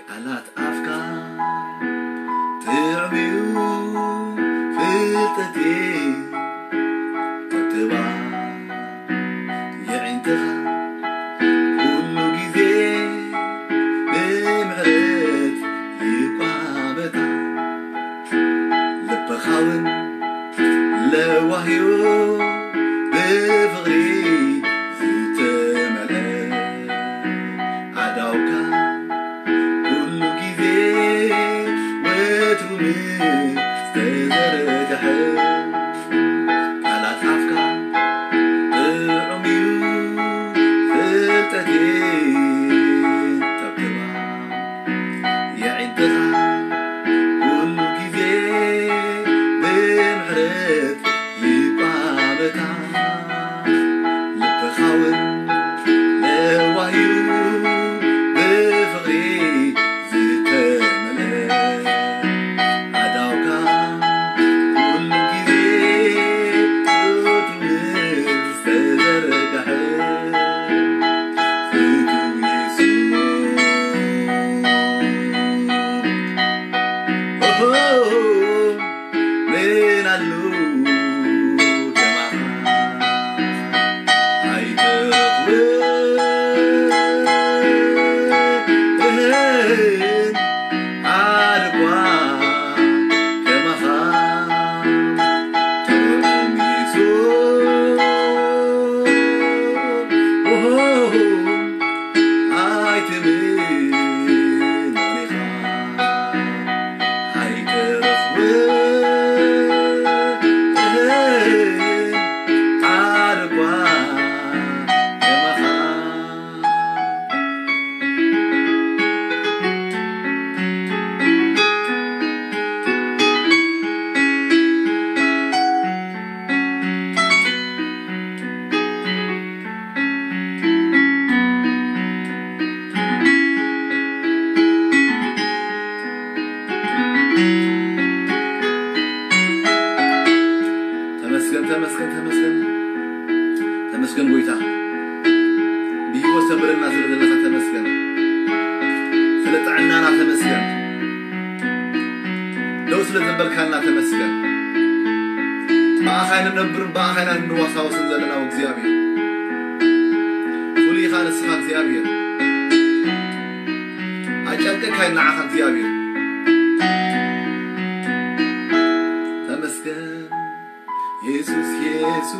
ቃላት ኣፍካ ጥዑም እዩ ፍልጠቴ፣ ተብተባ የዒንትኻ ኩሉ ግዜ ብምሕረት ይቋመታ። ልብኻ እውን ለዋህዮ ብፍቕሪ ዝተመልአ ኣዳውካ ኩሉ ግዜ ወትሩ ምስ ተዘርግሐ ቃላት ኣፍካ ጥዑም እዩ ፍልጠቴን ተብትባ የዒንትኻ ኩሉ ግዜ ብምሕረት ይቋመታ። ልብኻ እውን ለዋህ እዩ ብፍቕሪ ዝተመልአ ኣዳውካ ኩሉ ግዜ ጡጥ ምስ ተዘርግሐ ፍቱው የሱስ። ኦሆ፣ ምን ኣሉ ከማኻ ኣይተኽብርን ኣድጓ ከማኻ ጥዑም የሱስ። ኦሆ፣ ኣይትብል ኖሪኻ ኣይትረኽብን ኣድጓ ከማኻ። ተመስገን፣ ተመስገን፣ ተመስገን፣ ተመስገን ጎይታ፣ ብህይወት ተንብረና ስለ ዘለኻ ተመስገን፣ ስለ ጥዕናና ተመስገን፣ ደው ስለ ዘበልካና ተመስገን። ብኣኻ ኢና ንነብርን ብኣኻ ኢና ንዋሳወስን ዘለና እግዚኣብሔር። ፍሉይ ኢኻ ንስኻ እግዚኣብሔር። ኣጨንቀካይ ንዓኻ እግዚኣብሔር። ተመስገን የሱስ የሱስ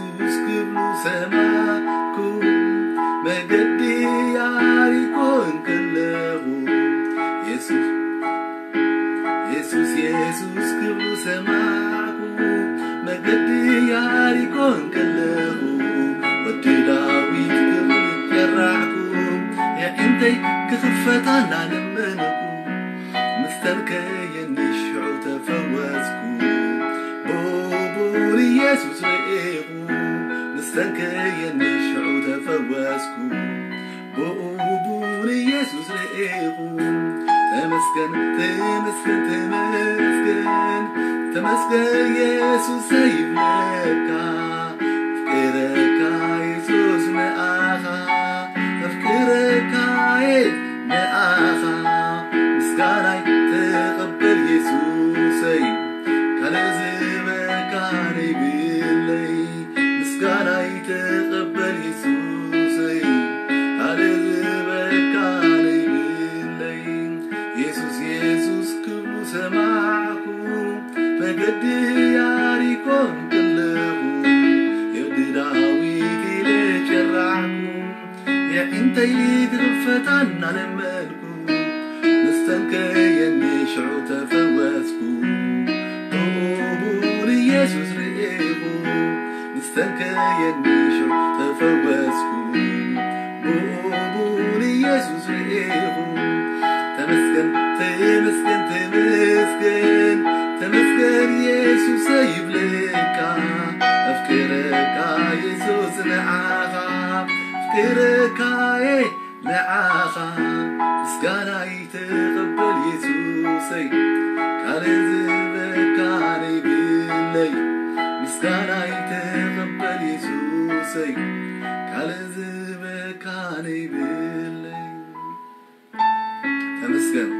ክብሉ ሰማዕኩ መገዲ ያሪኮ እንከለኹ የሱስ የሱስ የሱስ ክብሉ ሰማዕኩ መገዲ ያሪኮ እንከለኹ ወዲ ዳዊት ክብል ጨራዕኩ የዒንተይ ክኽፈታ እናለመንኩ ምስተንከየኒ ሽዑ ተፈወስኩ ብኡ ብኡ ንየሱስ ርኤኹ ምስተንከየኒ ሽዑ ተፈወስኩ ብኡ ብኡ ንየሱስ ርኤኹ ተመስገን ተመስገን ተመስገን ተመስገን የሱሰይ ይብለካ ኣፍቅረካ የሱስ ንኣኻ ኣፍቅረካ ንኣኻ ምስጋናይ ተቐበል የሱሰይ ካልእ ዝበካ ነይብለይ ምስጋናይ ተቐበል የሱሰይ ካልእ ዝበካ ነይብለይ የሱስ የሱስ ክብሉ ሰማዕኩ መገዲ ያሪኮ እንከለኹ የዲ ዳዊት ኢለ ጨራዕኩ የዒንተይ ክኽፈታ እናለመንኩ ምስተንከየኒ ሽዑ ተፈወስኩ ብኡ ብኡ ንየሱስ ርኤኹ ምስተንከየኒ ሽዑ ተፈወስኩ ብኡ ብኡ ንየሱስ ርኤኹ ተመስገን ተመስገን ተመስገን ተመስገን የሱሰይ ይብለካ ኣፍቅረካ የሱስ ንዓኻ ኣፍቅረካ ንዓኻ ምስጋናይ ተቐበል የሱሰይ ካልእ ዝበካ ነይብለይ ምስጋናይ ተቐበል የሱሰይ ካልእ ዝበካ ነይብለይ ተመስገን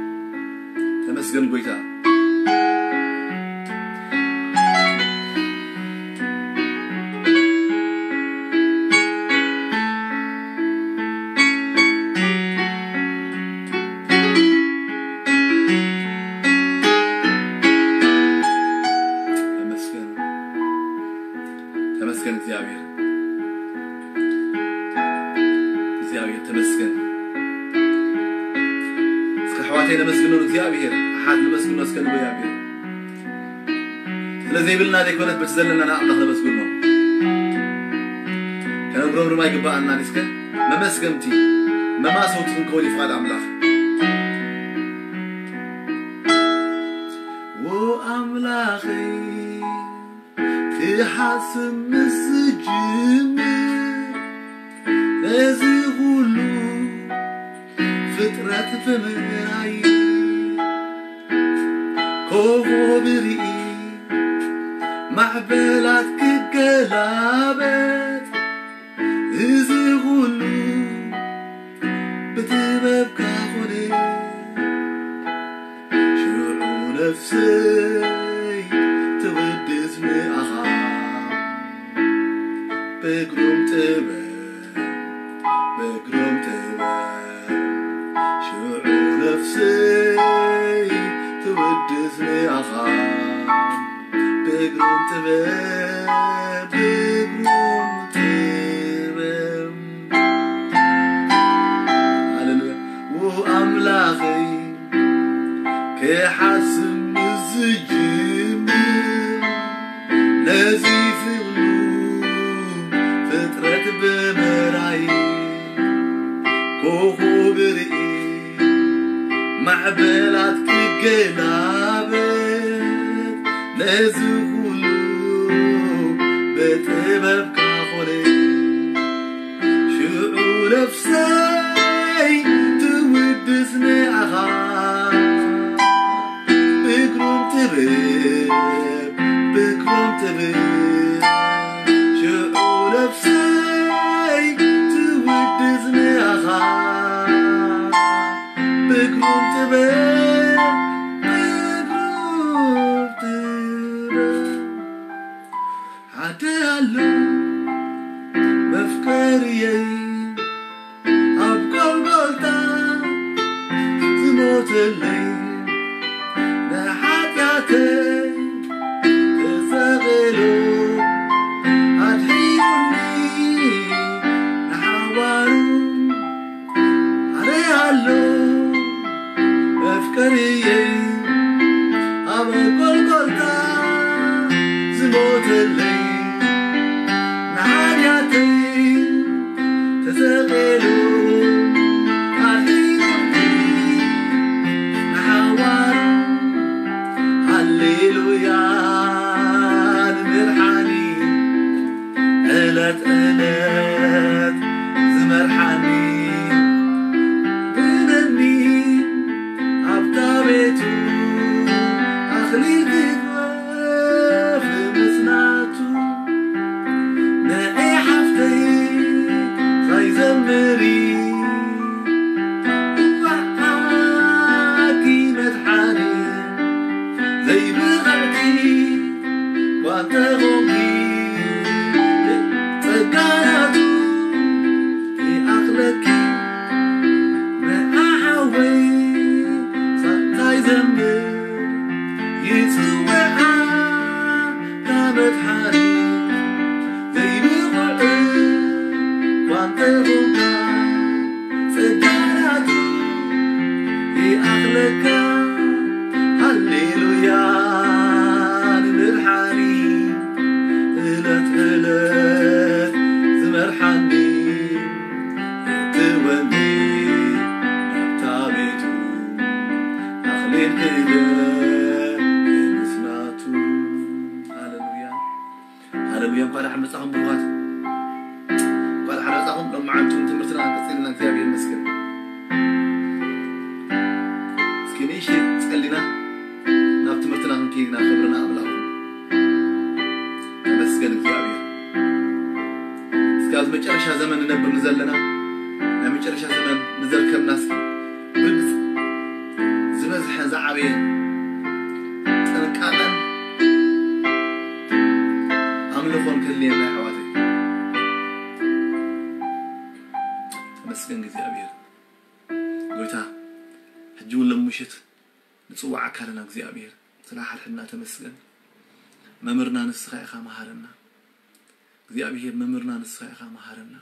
ተመስገን ጎይታ። ተመስገን፣ ተመስገን እግዚኣብሔር፣ እግዚኣብሔር ተመስገን። እስከ ኣሕዋተይ ነመስግኖ እግዚኣብሔር፣ ኣሓት ነመስግኖ እስከ ንጎያብሔር። ስለ ዘይብልና ዘይኮነት በቲ ዘለና ንኣምላኽ ነመስግኖ። ከነጉረምርም ኣይግባኣናን። እስከ መመስገንቲ መማሰውቲ ክንከውን እዩ ፍቓድ ኣምላኽ። ዎ ኣምላኸይ ክሓስብ ምስ ዝጅምር ነዚ ኩሉ ፍጥረት ብምርኣይ ኮኾብ ርኢ ማዕበላት ክገላበጥ እዚ ኩሉ ብጥበብካ ኮነ። ሽዑ ነፍሰይ ትውድስ ንኣኻ ብግሩም ጥበብ፣ ብግሩም ጥበብ። ሽዑ ነፍሰይ ትውድስ ንኣኻ ብግሩም ጥበብ፣ ብግሩም ጥበብ። ሃሌሉያ። ው ኣምላኸይ ክሓስብ ምስ ዝጅምር ነዚ ፍቕሩ ፍጥረት ብምርኣይ ኮኾብ ርኢ ማዕበላት ክገላበጥ ነዚ ኩሉ ብጥበብካ ኮነ። ሽዑ ነፍሰይ ትውድስ ንኣኻ ብግሩም ጥበብ፣ ብግሩም ጥበብ። ሽዑ ነፍሰይ ትውድስ ንኣኻ ብግሩም ጥበብ፣ ብግሩም ጥበብ። ሓደ ኣሎ መፍቀርየይ ኣብ ጎልጎልታ ዝሞተለይ ንሓጢኣተይ ተሰቒሉ ኣድሒኑኒ ንሓዋሩ ሓደ ኣሎ መፍቀርየይ ኣብ ጎልጎልታ ዝሞተለይ ንሓጢኣተይ ተሰቒሉ ኣድሒኑኒ ንሓዋሩ። ሃሌሉያ ንመድሓኒ ዕለት ዕለት ዝመርሓኒ ብደኒ ኣብታ ቤቱ ኣኽሊል ክግበፍ ምስናቱ ንኤ ሓፍተይ ሳይዘምሪ እዋዓኪ መድሓኒ ዘይብቕዕቲ ዋተኾንኪ ጸጋናቱ ይኣኽለኪ ንኣሓወይ ሳታይ ዘምር ይጽውዓ ካመት ሓሪ ዘይብቑዕ ኳንተ ኾንካ ጸጋናቱ ይኣኽለካ ሃሌሉያ ንመድሓኒ ዕለት ዕለት ዝመርሓኒ የእትወኒ ናብታ ቤቱ ኣኽሊል ክደ ምስናቱ። ሃሌሉያ ሃሌሉያ። እንኳዕ ደሓን መጻኹም ብሩኻት፣ እንኳዕ ደሓን መጻኹም። ሎማዓንቲ ትምህርትና ቀጺልና እግዚኣብሔር ይመስገን። እስኪ ንእሽተይ ጸሊና ናብ ትምህርትና ክንከይድ ኢና። ክብርና ኣምላኽ ተመስገን እግዚኣብሔር። እስኪ ኣብዚ መጨረሻ ዘመን ንነብር ንዘለና ናይ መጨረሻ ዘመን ንዘርከብና እስኪ ብርግጽ ዝበዝ ዝዓበየ ጥንቃቐን ኣምልኾን ክህልየና ኣሕዋተይ። ተመስገን እግዚኣብሔር ጎይታ። ሕጂ እውን ሎም ምሽት ንጽዋዕ ኣካልና እግዚኣብሔር ስለ ሓድሕድና ተመስገን። መምህርና ንስኻ ኢኻ መሃረና እግዚኣብሔር። መምህርና ንስኻ ኢኻ መሃረና።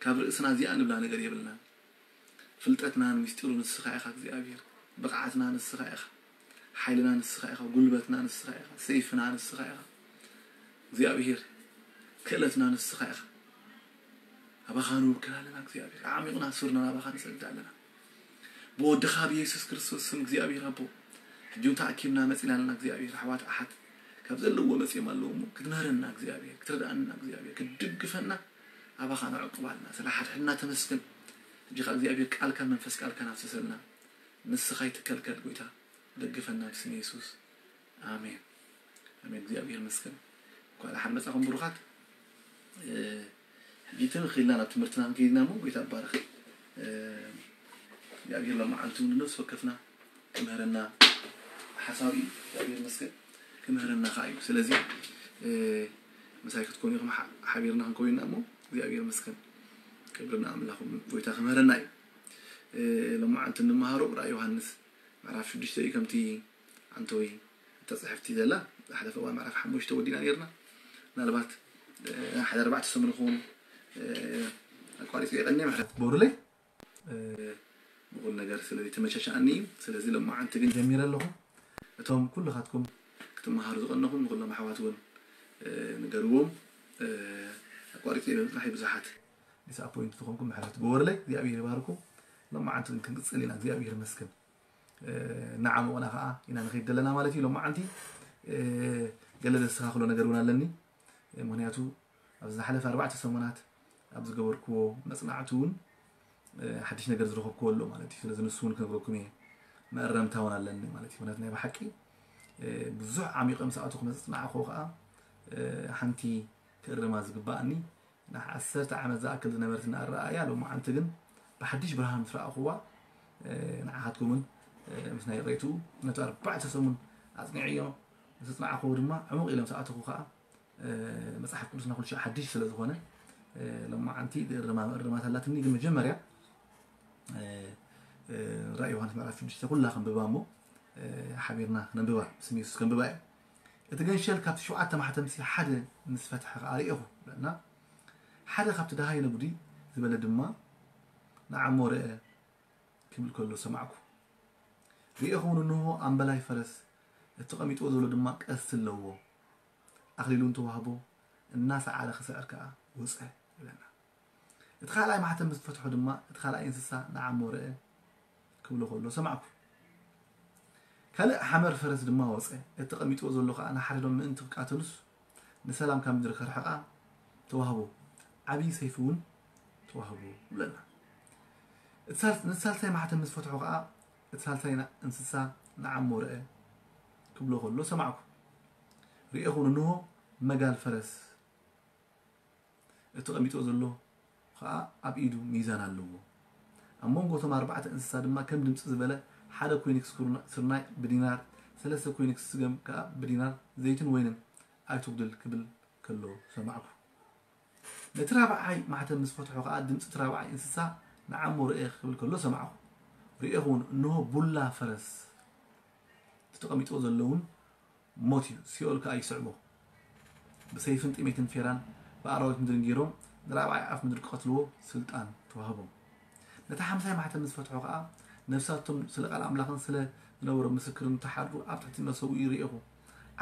ካብ ርእስና እዚኣ ንብላ ነገር የብልናን። ፍልጠትናን ምስጢሩ ንስኻ ኢኻ እግዚኣብሔር። ብቕዓትና ንስኻ ኢኻ። ሓይልና ንስኻ ኢኻ። ጉልበትና ንስኻ ኢኻ። ሰይፍና ንስኻ ኢኻ እግዚኣብሔር። ክእለትና ንስኻ ኢኻ። ኣባኻ ንውክል ኣለና እግዚኣብሔር። ኣዕሚቕና ሱርና ናባኻ ንሰግድ ኣለና። ብወድኻ ብየሱስ ክርስቶስ ስም እግዚኣብሔር ኣቦ፣ ሕጂ እውን ተኣኪብና መጺና ኣለና እግዚኣብሔር። ኣሕዋት ኣሓት ካብ ዘለዎ መጺኦም ኣለዉ እሞ ክትምህረና እግዚኣብሔር፣ ክትረድኣና እግዚኣብሔር፣ ክትድግፈና ኣባኻ ንዕቅብ ኣለና። ስለ ሓድሕድና ተመስገን። ሕጂ ኸኣ እግዚኣብሔር ቃልካን መንፈስ ቃልካን ኣፍስሰልና። ንስኻ ኣይትከልከል ጎይታ፣ ደግፈና ብስም የሱስ። ኣሜን። ኣሜን። እግዚኣብሔር ይመስገን። እንኳዕ ደሓን መጻኹም ብሩኻት። እ፣ ሕጂ ትምኽ ኢልና ናብ ትምህርትና ክንከይድ ኢና እሞ ጎይታ ይባረኽ። እ፣ እግዚኣብሔር ሎማዓንቲ እውን ንነፍሲ ወከፍና ክምህረና ሓሳብ እዩ። እግዚኣብሔር ይመስገን። ክምህረና ኸዓ እዩ። ስለዚ፣ እ፣ ምሳይ ክትኮኑ ኢኹም ሓ-፣ ሓቢርና ክንከውን ኢና እሞ እግዚኣብሔር ይመስገን። ክብሪ ንኣምላኽ ጎይታ ክምህረና እዩ። እ፣ ሎማዓንቲ እንመሃሮ ራእይ ዮሃንስ ምዕራፍ ሽዱሽተ እዩ። ከምቲ ኣንቶይ እታ ጽሕፍቲ ዘላ ዝሓለፈ እዋን ምዕራፍ ሓሙሽተ ወዲና ነይርና። ምናልባት፣ እ፣ ሓደ ኣርባዕተ ሰሙን ክኸውን፣ እ፣ ኣቋሪጸ ይቐንየ፣ ምሕረት ግበሩለይ። እ፣ ንኹሉ ነገር ስለዚ ተመቻችኣኒ እዩ። ስለዚ ሎማዓንቲ ግን ጀሚረ ኣለኹ። እቶም ኩልኻትኩም ክትመሃሩ ዝቐነኹም ንኹሎም ኣሕዋት እውን፣ እ፣ ንገርዎም። እ፣ ኣቋሪጸ ይበል ጥራሕ ብዙሓት ዲስኣፖይንት ዝኾንኩም ምሕረት ግበሩለይ። እግዚኣብሔር ይባርኩም። ሎማዓንቲ ግን ክንቅጽል ኢና። እግዚኣብሔር ይመስገን። እ፣ እናዓሞቕና ኸዓ ኢና ንኸይድ ዘለና ማለት እዩ። ሎማዓንቲ፣ እ፣ ገለ ዘስተኻኽሎ ነገር እውን ኣለኒ። እ፣ ምኽንያቱ ኣብ ዝሓለፈ ኣርባዕተ ሰሙናት ኣብ ዝገበርክዎ መጽናዕቲ እውን፣ እ፣ ሓድሽ ነገር ዝረኸብክዎ ኣሎ ማለት እዩ። ስለዚ ንሱ እውን ክነግረኩም እየ። መእረምታ እውን ኣለኒ ማለት እዩ። ምኽንያቱ ናይ ብሓቂ፣ እ፣ ብዙሕ ዓሚቐ ምስ ኣተኹ፣ ምስ ኣጽናዕክዎ ኸዓ፣ እ፣ ሓንቲ ክእርማ ዝግባኣኒ፣ ንዓሰርተ ዓመት ዝኣክል ዝነበረትና ኣረኣእያ ሎማዓንቲ ግን ብሓድሽ ብርሃን ምስ ረኣኹዋ፣ እ፣ ንዓኻትኩምን፣ እ፣ ምስ ናይ ርእይትኡ ነቲ ኣርባዕተ ሰሙን ኣጽኒዐዮ ምስ ኣጽናዕክዎ ድማ ዕሙቕ ኢለ ምስ ኣተኹ ኸዓ፣ እ፣ መጽሓፍ ቅዱስና ኩሉ ሻዕ ሓድሽ ስለ ዝኾነ፣ እ፣ ሎማዓንቲ ዝእርማ እርማት ኣላትኒ። ግን መጀመርያ፣ እ፣ እ፣ ራእይ ዮሃንስ ምዕራፍ ሽዱሽተ ኩላ ከንብባ እሞ፣ እ፣ ሓቢርና ከነንብባ፣ ብስም የሱስ ከንብባ እየ። እቲ ገንሸል ካብቲ ሸውዓተ ማሕተምሲ ሓደ ምስ ፈትሐ ኸኣ ርኤኹ፣ ይብለና። ሓደ ካብቲ ደሃይ ነጉዲ ዝበለ ድማ ንዓሞ ረአ ክብል ከሎ ሰማዕኩ። ርኤኹ እውን፣ እንሆ፣ ኣምበላይ ፈረስ፣ እቲ ተቐሚጥዎ ዘሎ ድማ ቀስቲ ኣለዎ። ኣኽሊሉ እውን ተዋህቦ፣ እናሰዓረ ክስዕር ከኣ ወጸ፣ ይብለና። እቲ ካልኣይ ማሕተም ምስ ፈትሖ ድማ፣ እቲ ካልኣይ እንስሳ ንዓሞ ረአ ክብሎ ከሎ ሰማዕኩ። ካልእ ሓመር ፈረስ ድማ ወጸ፣ እቲ ተቐሚጥዎ ዘሎ ከኣ ንሓረዶም ምእንቲ ክቃተሉስ ንሰላም ካብ ምድሪ ከርሕቓ ተዋህቦ፣ ዓብዪ ሰይፊ እውን ተዋህቦ፣ ይብለና። እቲ ሳል-፣ ነቲ ሳልሳይ ማሕተም ምስ ፈትሖ ከኣ፣ እቲ ሳልሳይ ና-፣ እንስሳ ንዓሞ ረአ ክብሎ ከሎ ሰማዕኩ። ርኤኹ እውን፣ እንሆ፣ መጋል ፈረስ፣ እቲ ተቐሚጥዎ ዘሎ ኸኣ ኣብ ኢዱ ሚዛን ኣለዎ። ኣብ መንጎ እቶም ኣርባዕተ እንስሳ ድማ ከም ድምጺ ዝበለ ሓደ ኮይንክስ ኩርና-፣ ስርናይ ብዲናር፣ ሰለስተ ኮይንክስ ስገም ከኣ ብዲናር፣ ዘይትን ወይንን ኣይትጉድል ክብል ከሎ ሰማዕኩ። ነቲ ራብዓይ ማሕተም ምስ ፈትሖ ኸኣ ድምጺ እቲ ራብዓይ እንስሳ ንዓሞ ርኤ ክብል ከሎ ሰማዕኩ። ርኤኹ እውን፣ እንሆ ቡላ ፈረስ፣ እቲ ተቐሚጥዎ ዘሎ እውን ሞት እዩ፣ ሲኦል ከኣ ይስዕቦ። ብሰይፍን ጥሜትን ፌራን ብኣራዊት ምድርን ገይሮም ንራብዓይ ኣፍ ምድሪ ክቐትልዎ ስልጣን ተዋህቦም። ነቲ ሓምሳይ ማሕተም ምስ ፈትሖ ከኣ ነፍሳቶም ስለ ቃል ኣምላኽን ስለ ዝነበሮም ምስክርን ተሓድሩ ኣብ ትሕቲ መሰውኢ ርኤኹ።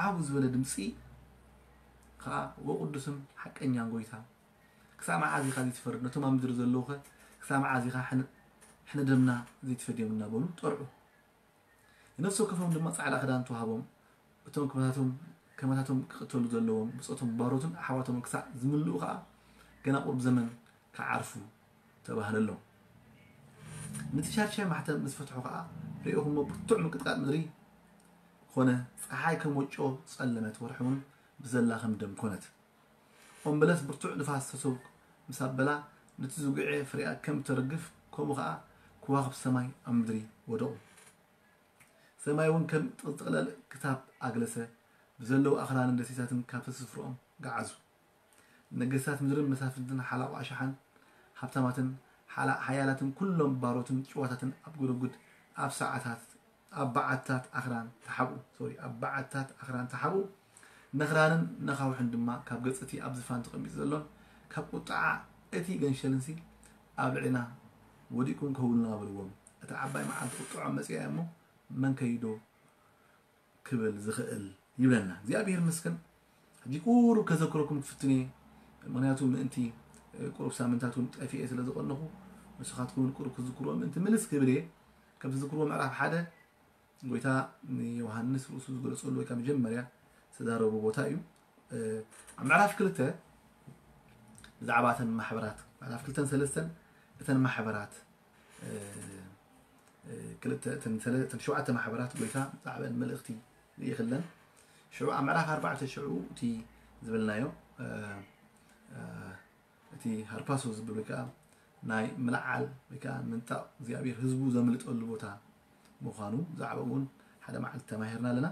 ዓው ዝበለ ድምጺ ከኣ፣ ወቅዱስን ሓቀኛን ጎይታ፣ ክሳብ መዓዝ ኢኻ ዘይትፈርድ? ነቶም ኣብ ምድሪ ዘለዉኸ ክሳብ መዓዝ ኢኻ ሕነ-፣ ሕነ ደምና ዘይትፈድዮም? እናበሉ ጠርዑ። ንነፍሲ ወከፎም ድማ ጻዕዳ ክዳን ተዋህቦም። እቶም ከማታቶም፣ ከማታቶም ክቕተሉ ዘለዎም ብጾቶም ባሮትን ኣሕዋቶምን ክሳዕ ዝምልኡ ከኣ ገና ቁሩብ ዘመን ክዓርፉ ተባህለሎም። ነቲ ሻድሻይ ማሕተም ምስ ፈትሑ ከኣ ርኤኹ እሞ ብርቱዕ ምንቅጥቃጥ ምድሪ ኮነ፣ ጸሓይ ከም ወጮ ጸለመት፣ ወርሒ እውን ብዘላ ከም ደም ኮነት። ኦም በለስ ብርቱዕ ንፋስ ተሰጉ ምስ ኣበላ፣ ነቲ ዝጉዔ ፍሬኣ ከም ተርግፍ፣ ከምኡ ኸኣ ከዋኽብቲ ሰማይ ኣብ ምድሪ ወደቑ። ሰማይ እውን ከም ጥቕለል ክሳብ ኣግለሰ፣ ብዘለዉ ኣኽራንን ደሴታትን ካብቲ ስፍርኦም ገዓዙ። ነገስታት ምድርን መሳፍንትን ሓላቑ ኣሽሓን ሃብታማትን ሓላ- ሓያላትን ኩሎም ባሮትን ጭዋታትን ኣብ ጎደጉድ ኣብ ሰዓታት ኣብ በዓትታት ኣኽራን ተሓብኡ። ሶሪ፣ ኣብ በዓትታት ኣኽራን ተሓብኡ። ነኽራንን ነኻውሕን ድማ ካብ ገጽ እቲ ኣብ ዝፋን ተቐሚጡ ዘሎን ካብ ቁጥዓ እቲ ገንሸልንሲ ኣብ ልዕሌና ወዲቕኩም ከውልና በልዎም። እታ ዓባይ መዓልቲ ቁጥዖም መጺኣ እያ እሞ መን ከይዶ ክብል ዝኽእል ይብለና እግዚኣብሔር ይመስገን። ሕጂ ቁሩብ ከዘክረኩም ክፍትን እየ፣ ምክንያቱ ምእንቲ ቁሩብ ሳምንታት እውን ጠፊኤ ስለ ዝቐነኹ ንስኻትኩም እውን ቁሩብ ክዝክርዎ ምእንቲ ምልስ ክብል እየ። ከም ትዝክርዎ ምዕራፍ ሓደ ጎይታ ንዮሃንስ ርእሱ ዝገለጸሉ ወይ ከዓ መጀመርያ ዝተዛረቡ ቦታ እዩ። ኣብ ምዕራፍ ክልተ ብዛዕባ እተን ማሕበራት ምዕራፍ ክልተን ሰለስተን እተን ማሕበራት ክልተ እተን ሰለ- እተን ሸውዓተ ማሕበራት ጎይታ ብዛዕበን መልእኽቲ ይኽለን። ሽዑ ኣብ ምዕራፍ ኣርባዕተ ሽዑ እቲ ዝበልናዮ እቲ ሃርፓሶ ዝብል ወይ ከዓ ናይ ምልዓል ወይ ከዓ ምንጣቕ እግዚኣብሔር ህዝቡ ዘምልጠሉ ቦታ ምዃኑ ብዛዕባ እውን ሓደ መዓልቲ ተማሂርና ኣለና።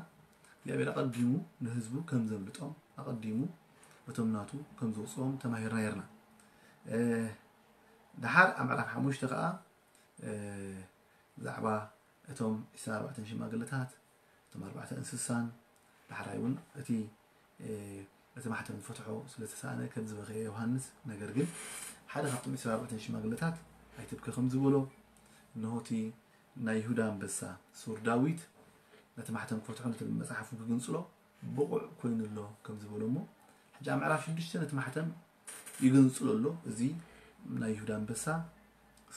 እግዚኣብሔር ኣቐዲሙ ንህዝቡ ከም ዘምልጦም ኣቐዲሙ እቶም ናቱ ከም ዘውፅኦም ተማሂርና ነርና። ደሓር ኣብ ምዕራፍ ሓሙሽተ ከዓ ብዛዕባ እቶም ዕስራን ኣርባዕተን ሽማግለታት እቶም ኣርባዕተ እንስሳን ዳሕራይ እውን እቲ እቲ ማሕተም ክፈትሖ ስለ ዝተሳእነ ከም ዝበኸየ ዮሃንስ፣ ነገር ግን ሓደ ካብቶም ዕስራን ኣርባዕተን ሽማግለታት ኣይትብከ ከም ዝበሎ፣ እንሆ እቲ ናይ ይሁዳ ኣንበሳ ሱር ዳዊት ነቲ ማሕተም ክፈትሖ ነቲ መጽሓፉ ክግንጽሎ ብቑዕ ኮይኑ ኣሎ ከም ዝበሎ እሞ ሕጂ ኣብ ምዕራፍ ሽዱሽተ ነቲ ማሕተም ይግንጽሎ ኣሎ። እዚ ናይ ይሁዳ ኣንበሳ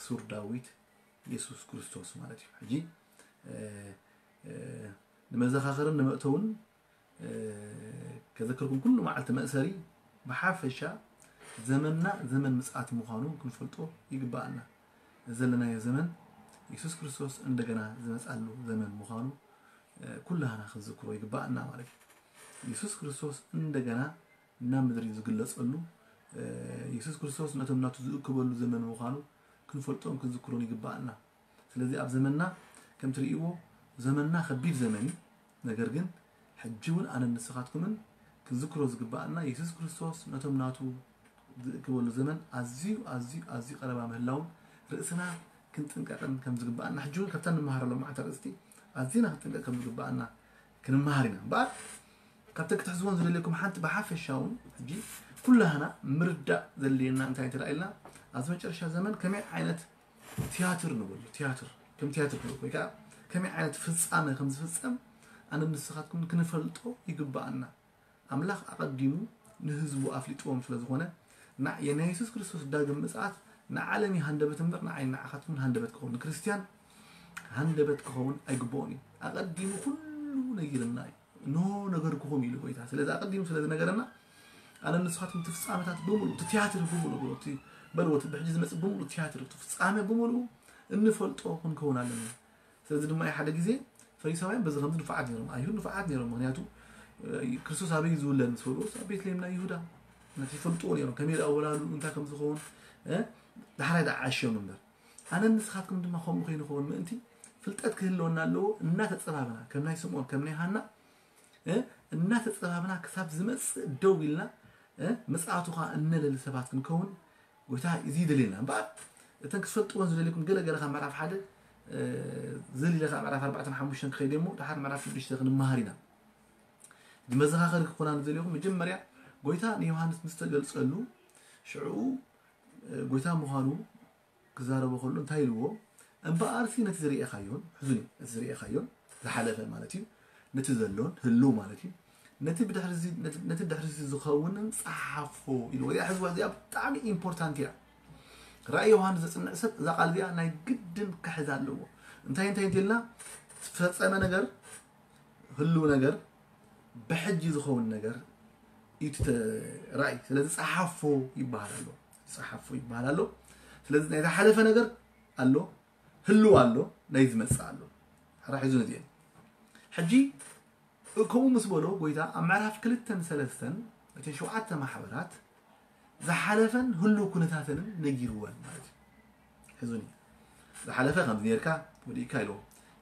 ሱር ዳዊት የሱስ ክርስቶስ ማለት እዩ። ሕጂ ንመዘኻኸርን ንመእተውን ከዘክርኩም ኩሉ መዓልቲ መእሰሪ ብሓፈሻ ዘመንና ዘመን ምጽኣት ምዃኑ ክንፈልጦ ይግባኣና። ዘለናዮ ዘመን የሱስ ክርስቶስ እንደገና ዝመጻሉ ዘመን ምዃኑ ኩላህና ክንዝክሮ ይግባኣና ማለት እዩ። የሱስ ክርስቶስ እንደገና ናብ ምድሪ ዝግለጸሉ የሱስ ክርስቶስ ነቶም ናቱ ዝእክበሉ ዘመን ምዃኑ ክንፈልጦን ክንዝክሮን ይግባኣና። ስለዚ ኣብ ዘመንና ከም ትርእይዎ ዘመንና ከቢድ ዘመን እዩ። ነገር ግን ሕጂ እውን ኣነን ንስኻትኩምን ክንዝክሮ ዝግባኣና የሱስ ክርስቶስ ነቶም ናቱ ዝእክበሉ ዘመን ኣዝዩ ኣዝዩ ኣዝዩ ቀረባ ምህላውን ርእስና ክንጥንቀቕን ከም ዝግባኣና ሕጂ እውን ካብታ ንመሃረሎም መዓልቲ ኣርእስቲ ኣዝና ክንጥንቀቕ ከም ዝግባኣና ክንመሃር ኢና። እምበኣር ካብተን ክትሕዝወን ዝደለኩም ሓንቲ ብሓፈሻ እውን ሕጂ ኩላህና ምርዳእ ዘድልየና እንታይ እንተ ኢልና ኣብዚ መጨረሻ ዘመን ከመይ ዓይነት ትያትር ንበሉ ትያትር ከም ትያትር ክበሉ ወይ ከዓ ከመይ ዓይነት ፍጻመ ከም ዝፍጸም ኣነ ንስኻትኩም ክንፈልጦ ይግባኣና። ኣምላኽ ኣቐዲሙ ንህዝቡ ኣፍሊጥዎም ስለ ዝኾነ ናይ የሱስ ክርስቶስ ዳግም ምጽኣት ንዓለም እዩ ሃንደበት እምበር ንዓይ ንዓኻትኩምን ሃንደበት ክኸውን ንክርስትያን ሃንደበት ክኸውን ኣይግብኦን እዩ። ኣቐዲሙ ኩሉ ነጊርና እዩ። እንሆ ነገርኩኹም ኢሉ ጎይታ። ስለዚ ኣቐዲሙ ስለ ዝነገረና ኣነ ንስኻትኩም እቲ ፍጻመታት ብምሉእ እቲ ትያትር ብምሉእ በልዎ እቲ በልዎ እቲ ብሕጂ ዝመጽእ ብምሉእ ትያትር እቲ ፍጻመ ብምሉእ እንፈልጦ ክንከውን ኣለና። ስለዚ ድማ ሓደ ግዜ ፈሪሳውያን በዚ ከምዚ ንፉዓት ነይሮም፣ ኣይሁድ ንፉዓት ነይሮም። ምክንያቱ ክርስቶስ ኣበይ ዝውለድ ምስ በልዎ ኣብ ቤትልሔም ናይ ይሁዳ ነቲ ይፈልጥዎ ነይሮም። ከመይ ደኣ ወላዱ እንታይ ከም ዝኸውን ዳሕራይ ደኣ ዓሽዮም እምበር ኣነ ንስኻትኩም ድማ ከምኡ ከይንኸውን ምእንቲ ፍልጠት ክህልወና ኣለዎ። እናተጸባበና ከም ናይ ስምኦን ከም ናይ ሃና እናተጸባበና ክሳብ ዝመጽእ ደው ኢልና ምጽኣቱ ከዓ እነለሊ ሰባት ክንከውን ጎይታ እዚ ይደልየና። እምበኣር እተን ክትፈልጥወን ዝደልየኩም ገለገለ ካብ ምዕራፍ ሓደ ዝሊለ ካብ ምዕራፍ ኣርባዕተን ሓሙሽተን ክኸይድ እሞ ድሓር ምዕራፍ ሽዱሽተ ክንመሃር ኢና። መዘኻኸሪ ክኾና ንደልየኹም መጀመርያ ጎይታ ንዮሃንስ ምስ ተገልጸሉ ሽዑ ጎይታ ምዃኑ ክዛረቦ ከሎ እንታይ ኢልዎ? እምበኣርሲ ነቲ ዝርኤኻዮን፣ ሕዙኒ፣ ነቲ ዝርኤኻዮን ዝሓለፈ ማለት እዩ፣ ነቲ ዘሎን ህልው ማለት እዩ፣ ነቲ ብድሕሪ እዚ ነቲ ነቲ ብድሕሪ እዚ ዝኸውንን ጸሓፎ ኢልዎ። እዚኣ ሕዝዋ እዚኣ ብጣዕሚ ኢምፖርታንት እያ። ራእይ ዮሃንስ ዘጽንዕ ሰብ እዛ ቃል እዚኣ ናይ ግድን ክሕዛ ኣለዎ። እንታይ እንታይ እንተልና ዝፈጸመ ነገር ህልው ነገር ብሕጂ ዝኸውን ነገር እዩ እቲ ራእይ። ስለዚ ጸሓፎ ይበሃል ኣሎ፣ ጸሓፎ ይበሃል ኣሎ። ስለዚ ናይ ዝሓለፈ ነገር ኣሎ፣ ህልው ኣሎ፣ ናይ ዝመጽእ ኣሎ። ሕራ ሒዙ ነዚአን ሕጂ ከምኡ ምስ በሎ ጎይታ ኣብ ምዕራፍ ክልተን ሰለስተን እቲ ሸውዓተ ማሕበራት ዝሓለፈን ህልው ኩነታተንን ነጊርወን ማለት እዩ። ሕዙኒ ዝሓለፈ ከምዚ ኔርካ ወዲእካ ኢልዎ፣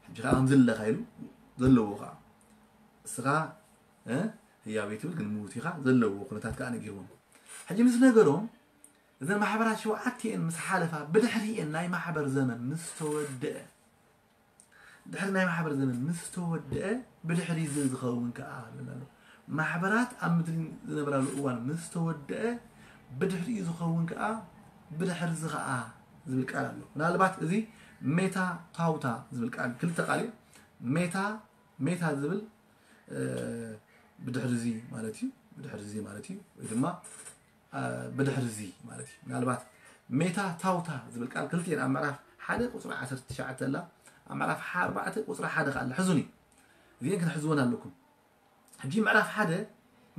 ሕጂ ከዓ ከምዚ ኣለካ ኢሉ ዘለዎ ከዓ እስኻ ህያው ትብል ግን ምዉት ኢኻ ዘለዎ ኩነታት ከዓ ነጊርዎም። ሕጂ ምስ ነገሮም እዘን ማሕበራት ሸውዓቲኤን ምስ ሓለፋ ብድሕሪኤን ናይ ማሕበር ዘመን ምስ ተወደአ ድሕሪ ናይ ማሕበር ዘመን ምስ ተወደአ ብድሕሪ እዚ ዝኸውን ከዓ ኣሎ። ማሕበራት ኣብ ምድሪ ዝነብራሉ እዋን ምስ ተወደአ ብድሕሪኡ ዝኸውን ከዓ ብድሕሪ እዚ ከዓ ዝብል ቃል ኣሎ። ምናልባት እዚ ሜታ ታውታ ዝብል ቃል ክልተ ቃል እዩ። ሜታ ሜታ ዝብል ብድሕሪ እዚ ማለት እዩ። ብድሕሪ እዚ ማለት እዩ ወይ ድማ ብድሕሪ እዚ ማለት እዩ። ምናልባት ሜታ ታውታ ዝብል ቃል ክልቲኤን ኣብ ምዕራፍ ሓደ ቁፅሪ ዓሰርተ ትሽዓተ ኣላ፣ ኣብ ምዕራፍ ኣርባዕተ ቁፅሪ ሓደ ከዓ ኣላ። ሕዙኒ እዚኤን ክትሕዝወን ኣለኩም። ሕጂ ምዕራፍ ሓደ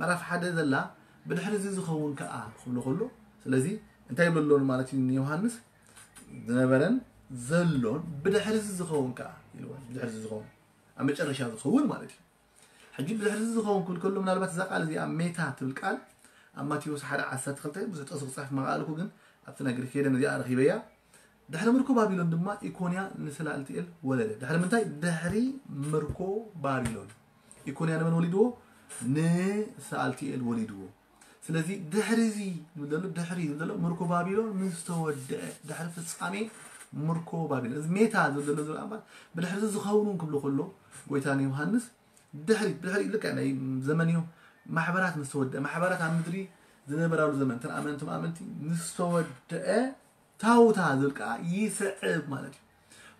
ምዕራፍ ሓደ ዘላ ብድሕሪ እዚ ዝኸውን ከዓ ክብሎ ከሎ ስለዚ እንታይ ይብሎ ኣሎ ማለት እዩ ንዮሃንስ ዝነበረን ዘሎን ብድሕሪ እዚ ዝኸውን ከዓ ኢልዎ ብድሕሪ እዚ ዝኸውን ኣብ መጨረሻ ዝኸውን ማለት እዩ። ሕጂ ብድሕሪ እዚ ዝኸውን ክብል ከሎ ምናልባት እዛ ቃል እዚኣ ሜታ ትብል ቃል ኣብ ማቴዎስ ሓደ ዓሰርተ ክልተ ብዙሕ ጥቕሲ ክፅሕፍ መቃልኩ ግን ኣብቲ ናይ ግሪክ ከይደ ነዚኣ ረኺበያ ድሕሪ ምርኮ ባቢሎን ድማ ኢኮንያ ንስላልቲኤል ወለደ። ድሕሪ ምንታይ? ድሕሪ ምርኮ ባቢሎን ኢኮንያ ንመን ወሊድዎ? ንስላልቲኤል ወሊድዎ። ስለዚ ድሕሪ እዚ ዝብል ዘሎ ድሕሪ ዝብል ዘሎ ምርኮ ባቢሎን ምስ ተወደአ ድሕሪ ፍጻሜ ምርኮ ባቢሎን እዚ ሜታ ዝብል ዘሎ ዝብል ኣምባር ብድሕሪ እዚ ዝኸውን ክብሎ ከሎ ጎይታ ንዮሃንስ ድሕሪ ድሕሪ ልክዕ ናይ ዘመን እዮም ማሕበራት ምስ ተወደአ ማሕበራት ኣብ ምድሪ ዝነበራሉ ዘመን እተን ኣመንቲ ኣመንቲ ምስ ተወደአ ታውታ ዝብል ከዓ ይስዕብ ማለት እዩ።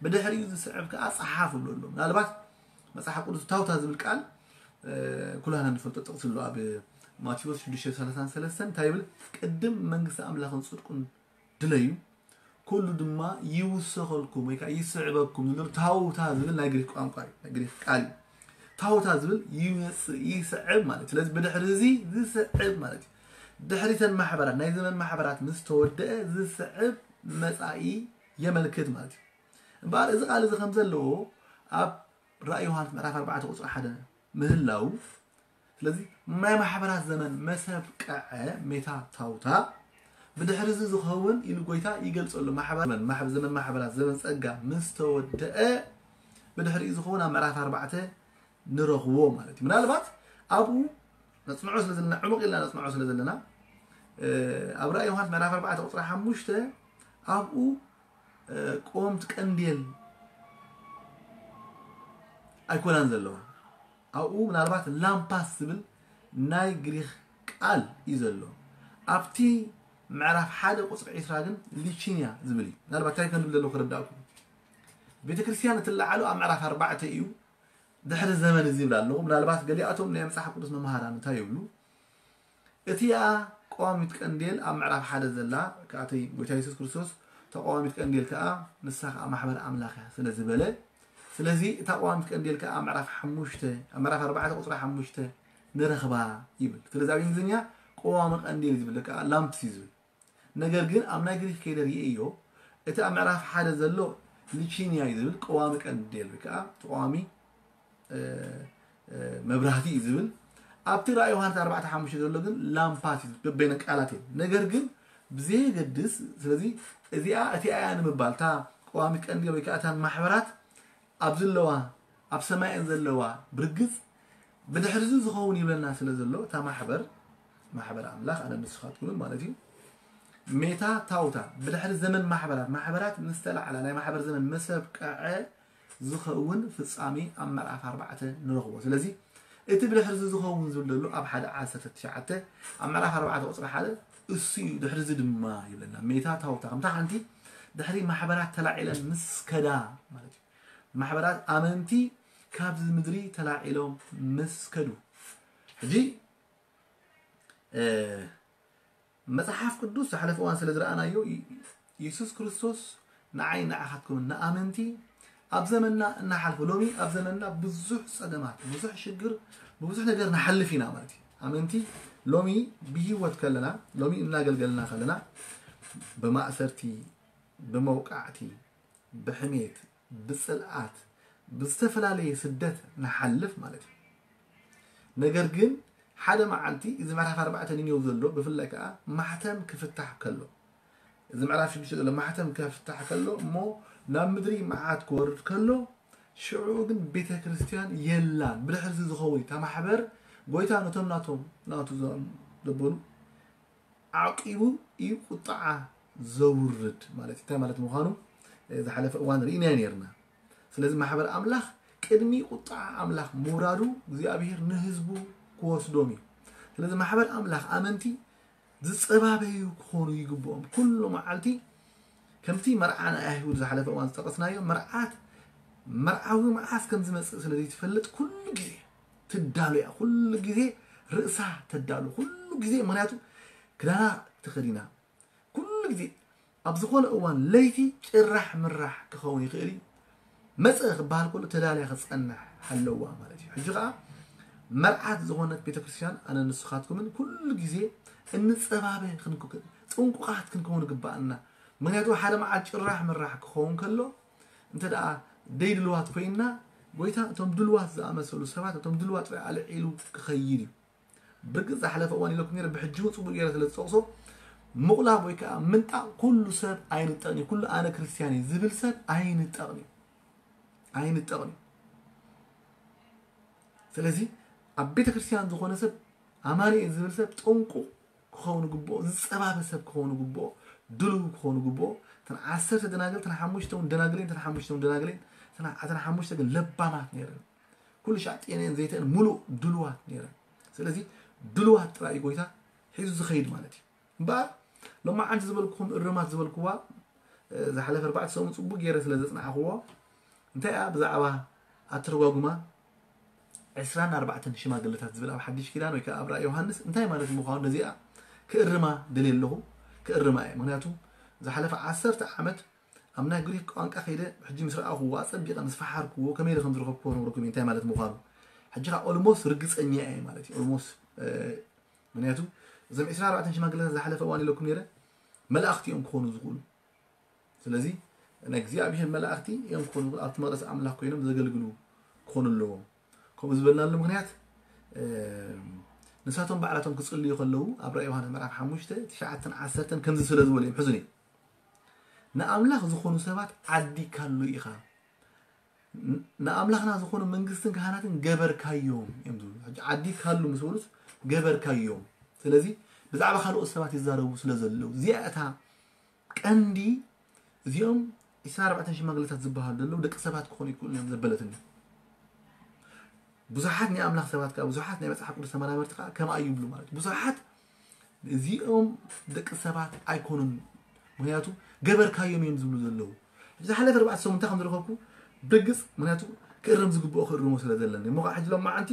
ብድሕሪኡ ዝስዕብ ከዓ ፀሓፍ ብሎ ኣሎ። ምናልባት መፅሓፍ ቅዱስ ታውታ ዝብል ቃል ኩላና ንፈልጦ ጥቕሲ ኣሎ ኣብ ማቴዎስ ሽዱሽተ ሰላሳን ሰለስተን እንታይ ይብል? ቅድም መንግስቲ ኣምላኽን ፅድቁን ድለዩ ኩሉ ድማ ይውሰኸልኩም ወይ ከዓ ይስዕበኩም ዝብል ታውታ ዝብል ናይ ግሪክ ቋንቋ እዩ፣ ናይ ግሪክ ቃል እዩ። ታውታ ዝብል ይመፅእ ይስዕብ ማለት እዩ። ስለዚ ብድሕሪ እዚ ዝስዕብ ማለት እዩ። ድሕሪተን ማሕበራት ናይ ዘመን ማሕበራት ምስ ተወደአ ዝስዕብ መፃኢ የመልክት ማለት እዩ። እምበኣር እዚ ቃል እዚ ከም ዘለዎ ኣብ ራእይ ዮሃንስ ምዕራፍ ኣርባዕተ ቁፅሪ ሓደ ምህላው ስለዚ ናይ ማሕበራት ዘመን መሰብ ቀዐ ሜታ ታውታ ብድሕሪ እዚ ዝኸውን ኢሉ ጎይታ ይገልጸሉ። ማሕበር ዘመን ማሕብ ዘመን ማሕበራት ዘመን ጸጋ ምስ ተወደአ ብድሕሪኡ ዝኸውን ኣብ ምዕራፍ ኣርባዕተ ንረኽቦ ማለት እዩ። ምናልባት ኣብኡ ነጽንዖ ስለ ዘለና ዕሙቕ ኢልና ነጽንዖ ስለ ዘለና ኣብ ራእይ ዮሃንስ ምዕራፍ ኣርባዕተ ቁፅሪ ሓሙሽተ ኣብኡ ቆምቲ ቀንዴል ኣይኮናን ዘለዋ ኣብኡ ምናልባት ላምፓስ ዝብል ናይ ግሪክ ቃል እዩ ዘሎ። ኣብቲ ምዕራፍ ሓደ ቁፅሪ ዒስራ ግን ሊቺንያ ዝብል እዩ። ምናልባት እንታይ ከም ዝብል ዘለዎ ክረዳእኩም። ቤተ ክርስቲያን እትለዓሉ ኣብ ምዕራፍ ኣርባዕተ እዩ። ድሕሪ ዘመን እዚ ይብል ኣለኹ። ምናልባት ገሊኣቶም ናይ መፅሓፍ ቅዱስ መምሃራን እንታይ ይብሉ? እቲኣ ቀዋሚት ቀንዴል ኣብ ምዕራፍ ሓደ ዘላ ከኣተይ ጎይታ የሱስ ክርስቶስ ተቃዋሚት ቀንዴል ከኣ ንሳ ከኣ ማሕበር ኣምላኽ እያ ስለ ዝበለ ስለዚ እታ ቀዋሚት ቀንዴል ከኣ ኣብ ምዕራፍ ሓሙሽተ ኣብ ምዕራፍ ኣርባዕተ ቁፅሪ ሓሙሽተ ንረኽባ ይብል። ስለዚ ኣብ እንግሊዝኛ ቀዋሚ ቀንዴል ዝብል ከኣ ላምፕስ እዩ ዝብል። ነገር ግን ኣብ ናይ ግሪክ ከይደ ርእየዮ እቲ ኣብ ምዕራፍ ሓደ ዘሎ ሊቺንያ እዩ ዝብል ቀዋሚ ቀንዴል ወይ ከኣ ተቃዋሚ መብራህቲ እዩ ዝብል። ኣብቲ ራእይ ዮሃንስ ኣርባዕተ ሓሙሽተ ዘሎ ግን ላምፓት እዩ በበይነ ቃላት እዮም። ነገር ግን ብዘየገድስ ስለዚ እዚኣ እቲኣ እያ ንምባል እታ ቀዋሚት ቀንዲ ወይ ከዓ እታን ማሕበራት ኣብ ዘለዋ ኣብ ሰማይን ዘለዋ ብርግፅ ብድሕሪ እዚ ዝኸውን ይብለና ስለ ዘሎ እታ ማሕበር ማሕበር ኣምላኽ ኣነ ንስኻትኩምን ማለት እዩ ሜታ ታውታ ብድሕሪ ዘመን ማሕበራት ማሕበራት ምስ ተላዕላ ናይ ማሕበር ዘመን መሰብ ቀዐ ዝኸውን ፍጻሜ ኣብ ምዕራፍ ኣርባዕተ ንረኽቦ። ስለዚ እቲ ብድሕሪ እዚ ዝኸውን ዝብል ዘሎ ኣብ ሓደ ዓሰርተ ትሽዓተ ኣብ ምዕራፍ ኣርባዕተ ቁፅሪ ሓደ እሱ እዩ። ድሕሪ እዚ ድማ ይብለና ሜታ ታውታ ከምታ ሓንቲ ድሕሪ ማሕበራት ተላዒለን ምስ ከዳ ማለት እዩ። ማሕበራት ኣመንቲ ካብዚ ምድሪ ተላዒሎም ምስ ከዱ ሕጂ መጽሓፍ ቅዱስ ዝሓለፈ እዋን ስለ ዝረኣናዮ የሱስ ክርስቶስ ንዓይ ንዓኻትኩም ንኣመንቲ ኣብ ዘመንና እናሓልፉ ሎሚ ኣብ ዘመንና ብዙሕ ጸገማት ብዙሕ ሽግር ብብዙሕ ነገር ንሓልፍ ኢና ማለት እዩ። ኣመንቲ ሎሚ ብህይወት ከለና ሎሚ እናገልገልና ከለና ብማእሰርቲ ብመውቃዕቲ ብሕሜት ብጽልኣት ብዝተፈላለየ ስደት ንሓልፍ ማለት እዩ። ነገር ግን ሓደ መዓልቲ እዚ ምዕራፍ ኣርባዕተ ንኔው ዘሎ ብፍላይ ከዓ ማሕተም ክፍታሕ ከሎ እዚ ምዕራፍ ሽዱሽተ ዘሎ ማሕተም ክፍታሕ ከሎ እሞ ናብ ምድሪ መዓት ክወርድ ከሎ ሽዑ ግን ቤተ ክርስቲያን የላን። ብድሕርዚ ዝኸውን እዩ። እታ ማሕበር ጎይታ ነቶም ናቶም ናቱ ዘበሉ ዓቂቡ እዩ ቁጥዓ ዘውርድ ማለት እዩ። እንታይ ማለት ምዃኑ ዝሓለፈ እዋን ርኢናዮ ነርና። ስለዚ ማሕበር ኣምላኽ ቅድሚ ቁጥዓ ኣምላኽ ምውራዱ እግዚኣብሔር ንህዝቡ ክወስዶም እዩ። ስለዚ ማሕበር ኣምላኽ ኣመንቲ ዝጸባበዩ ክኾኑ ይግብኦም። ኩሉ መዓልቲ ከምቲ መርዓ ናይ ኣይሁድ ዝሓለፈ እዋን ዝጠቐስናዮ መርዓት መርዓዊ መዓስ ከም ዝመጽእ ስለ ዘይትፈልጥ ኩሉ ግዜ ትዳሎ እያ። ኩሉ ግዜ ርእሳ ተዳሉ ኩሉ ግዜ ምክንያቱ ክዳና ተኸዲና ኩሉ ግዜ ኣብ ዝኾነ እዋን ለይቲ ጭራሕ ምራሕ ክኸውን ይኽእል እዩ። መጸ ክበሃል ከሎ ተዳልያ ክጸንሕ ኣለዋ ማለት እዩ። ሕጂ ከዓ መርዓት ዝኾነት ቤተክርስትያን ኣነ ንስኻትኩምን ኩሉ ግዜ እንጸባበ ክንክ- ጥንቁቓት ክንከውን ግባኣና። ምክንያቱ ሓደ መዓልቲ ጭራሕ ምራሕ ክኸውን ከሎ እንተ ደኣ ደይድልዋት ኮይንና ጎይታ እቶም ድልዋት ዝኣመሰሉ ሰባት እቶም ድልዋት ጥራይ ኣልዒሉ ክኸይድ እዩ። ብርግጽ ዝሓለፈ እዋን ኢለኩም ነይረ ብሕጂ እውን ጽቡቅ ገይረ ስለ ዝጠቕሶ ምቑላብ ወይ ከዓ ምንጣቕ ኩሉ ሰብ ኣይንጠቕን እዩ። ኩሉ ኣነ ክርስትያን እየ ዝብል ሰብ ኣይንጠቕን እዩ። ኣይንጠቕን እዩ። ስለዚ ኣብ ቤተ ክርስትያን ዝኾነ ሰብ ኣማኒ እየ ዝብል ሰብ ጥንቁቕ ክኸውን ግብኦ፣ ዝጸባበ ሰብ ክኸውን ግብኦ፣ ድሉው ክኸውን ግብኦ። እተን ዓሰርተ ደናግል እተን ሓሙሽተ እውን ደናግሌን እተን ሓሙሽተ እውን ደናግሌን እተን ሓሙሽተ ግን ለባማት ነይረን። ኩሉ ሻዕ ጤነን ዘይተን ሙሉእ ድሉዋት ነይረን። ስለዚ ድሉዋት ጥራይ እዩ ጎይታ ሒዙ ዝኸይድ ማለት እዩ። እምበኣር ሎማዓንቲ ዝበልኩኹም እርማት ዝበልኩዋ ዝሓለፈ ኣርባዕተ ሰሙን ጽቡቅ ገይረ ስለ ዘጽናዕኽዎ እንታይ እያ ብዛዕባ ኣተረጓጉማ ዕስራን ኣርባዕተን ሽማግለታት ዝብል ኣብ ሓድሽ ኪዳን ወይ ከዓ ኣብ ራእይ ዮሃንስ እንታይ ማለት ምዃኑ ነዚኣ ክእርማ ደልየ ኣለኹ። ክእርማ እየ። ምክንያቱ ዝሓለፈ ዓሰርተ ዓመት ኣብ ናይ ግሪክ ቋንቋ ከይደ ሕጂ ምስ ረኣኽዎ ኣጸቢቐ ምስ ፈሓርክዎ ከመይ ኢለ ከም ዝረኸብክዎ ነግረኩም እየ እንታይ ማለት ምዃኑ። ሕጂ ከዓ ኦልሞስ ርግጸኛ እየ ማለት እዩ። ኦልሞስ ምክንያቱ እዞም ዕስራን ኣርባዕተን ሽማግለታት ዝሓለፈ እዋን ኢለኩም ነይረ መላእኽቲ እዮም ክኾኑ ዝኽእሉ። ስለዚ ናይ እግዚኣብሔር መላእኽቲ እዮም ክኾኑ ዝኽእሉ ኣብቲ መቕደስ ኣምላኽ ኮይኖም ዘገልግሉ ክኾኑ ኣለዎም። ከምኡ ዝበልናሉ ምክንያት ንሳቶም ባዕላቶም ክጽልዩ ከለዉ ኣብ ራእይ ዮሃንስ ምዕራፍ ሓሙሽተ ትሽዓተን ዓሰርተን ከምዚ ስለ ዝበሉ እዮም። ሕዙኒ ንኣምላኽ ዝኾኑ ሰባት ዓዲካሉ ኢኻ። ንኣምላኽና ዝኾኑ መንግስትን ካህናትን ገበርካዮም እዮም ዝብሉ። ሕጂ ዓዲካሉ ምስ በሉስ ገበርካዮም። ስለዚ ብዛዕባ ካልኦት ሰባት ይዛረቡ ስለ ዘለዉ እዚኣ እታ ቀንዲ እዚኦም ዕስራን ኣርባዕተን ሽማግለታት ዝበሃሉ ዘለዉ ደቂ ሰባት ክኾኑ ይክእሉ እዮም ዘበለትኒ። ብዙሓት ናይ ኣምላኽ ሰባት ከዓ ብዙሓት ናይ መጽሓፍ ቅዱስ ተመራመርቲ ከዓ ከምኣ ይብሉ ማለት ብዙሓት እዚኦም ደቂ ሰባት ኣይኮኑን። ምክንያቱ ገበርካዮም እዮም ዝብሉ ዘለዉ። ዝሓለፈ ኣርባዕተ ሰሙን እንታይ ከም ዝረኸብኩ ብግልጽ ምክንያቱ ክእርም ዝግብኦ ክእርሞ ስለ ዘለኒ እሞ ከዓ ሕጂ ሎማዓንቲ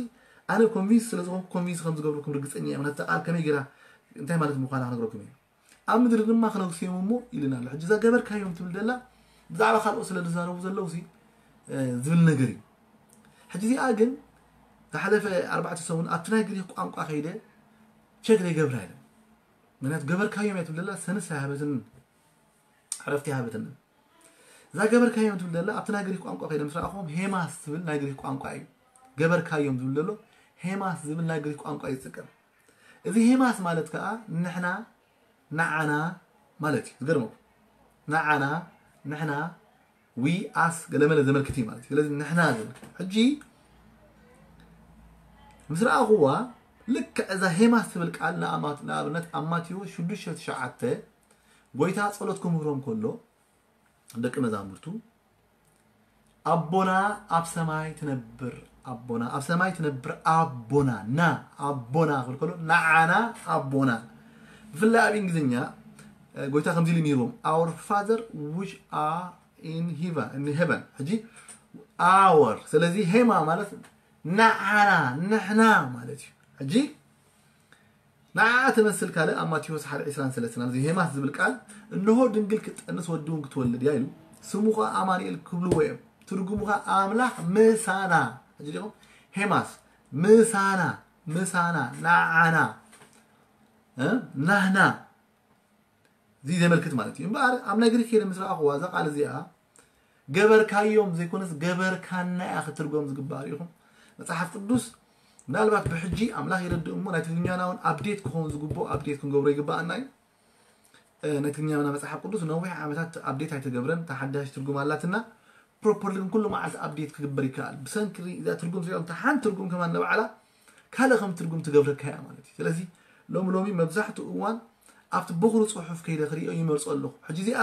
ኣነ ኮንቪንስ ስለ ዝኾንኩ ኮንቪንስ ከም ዝገብረኩም ርግጸኛ እየ። ምክንያቱ እታ ቃል ከመይ ገይራ እንታይ ማለት ምዃና ክነግረኩም እየ። ኣብ ምድሪ ድማ ክነግስዮም እሞ ኢልና ኣሎ። ሕጂ እዛ ገበርካዮም ትብል ዘላ ብዛዕባ ካልኦት ስለ ዝዛረቡ ዘለዉ ሲ ዝብል ነገር እዩ። ሕጂ እዚኣ ግን ዝሓለፈ ኣርባዕተ ሰሙን ኣብቲ ናይ ግሪክ ቋንቋ ከይደ ቸክ ዘይገብራ ኢለ ምክንያቱ ገበርካዮም እያ ትብል ዘላ ሰንስ ኣይሃበትንን ዕረፍቲ ኣይሃበትንን። እዛ ገበርካዮም ትብል ዘላ ኣብቲ ናይ ግሪክ ቋንቋ ከይደ ምስ ረኣኹም ሄማስ ዝብል ናይ ግሪክ ቋንቋ እዩ። ገበርካዮም ዝብል ዘሎ ሄማስ ዝብል ናይ ግሪክ ቋንቋ እዩ ዝጥቀም። እዚ ሄማስ ማለት ከዓ ንሕና ንዓና ማለት እዩ። ዝገርመኩም ንዓና ንሕና ዊ ኣስ ገለመለ ዘመልክት እዩ ማለት እዩ። ስለዚ ንሕና ዝብል ሕጂ ምስ ረኣኹዋ ልክዕ እዛ ሄማስ ትብል ቃል ንኣብነት ኣብ ማቴዎስ ሽዱሽተ ትሽዓተ ጎይታ ጸሎት ክምህሮም ከሎ ደቂ መዛሙርቱ ኣቦና ኣብ ሰማይ ትነብር ኣቦና ኣብ ሰማይ ትነብር ኣቦና ና ኣቦና ክብል ከሎ ንዓና ኣቦና ብፍላይ ኣብ እንግሊዝኛ ጎይታ ከምዚ ኢሉ ምህርዎም our father which are in heaven ሕጂ our ስለዚ ሄማ ማለት ንዓና ንሕና ማለት እዩ። ሕጂ ንዓኣ ትመስል ካልእ ኣብ ማቴዎስ ሓደ ዕስራን ሰለስተን ኣብዚ ሄማስ ዝብል ቃል እንሆ ድንግል ክትጠንስ ወዲ እውን ክትወልድ እያ ኢሉ ስሙ ኸዓ ኣማኑኤል ክብልዎ እዮም። ትርጉሙ ኸዓ ኣምላኽ ምሳና። ሕጂ ዲኹም ሄማስ ምሳና ምሳና ንዓና ናህና እዚ ዘመልክት ማለት እዩ። እምበኣር ኣብ ናይ ግሪክ ከይደ ምስ ረኣኽዋ እዛ ቃል እዚኣ ገበርካዮም ዘይኮነስ ገበርካና እያ ክትርጎም ዝግባእ ርኢኹም። መጽሓፍ ቅዱስ ምናልባት ብሕጂ ኣምላኽ ይረድእ እሞ ናይ ትግርኛና እውን ኣፕዴት ክኸውን ዝግብኦ ኣፕዴት ክንገብሮ ይግባኣና እዩ። ናይ ትግርኛና መጽሓፍ ቅዱስ ነዊሕ ዓመታት ኣፕዴት ኣይተገብረን። ተሓዳሽ ትርጉም ኣላትና። ፕሮፐርሊ ግን ኩሉ መዓልቲ ኣፕዴት ክግበር ይከኣል። ብሰንኪ እዛ ትርጉም እዚኦም እታ ሓንቲ ትርጉም ከማን ንባዕላ ካልእ ከም ትርጉም ትገብረካ እያ ማለት እዩ። ስለዚ ሎሚ ሎሚ መብዛሕትኡ እዋን ኣብቲ በኹሪ ጽሑፍ ከይደ ክሪኦ ይመርጾ ኣለኹ። ሕጂ እዚኣ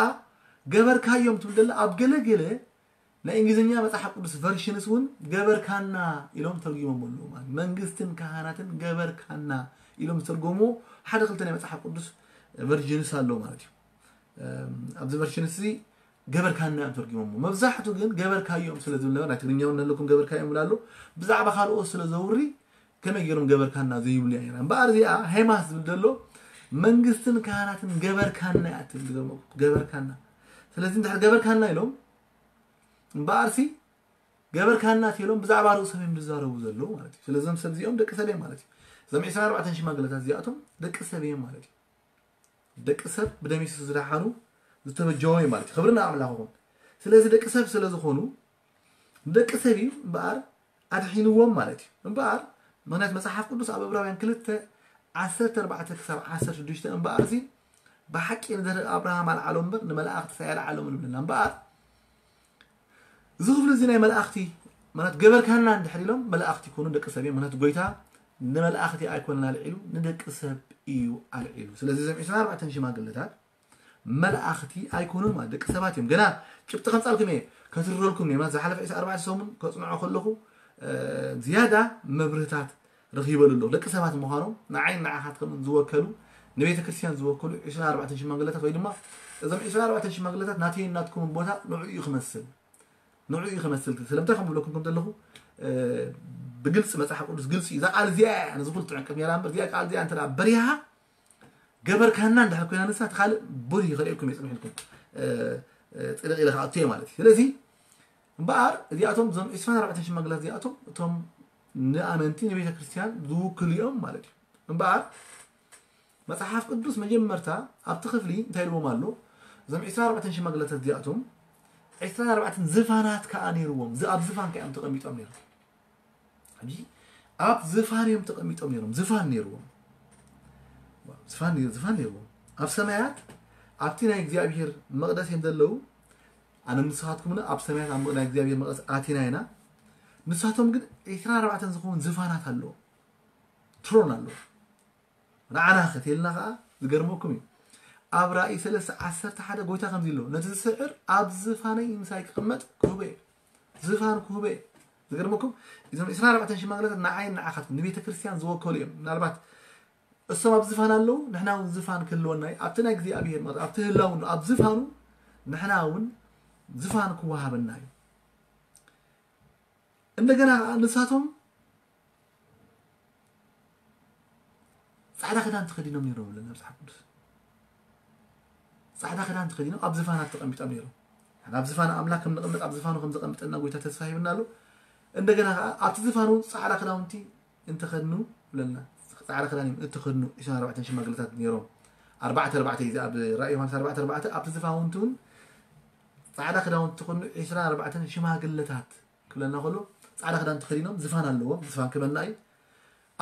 ገበርካዮም ትብል ዘላ ኣብ ገለ ገለ ናይ እንግሊዝኛ መጽሓፍ ቅዱስ ቨርሽንስ እውን ገበርካና ኢሎም ተርጉሞም ኣለዉ። ማለት መንግስትን ካህናትን ገበርካና ኢሎም ዝተርጎሙ ሓደ ክልተ ናይ መጽሓፍ ቅዱስ ቨርሽንስ ኣለዉ ማለት እዩ። ኣብዚ ቨርሽንስ እዚ ገበርካና እዮም ተርጉሞም። መብዛሕቱ ግን ገበርካዮም ስለ ዝብል ነበር፣ ናይ ትግርኛ እውን ኣለኩም ገበርካዮም ይብሉ ኣለዉ። ብዛዕባ ካልኦት ስለ ዘውሪ ከመይ ገይሮም ገበርካና ዘይብሉ እያ ነይራ። እምበኣር እዚኣ ሄማስ ዝብል ዘሎ መንግስትን ካህናትን ገበርካና እያ ትብል፣ ዝገርመኩም፣ ገበርካና። ስለዚ እንድሕር ገበርካና ኢሎም እምበኣርሲ ገበርካና ኢሎም ብዛዕባ ርእሶም እዮም ዝዛረቡ ዘለዉ ማለት እዩ። ስለዚ እዞም ሰብ እዚኦም ደቂ ሰብ እዮም ማለት እዩ። እዞም ዕስራን ኣርባዕተን ሽማግለታት እዚኣቶም ደቂ ሰብ እዮም ማለት እዩ። ደቂ ሰብ ብደም የሱስ ዝደሓኑ ዝተበጀዉ እዮም ማለት እዩ። ክብሪ ንኣምላኽ ይኹን። ስለዚ ደቂ ሰብ ስለ ዝኾኑ ንደቂ ሰብ እዩ እምበኣር ኣድሒንዎም ማለት እዩ። እምበኣር ምኽንያት መጽሓፍ ቅዱስ ኣብ ዕብራውያን ክልተ ዓሰርተ ኣርባዕተ ክሳብ ዓሰርተ ሽዱሽተ እምበኣር እዚ ብሓቂ ንዘርኢ ኣብርሃም ኣልዓሎ እምበር ንመላእኽቲ ሳይ ኣልዓሎም ንብለና እምበኣር እዚ ክፍሊ እዚ ናይ መላእኽቲ ማለት ገበርካና እንድሕር ኢሎም መላእኽቲ ይኮኑ ደቂ ሰብ እዮም። ምክንያቱ ጎይታ ንመላእኽቲ ኣይኮነን ኣልዒሉ ንደቂ ሰብ እዩ ኣልዒሉ። ስለዚ እዞም ዕስራን ኣርባዕተን ሽማግለታት መላእኽቲ ኣይኮኑን ማለት ደቂ ሰባት እዮም። ገና ጭብጢ ከምጻልኩም እየ ከትርረልኩም እየ ማለት ዝሓለፈ ዕስራን ኣርባዕተን ሰሙን ከጽንዖ ከለኹ እ፣ ዝያዳ መብርህታት ረኺበሉ ኣለኹ። ደቂ ሰባት ምዃኖም ንዓይን ንዓኻትኩምን ዝወከሉ ንቤተ ክርስቲያን ዝወከሉ ዕስራን ኣርባዕተን ሽማግለታት ወይ ድማ እዞም ዕስራን ኣርባዕተን ሽማግለታት ናተይን ናትኩምን ቦታ ንዕኡ እዩ ክመስል ንዕኡ እዩ ክመስል ስለምንታይ ከም ዝብለኩም ከም ዘለኹ እ፣ ብግልፂ መፅሓፍ ቅዱስ ግልፂ እዩ። እዛ ቃል እዚኣ እያ ነዚ ኩሉ ትዕንቅፍ ነራ እምበር እዚኣ ቃል እዚኣ እንተ በሪሃ ገበርካና እንድሕር ኮይና ንሳ እቲ ካልእ ብሩህ ከርእየኩም እየ ፅንሕ ኢልኩም እ፣ እ፣ ፅድቕ ኢለ ክኣቱ እየ ማለት እዩ። ስለዚ እምበኣር እዚኣቶም እዞም ዕስራን ኣርባዕተን ሽማግላት እዚኣቶም እቶም ንኣመንቲ ንቤተ ክርስቲያን ዝውክሉ እዮም ማለት እዩ። እምበኣር መጽሓፍ ቅዱስ መጀመርታ ኣብቲ ክፍሊ እንታይ ኢልዎም ኣሎ? እዞም ዕስራን ኣርባዕተን ሽማግለታት እዚኣቶም ዕስራን ኣርባዕተን ዝፋናት ከኣ ነይርዎም። ዝ- ኣብ ዝፋን ከ እዮም ተቐሚጦም ነይሮም። ሕጂ ኣብ ዝፋን እዮም ተቐሚጦም ነይሮም። ዝፋን ነይርዎም። ዝፋን ነይሩ- ዝፋን ነይርዎም። ኣብ ሰማያት ኣብቲ ናይ እግዚኣብሔር መቕደስ እዮም ዘለዉ። ኣነ ንስኻትኩም እውን ኣብ ሰማያት ኣብ ናይ እግዚኣብሔር መቕደስ ኣቲና ኢና። ንሳቶም ግን ዕስራን ኣርባዕተን ዝኸውን ዝፋናት ኣለዎም። ትሮን ኣለዎም። ንዓና ከተልና ከዓ ዝገርመኩም እዩ። ኣብ ራእይ ሰለስተ ዓሰርተ ሓደ ጎይታ ከምዚ ኣሎ፣ ነቲ ዝስዕር ኣብ ዝፋነይ ምሳይ ክቕመጥ ክህቦ እየ። ዝፋን ክህቦ እየ። ዝገርመኩም እዞም ዕስራን ኣርባዕተን ሽማግለታት ንዓይን ንዓኻትኩም ንቤተ ክርስቲያን ዝወከሉ እዮም። ምናልባት እሶም ኣብ ዝፋን ኣለዉ፣ ንሕና እውን ዝፋን ክህልወና እዩ። ኣብቲ ናይ እግዚኣብሔር ማለት ኣብቲ ህላውኑ ኣብ ዝፋኑ ንሕና እውን ዝፋን ክወሃበና እዩ። እንደገና ከዓ ንሳቶም ፃዕዳ ክዳን ተኸዲኖም ነይሮም ኣለና መፅሓፍ ቅዱስ። ፃዕዳ ክዳን ተኸዲኖም ኣብ ዝፋናት ተቐሚጦም ነይሮም። ንሕና ኣብ ዝፋን ኣምላኽ ከም ንቐመጥ ኣብ ዝፋኑ ከም ዘቐምጠና ጎይታ ተስፋ ሂብና ኣሎ። እንደገና ከዓ ኣብቲ ዝፋን እውን ፃዕዳ ክዳውንቲ እንተኸድኑ ብለና ፃዕዳ ክዳን እዮም እተኸድኑ ዕስራን ኣርባዕተን ሽማግለታት ነይሮም። ኣርባዕተ ኣርባዕተ እዩ ኣብ ራእይ ዮሃንስ ኣርባዕተ ኣርባዕተ ኣብቲ ዝፋውንቲ እውን ፃዕዳ ክዳውንቲ ተኸድኑ ዕስራን ኣርባዕተን ሽማግለታት ክብለና ከሎ ፃዕዳ ክዳን ተኸዲኖም ዝፋን ኣለዎም። ዝፋን ክበና እዩ።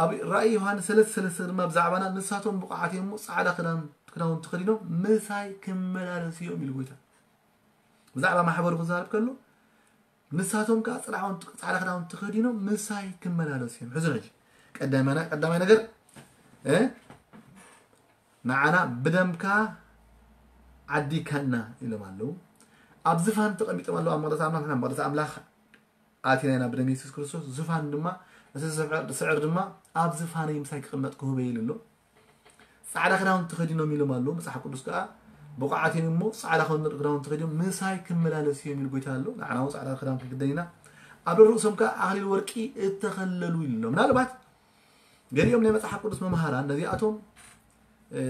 ኣብ ራእይ ዮሃንስ ሰለስተ ሰለስተ ድማ ብዛዕባና ንሳቶም ብቑዓት እዮም እሞ ፃዕዳ ክዳን ክዳውንቲ ተኸዲኖም ምሳይ ክመላለሱ እዮም ኢሉ ጎይታ። ብዛዕባ ማሕበሩ ክዛረብ ከሎ ንሳቶም ከዓ ፃዕዳ ክዳውንቲ ተኸዲኖም ምሳይ ክመላለሱ እዮም። ሕዚ ሕጂ ቀዳማይ ቀዳማይ ነገር እ፣ ንዓና ብደምካ ዓዲካና ኢሎም ኣለዉ። ኣብ ዝፋን ተቐሚጦም ኣለዉ። ኣብ መቕደስ ኣምላኽ ንሕና መቕደስ ኣምላኽ ኣቲና ኢና ብደም የሱስ ክርስቶስ። ዝፋን ድማ እቲ ዝስዕር ድማ ኣብ ዝፋነይ ምሳይ ክቕመጥ ክህበ ኢሉ ኣሎ። ፃዕዳ ክዳውንቲ ተኸዲኖም ኢሎም ኣለዉ። መፅሓፍ ቅዱስ ከዓ ብቑዓት እዮም እሞ ፃዕዳ ክዳውንቲ ተኸዲኖም ምሳይ ክመላለሱ እዮም ኢሉ ጎይታ ኣሎ። ንዓና እውን ፃዕዳ ክዳን ክንክደን ኢና። ኣብ ርእሶም ከዓ ኣኽሊል ወርቂ እተኸለሉ ኢሉ ኣሎ። ምናልባት ገሊኦም ናይ መጽሓፍ ቅዱስ መምሃራን ነዚኣቶም እ፣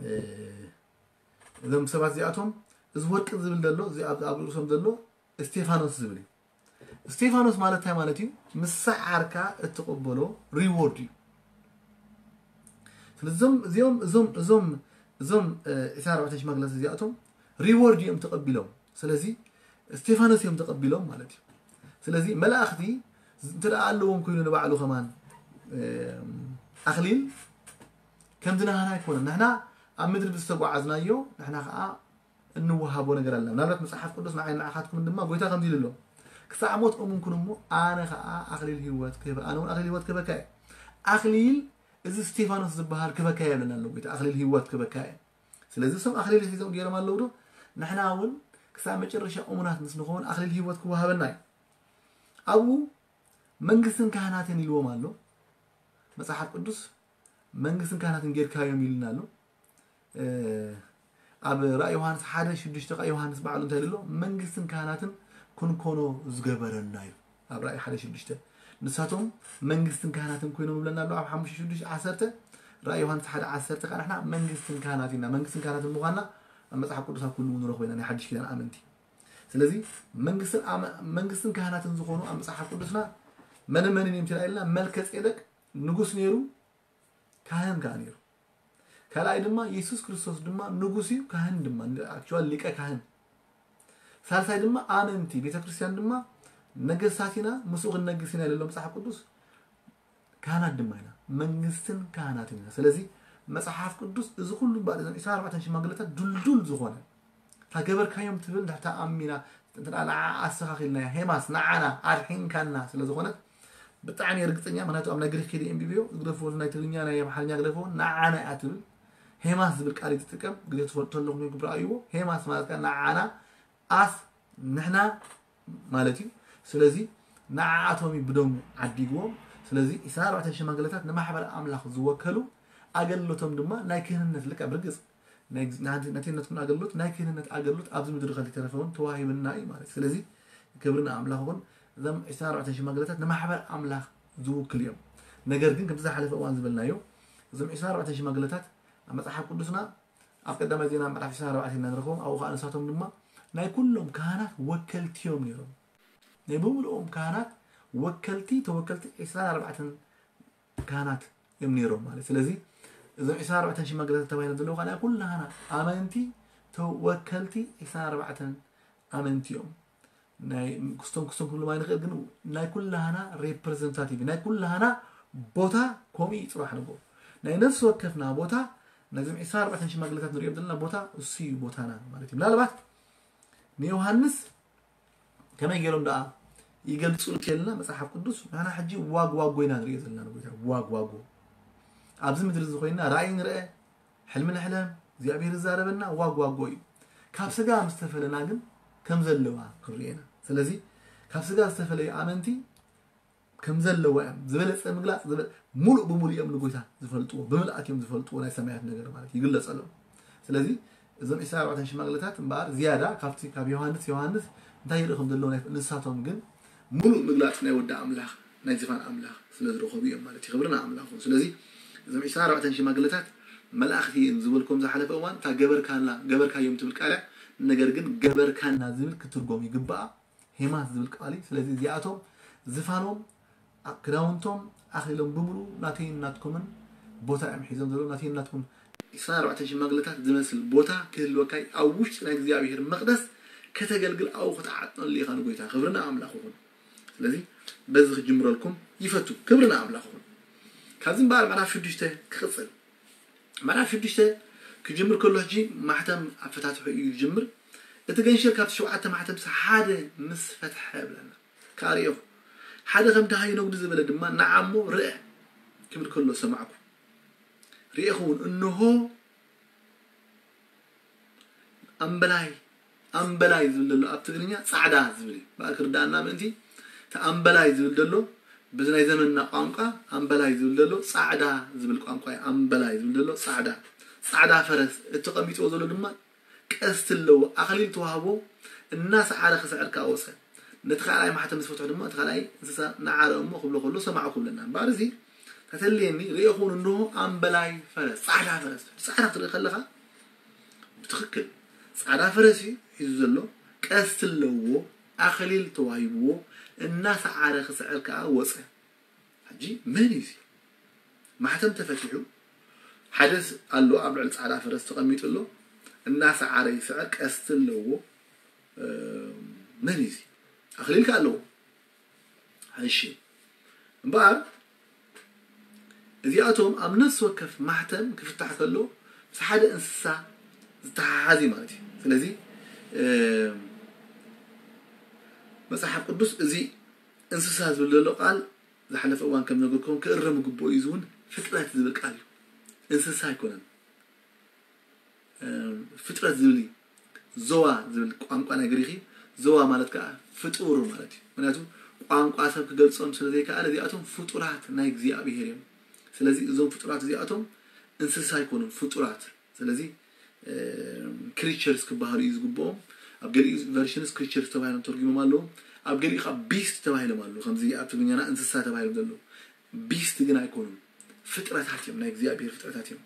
እ፣ እዞም ሰባት እዚኣቶም እዚ ወርቂ ዝብል ዘሎ እዚ ኣብ ኣብ ርእሶም ዘሎ እስቴፋኖስ ዝብል እዩ። እስቴፋኖስ ማለት እንታይ ማለት እዩ? ምስ ሰዓርካ እትቕበሎ ሪዎርድ እዩ። ስለዚ እዞም እዚኦም እዞም እዞም እዞም እ፣ ዕስራን ኣርባዕተን ሽማግለታት እዚኣቶም ሪዎርድ እዮም ተቐቢሎም። ስለዚ እስቴፋኖስ እዮም ተቐቢሎም ማለት እዩ። ስለዚ መላእኽቲ እንተ ደኣ ኣለዎም ኮይኑ ንባዕሉ ከማን እ፣ ኣኽሊል ከምዚ ናህና ኣይኮነን። ንሕና ኣብ ምድሪ ብዝተጓዓዝናዮ ንሕና ከዓ እንወሃቦ ነገር ኣለና። ምናልባት መጽሓፍ ቅዱስ ንዓይ ንዓኻትኩም ድማ ጎይታ ከምዚ ኢሉ ኣሎ፣ ክሳዕ ሞት እሙን ኩን እሞ ኣነ ኸዓ ኣኽሊል ህይወት ክህበ ኣነ እውን ኣኽሊል ህይወት ክህበካ እየ። ኣኽሊል እዚ እስቴፋኖስ ዝበሃል ክበካ እየ ብለና ኣሎ ጎይታ፣ ኣኽሊል ህይወት ክበካ እየ። ስለዚ እሶም ኣኽሊል ሒዞም ገይሮም ኣለዉ ዶ? ንሕና እውን ክሳብ መጨረሻ እሙናት ምስ ንኸውን ኣኽሊል ህይወት ክወሃበና እዩ። ኣብኡ መንግስትን ካህናትን ኢልዎም ኣሎ መጽሓፍ ቅዱስ። መንግስትን ካህናትን ጌርካዮም ኢሉና ኣሎ። ኣብ ራእይ ዮሃንስ ሓደ ሽዱሽተ ከዓ ዮሃንስ ባዕሉ እንታይ ኣሎ? መንግስትን ካህናትን ክንኮኖ ዝገበረና እዩ። ኣብ ራእይ ሓደ ሽዱሽተ ንሳቶም መንግስትን ካህናትን ኮይኖም ይብለና ኣሎ። ኣብ ሓሙሽተ ሽዱሽተ ዓሰርተ፣ ራእይ ዮሃንስ ሓደ ዓሰርተ ከዓ ንሕና መንግስትን ካህናት ኢና። መንግስትን ካህናትን ምዃንና ኣብ መጽሓፍ ቅዱስ ኣብ ኩሉ ንረኽቦ ኢና፣ ናይ ሓድሽ ኪዳን ኣመንቲ። ስለዚ መንግስትን ኣመ- መንግስትን ካህናትን ዝኾኑ ኣብ መጽሓፍ ቅዱስና መን መን እዮም ትላ ኢልና፣ መልከ ጼደቅ ንጉስ ነይሩ፣ ካህን ከዓ ነይሩ። ካልኣይ ድማ የሱስ ክርስቶስ ድማ ንጉስ እዩ፣ ካህን ድማ፣ ኣክቹዋሊ ሊቀ ካህን። ሳልሳይ ድማ ኣመንቲ ቤተ ክርስቲያን ድማ ነገስታት ኢና፣ ምስኡ ክንነግስ ኢና ይለሎ መጽሓፍ ቅዱስ። ካህናት ድማ ኢና፣ መንግስትን ካህናትን ኢና። ስለዚ መጽሓፍ ቅዱስ እዚ ኩሉ እምበኣር እዞም ዕስራን ኣርባዕተን ሽማግለታት ድልዱል ዝኾነ እታ ገበርካዮም ትብል እንድሕር ተኣሚና፣ እንተ ደኣ ንዓ ኣስተኻኺልናያ፣ ሄማስ ንዓና ኣድሒንካና ስለ ዝኾነት፣ ብጣዕሚ እየ ርግጸኛ። ምኽንያቱ ኣብ ናይ ግሪክ ከይደ ኣንቢበዮ፣ ግደፍዎ፣ ናይ ትግርኛ ናይ ኣምሓርኛ ግደፍዎ፣ ንዓና እያ ትብል። ሄማስ ዝብል ቃል እዩ ትጥቀም። ግዜ ትፈልጡ ተለኹም ይግብር ኣይዎ። ሄማስ ማለት ከኣ ንዓና፣ ኣስ፣ ንሕና ማለት እዩ። ስለዚ ንዓኣቶም እዩ ብደሙ ዓዲግዎም። ስለዚ ዕስራን ኣርባዕተን ሽማግለታት ንማሕበር ኣምላኽ ዝወከሉ፣ ኣገልግሎቶም ድማ ናይ ክህንነት፣ ልክዕ ብርግጽ ናይ ግዝ- ናይ ናትነትኩም ኣገልግሎት፣ ናይ ክህንነት ኣገልግሎት ኣብዚ ምድሪ ከይተረፈ እውን ተዋሂብና እዩ ማለት እዩ። ስለዚ ክብሪ ንኣምላኽ ይኹን። እዞም ዕስራን ኣርባዕተን ሽማግለታት ንማሕበር ኣምላኽ ዝውክሉ እዮም። ነገር ግን ከምቲ ዝሓለፈ እዋን ዝበልናዮ፣ እዞም ዕስራን ኣርባዕተን ሽማግለታት ኣብ መጽሓፍ ቅዱስና ኣብ ቀዳማይ ዜና ምዕራፍ ዕስራን ኣርባዕተን ኢና ንረኽቦም። ኣብኡ ኸዓ ንሳቶም ድማ ናይ ኩሎም ካህናት ወከልቲ እዮም ነይሮም። ናይ ብምልኦም ካህናት ወከልቲ፣ ተወከልቲ ዕስራን ኣርባዕተን ካህናት እዮም ነይሮም ማለት። ስለዚ እዞም ዕስራን ኣርባዕተን ሽማግለታት ተባሂሎም ዘለዉ ከዓ ናይ ኩላህና ኣመንቲ ተወከልቲ ዕስራን ኣርባዕተን ኣመንቲ እዮም። ናይ ክስቶም ክስቶም ክብሎም ኣይንኽእል፣ ግን ናይ ኩላህና ሬፕሬዘንታቲቭ፣ ናይ ኩላህና ቦታ ከምኡ እዩ። ጽባሕ ንግሆ ናይ ነፍሲ ወከፍና ቦታ፣ ነዞም ዕስራን ኣርባዕተን ሽማግለታት ንሪኦም ዘለና ቦታ እሱ እዩ ቦታና ማለት እዩ። ምናልባት ንዮሃንስ ከመይ ገይሮም ደኣ ይገልጹ እንተልና መጽሓፍ ቅዱስ፣ ንሕና ሕጂ ዋግ ዋጎ ኢና ንሪኦ ዘለና ንጎይታ። ዋግ ዋጎ ኣብዚ ምድሪ እዚ ኮይንና ራእይ ንርአ፣ ሕልሚ ንሕለም፣ እግዚኣብሔር ዝዛረበና ዋግ ዋጎ እዩ። ካብ ስጋ ምስ ተፈለና ግን ከም ዘለዋ ክንሪኤና። ስለዚ ካብ ስጋ ዝተፈለዩ ኣመንቲ ከም ዘለዋ እዮም ዝበለጸ ምግላጽ ዝበ- ሙሉእ ብሙሉእ እዮም ንጎይታ ዝፈልጥዎ፣ ብምልኣት እዮም ዝፈልጥዎ፣ ናይ ሰማያት ነገር ማለት ይግለጸሎም። ስለዚ እዞም ዕስራን ኣርባዕተን ሽማግለታት እምበኣር ዝያዳ ካብቲ ካብ ዮሃንስ ዮሃንስ እንታይ ይርኢ ከም ዘለዎ ናይ ንሳቶም ግን ሙሉእ ምግላጽ ናይ ወዲ ኣምላኽ ናይ ዝፋን ኣምላኽ ስለ ዝረኸቡ እዮም ማለት እዩ። ክብሪ ንኣምላኽ ይኹን። ስለዚ እዞም ዕስራን ኣርባዕተን ሽማግለታት መላእኽቲ እዮም ዝበልኩም ዝሓለፈ እዋን እታ ገበርካና ገበርካዮም ትብል ቃል እያ። ነገር ግን ገበርካና ዝብል ክትርጎም ይግባኣ። ሄማስ ዝብል ቃል እዩ። ስለዚ እዚኣቶም ዝፋኖም ክዳውንቶም ኣኽሊሎም ብምሉ ናተይን ናትኩምን ቦታ እዮም ሒዞም ዘለዉ። ናተይን ናትኩም ዕስራን ኣርባዕተን ሽማግለታት ዝመስል ቦታ ክህልወካ እዩ። ኣብ ውሽጢ ናይ እግዚኣብሔር መቕደስ ከተገልግል ኣብኡ ክትዓጥነሉ ኢኻ ንጎይታ። ክብሪ ንኣምላኽ ይኹን። ስለዚ በዚ ክጅምረልኩም ይፈቱ። ክብሪ ንኣምላኽ ይኹን። ካብዚ እምበኣር ምዕራፍ ሽዱሽተ ክቕጽል። ምዕራፍ ሽዱሽተ ክጅምር ከሎ ሕጂ ማሕተም ኣፈታትሑ እዩ ዝጅምር። እቲ ገንሽል ካብቲ ሸውዓተ ማሕተምሲ ሓደ ምስ ፈትሐ ብለና። ከኣ ርኤኹ። ሓደ ከም ደሃይ ነጉዲ ዝበለ ድማ ንዓሞ ርአ ክብል ከሎ ሰማዕኩ። ርኤኹ እውን እንሆ ኣምበላይ ኣምበላይ ዝብል ዘሎ ኣብ ትግርኛ ጻዕዳ ዝብል እዩ። ብኣል ክርዳኣና ምእንቲ እቲ ኣምበላይ ዝብል ዘሎ በዚ ናይ ዘመንና ቋንቋ ኣምበላይ ዝብል ዘሎ ጻዕዳ ዝብል ቋንቋ እዩ። ኣምበላይ ዝብል ዘሎ ጻዕዳ ጻዕዳ ፈረስ እቲ ቀሚጥዎ ዘሎ ድማ ቀስቲ ኣለዎ ኣኽሊል ተዋህቦ እናሰዓረ ክስዕር ከኣ ወጸ። ነቲ ካልኣይ ማሕተም ምስ ፈትሖ ድማ እቲ ካልኣይ እንስሳ ነዓረ እሞ ክብሎ ከሎ ሰማዕኩ ብለና። እምበኣር እዚ ተተልየኒ ርኤኹ እውን እንሆ ኣምበላይ ፈረስ ጻዕዳ ፈረስ ጻዕዳ ክትርኢ ከለኻ ብትኽክል ጻዕዳ ፈረስ እዩ ሒዙ ዘሎ፣ ቀስቲ ኣለዎ፣ ኣኽሊል ተዋሂብዎ፣ እናሰዓረ ክስዕር ከኣ ወጸ። ሕጂ መን እዩ እዚ? ማሕተም ተፈቲሑ፣ ሓደ ኣሎ ኣብ ልዕሊ ጻዕዳ ፈረስ ተቐሚጡ ኣሎ፣ እናሰዓረ ይስዕር፣ ቀስቲ ኣለዎ። መን እዩ እዚ? ኣኽሊል ከኣ ኣለዎ። እሺ እምበኣር እዚኣቶም ኣብ ነፍሲ ወከፍ ማሕተም ክፍታሕ ከሎ ምስ ሓደ እንስሳ ዝተሓሓዝ እዩ ማለት እዩ። ስለዚ መፅሓፍ ቅዱስ እዚ እንስሳ ዝብል ዘሎ ቃል ዝሓለፈ እዋን ከም ነገርኩም ክእረም ግብኦ እዩ። እዚ እውን ፍጥረት ዝብል ቃል እዩ። እንስሳ ኣይኮነን። ፍጥረት ዝብል እዩ። ዞዋ ዝብል ቋንቋ ናይ ግሪክ እዩ። ዞዋ ማለት ከዓ ፍጡር ማለት እዩ። ምክንያቱ ቋንቋ ሰብ ክገልፆም ስለዘይከኣለ እዚኣቶም ፍጡራት ናይ እግዚኣብሄር እዮም። ስለዚ እዞም ፍጡራት እዚኣቶም እንስሳ ኣይኮኑን፣ ፍጡራት። ስለዚ ክሪቸርስ ክበሃሉ እዩ ዝግብኦም። ኣብ ገሊኡ ቨርሽንስ ክሪቸርስ ተባሂሎም ተርጉሞም ኣለዉ። ኣብ ገሊኡ ከዓ ቢስት ተባሂሎም ኣለዉ። ከምዚ ኣብ ትግርኛና እንስሳ ተባሂሎም ዘለዉ ቢስት ግን ኣይኮኑን፣ ፍጥረታት እዮም፣ ናይ እግዚኣብሔር ፍጥረታት እዮም።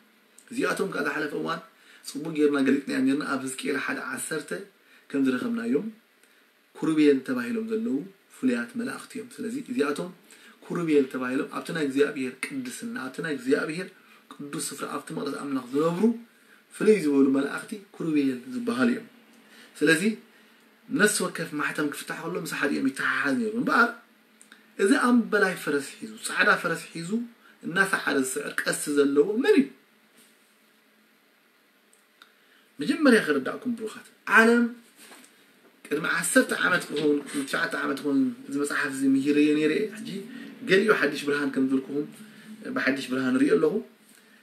እዚኣቶም ከዓ ዝሓለፈ እዋን ፅቡቅ ጌርና ገሊፅናዮም ኔርና። ኣብ ህዝቅኤል ሓደ ዓሰርተ ከም ዝረኸብናዮም ኩሩቤል ተባሂሎም ዘለዉ ፍሉያት መላእኽቲ እዮም። ስለዚ እዚኣቶም ኩሩቤል ተባሂሎም ኣብቲ ናይ እግዚኣብሔር ቅድስና፣ ኣብቲ ናይ እግዚኣብሔር ቅዱስ ስፍራ፣ ኣብቲ መቕደስ ኣምላኽ ዝነብሩ ፍልይ ዝበሉ መላእኽቲ ኩሩቤል ዝበሃሉ እዮም። ስለዚ ነፍሲ ወከፍ ማሕተም ክፍታሕ ከሎ ምስ ሓደ እዮም ይተሓሓዝ ነይሩ። እምበኣር እዚ ኣምበላይ ፈረስ ሒዙ፣ ፃዕዳ ፈረስ ሒዙ እናሰዓረ ዝስዕር ቀስቲ ዘለዎ መን እዩ? መጀመርያ ክርዳእኩም ብሩኻት፣ ዓለም ቅድሚ ዓሰርተ ዓመት ክኸውን፣ ቅድሚ ትሽዓተ ዓመት ክኸውን እዚ መጽሓፍ እዚ ምሂረዮ ነይረ። ሕጂ ገሊኡ ሓድሽ ብርሃን ከም ዝበልኩኹም ብሓድሽ ብርሃን ርእዮ ኣለኹ።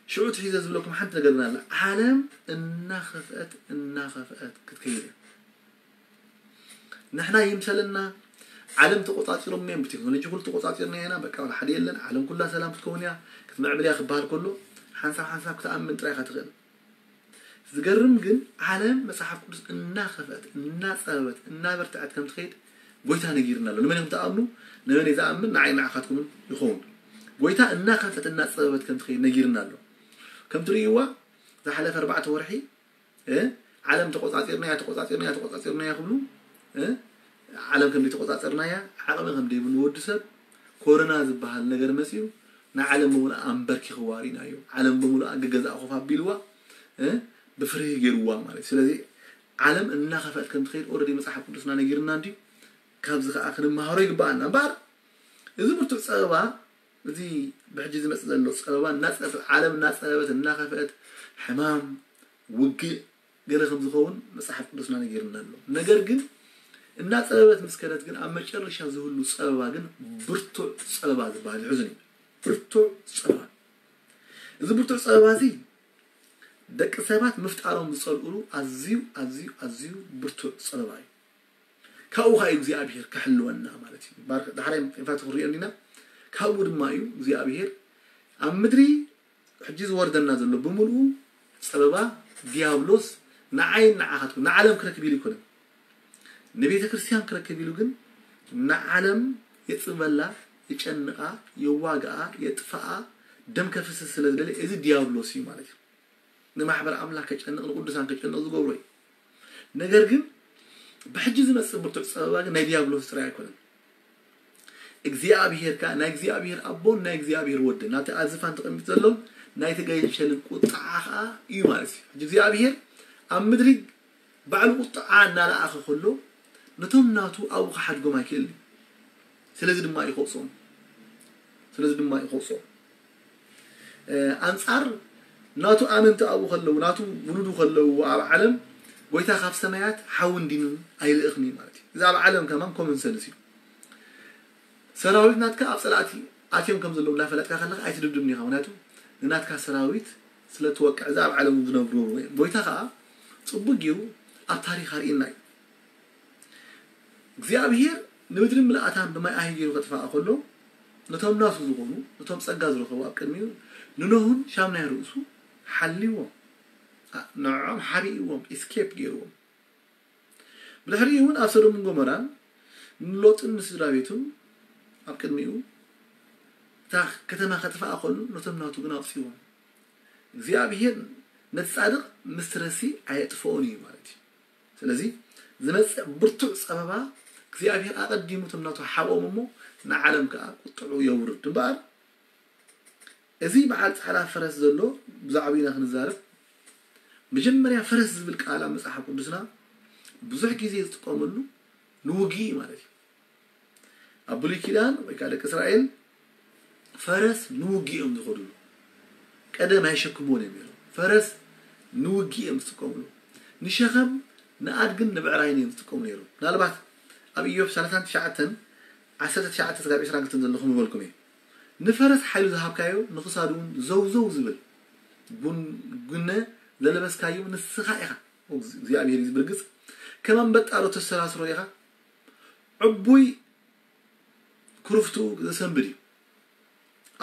ሽዑ ትሒዘ ዝብለኩም ሓንቲ ነገር ግን ኣላ። ዓለም እናኸፍአት እናኸፍአት ክትከይድ እያ። ንሕና ይምሰለና ዓለም ተቆጻጺሮም እዮም፣ ብቴክኖሎጂ ኩሉ ተቆጻጺርና ኢና፣ በቃ ወላ ሓደ የለን፣ ዓለም ኩላ ሰላም ክትከውን እያ፣ ክትምዕብል እያ ክበሃል ከሎ ሓንሳብ ሓንሳብ ክትኣምን ጥራይ ኢኻ ትኽእል። ዝገርም ግን ዓለም መጽሓፍ ቅዱስ እናኸፍአት እናጸበበት እናበርትዐት ከም ትኸይድ ጎይታ ነጊርና ኣሎ። ንመን ኢኹም ትኣምኑ? ንመን ዝኣምን ንዓይ ንዓኻትኩምን ይኸውን። ጎይታ እናኸፍአት እናጸበበት ከም ትኸይድ ነጊርና ኣሎ። ከም ትርእይዋ ዝሓለፈ ኣርባዕተ ወርሒ እ ዓለም ተቆጻጺርናያ ተቆጻጺርናያ ተቆጻጺርናያ ክብሉ እ ዓለም ከም ተቆጻጸርናያ ዓቕሚ ከም ደይብሉ ወዲ ሰብ ኮሮና ዝበሃል ነገር መጺኡ ንዓለም ብምሉኣ ኣንበርኪኽዋ ርኢናዮ። ዓለም ብምሉኣ ገገዛኣ ኮፍ ኣቢልዋ እ ብፍርሂ ገይርዋ ማለት እዩ። ስለዚ ዓለም እናኸፍአት ከም ትኸይድ ኦረዲ መጽሓፍ ቅዱስና ነጊርና እንድዩ። ካብዚ ከዓ ክንመሃሮ ይግባኣና። እምበኣር እዚ ብርቱዕ ጸበባ፣ እዚ ብሕጂ ዝመጽእ ዘሎ ጸበባ እናጸፈ ዓለም እናጸበበት እናኸፍአት ሕማም፣ ውግእ፣ ገለ ከም ዝኸውን መጽሓፍ ቅዱስና ነጊርና ኣሎ። ነገር ግን እናጸበበት ምስ ከደት ግን ኣብ መጨረሻ ዝህሉ ጸበባ ግን ብርቱዕ ጸበባ ዝበሃል እዩ። ሕዝን እዩ። ብርቱዕ ጸበባ። እዚ ብርቱዕ ጸበባ እዚ ደቂ ሰባት ምፍጣሮም ዝጸልኡሉ ኣዝዩ ኣዝዩ ኣዝዩ ብርቱዕ ጸበባ እዩ። ካብኡ ከዓ እግዚኣብሔር ክሕልወና ማለት እዩ። ባር- ዳሕራይ ኢንፋክት ክንሪኦ እንዲና። ካብኡ ድማ እዩ እግዚኣብሔር ኣብ ምድሪ ሕጂ ዝወርደና ዘሎ ብምልኡ ጸበባ ዲያብሎስ ንዓይን ንዓኻትኩም ንዓለም ክረክብ ኢሉ ኣይኮነን። ንቤተ ክርስቲያን ክረክብ ኢሉ ግን ንዓለም የጽበላ፣ የጨንቓ፣ የዋግኣ፣ የጥፍኣ፣ ደም ከፍስስ ስለ ዝደለ እዚ ዲያብሎስ እዩ ማለት እዩ። ንማሕበር ኣምላኽ ከጨንቕ ንቅዱሳን ከጨንቕ ዝገብሮ እዩ። ነገር ግን ብሕጂ ዝመጽእ ብርቱዕ ጸበባ ግን ናይ ዲያብሎስ ጥራይ ኣይኮነን። እግዚኣብሔር ከኣ ናይ እግዚኣብሔር ኣቦን ናይ እግዚኣብሔር ወድን ናብቲ ኣብ ዝፋን ተቐሚጡ ዘሎን ናይቲ ገንሸልን ቁጥዓ ከኣ እዩ ማለት እዩ። ሕጂ እግዚኣብሔር ኣብ ምድሪ ባዕሉ ቁጥዓ እናለኣኸ ከሎ ነቶም ናቱ ኣብኡ ክሓድጎም ኣይክእልን እዩ። ስለዚ ድማ እዩ ከውፅኦም። ስለዚ ድማ እዩ ከውፅኦም። ኣንጻር ናቱ ኣመንቲ ኣብኡ ከለዉ ናቱ ውሉዱ ከለዉ ኣብ ዓለም ጎይታ ካብ ሰማያት ሓዊ እንዲኑ ኣይልእኽን እዩ ማለት እዩ። እዚ ኣብ ዓለም ከማን ኮመን ሰንስ እዩ። ሰራዊት ናትካ ኣብ ጸላእቲ ኣትዮም ከም ዘለዉ እናፈለጥካ ከለካ ኣይትድብድብን ኢኻ። ምክንያቱ ንናትካ ሰራዊት ስለ ትወቅዕ እዚ ኣብ ዓለም ዝነብሩ እዮም። ጎይታ ከዓ ጽቡቅ ገይሩ ኣብ ታሪኽ ኣርእየና እዩ። እግዚኣብሔር ንምድሪ ምልኣታን ብማይ ኣሂ ገይሩ ከጥፋኣ ከሎ ነቶም ናቱ ዝኾኑ ነቶም ጸጋ ዝረኸቡ ኣብ ቅድሚኡ ንኖህን ሻምናይ ርእሱ ሓልዎም ንዕኦም ሓቢእዎም ኢስኬፕ ገይርዎም። ብድሕሪኡ እውን ኣብ ሰዶምን ጎሞራን ንሎጥን ንስድራ ቤቱን ኣብ ቅድሚኡ እታ ከተማ ከጥፋኣ ከሎ ነቶም ናቱ ግን ኣውፅዎም። እግዚኣብሔር ነቲ ጻድቕ ምስ ረሲ ኣየጥፍኦን እዩ ማለት እዩ። ስለዚ ዝመጽእ ብርቱዕ ጸበባ እግዚኣብሔር ኣቐዲሙ እቶም ናቱ ሓብኦም እሞ ንዓለም ከኣ ቁጥዑ የውርድ እምበኣር እዚ በዓል ጻዕዳ ፈረስ ዘሎ ብዛዕባ ኢና ክንዛረብ። መጀመርያ ፈረስ ዝብል ቃል ኣብ መጽሓፍ ቅዱስና ብዙሕ ግዜ ዝጥቀመሉ ንውግኢ ማለት እዩ። ኣብ ብሉይ ኪዳን ወይ ከዓ ደቂ እስራኤል ፈረስ ንውግኢ እዮም ዝኸዱሉ። ቀደም ኣይሸክምዎን እዮም ነይሮም። ፈረስ ንውግኢ እዮም ዝጥቀምሉ። ንሸኸም ንኣድግን ንብዕራይን እዮም ዝጥቀሙ ነይሮም። ምናልባት ኣብ ኢዮብ ሰላሳን ትሽዓተን፣ ዓሰርተ ትሽዓተ ክሳብ ዕስራን ክልተን ዘለኹም ይበልኩም እየ። ንፈረስ ሓይሉ ዝሃብካዮ ንኽሳዱ እውን ዘውዘው ዝብል፣ ቡን-፣ ጉነ ዘለበስካዮ ንስኻ ኢኻ፣ እግዚኣብሔር እዩ ዝብል ግጽ። ከም ኣንበጣ ዶ ተሰራስሮ ኢኻ? ዕቡይ ክሩፍቱ ዘሰንብድ እዩ።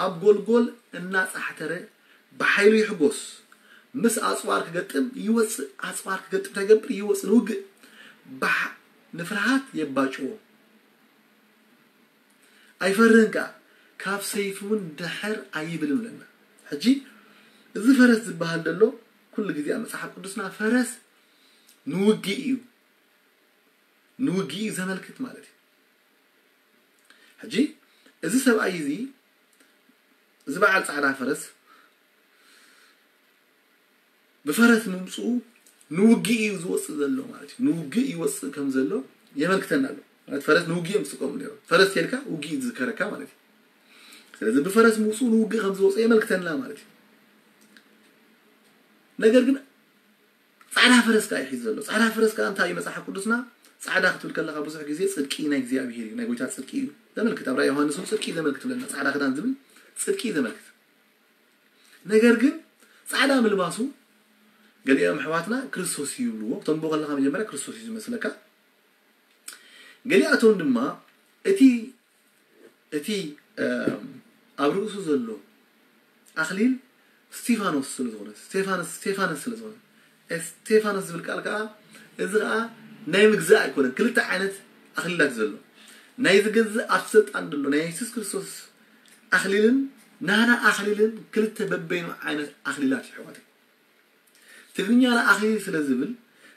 ኣብ ጎልጎል እናጻሕተረ ብሓይሉ ይሕጎስ። ምስ ኣጽዋር ክገጥም ይወጽእ፣ ኣጽዋር ክገጥም እንታይ ይገብር? ይወጽእ ንውግእ። ብሓ-፣ ንፍርሃት የባጭዎ። ኣይፈርህን ከኣ፣ ካብ ሰይፊ እውን ድሕር ኣይብልን ብለና። ሕጂ እዚ ፈረስ ዝበሃል ዘሎ ኩሉ ግዜ ኣብ መጽሓፍ ቅዱስና ፈረስ ንውግእ እዩ፣ ንውግእ እዩ ዘመልክት ማለት እዩ። ሕጂ እዚ ሰብኣይ እዚ፣ እዚ በዓል ጻዕዳ ፈረስ ብፈረስ ምምጽኡ ንውግእ እዩ ዝወጽእ ዘሎ ማለት እዩ። ንውግእ ይወጽእ ከም ዘሎ የመልክተና ኣሎ። ማለት ፈረስ ንውግእ እዮም ዝጥቀሙ ነይሮም። ፈረስ ተልካ ውግእ እዩ ዝዝከረካ ማለት እዩ። ስለዚ ብፈረስ ምውጽኡ ንውግእ ከም ዝወጽእ የመልክተና ማለት እዩ። ነገር ግን ጻዕዳ ፈረስ ከኣ ይሒዝ ዘሎ። ጻዕዳ ፈረስ ከኣ እንታይ እዩ መጽሓፍ ቅዱስና? ጻዕዳ ክትብል ከለኻ ብዙሕ ግዜ ጽድቂ ናይ እግዚኣብሔር እዩ፣ ናይ ጎይታ ጽድቂ እዩ ዘመልክት። ኣብ ራእይ ዮሃንስ እውን ጽድቂ እዩ ዘመልክት ብለና። ጻዕዳ ክዳን ዝብል ጽድቂ እዩ ዘመልክት። ነገር ግን ጻዕዳ ምልባሱ ገሊኦም ኣሕዋትና ክርስቶስ እዩ ይብልዎ። ክተንብቦ ከለኻ መጀመርያ ክርስቶስ እዩ ዝመስለካ። ገሊኣቶም ድማ እቲ፣ እቲ፣ እም፣ ኣብ ርእሱ ዘሎ ኣኽሊል ስቲፋኖስ ስለ ዝኾነ፣ ስቴፋኖስ፣ ስቴፋኖስ ስለ ዝኾነ፣ ስቴፋኖስ ዝብል ቃል ከኣ፣ እዚ ከኣ ናይ ምግዛእ ኣይኮነን። ክልተ ዓይነት ኣኽሊላት ዘሎ። ናይ ዝገዝእ ኣብ ስልጣን ዘሎ ናይ የሱስ ክርስቶስ ኣኽሊልን ናህና ኣኽሊልን ክልተ በበይኑ ዓይነት ኣኽሊላት ይሕዋት። ትግርኛና ኣኽሊል ስለ ዝብል፣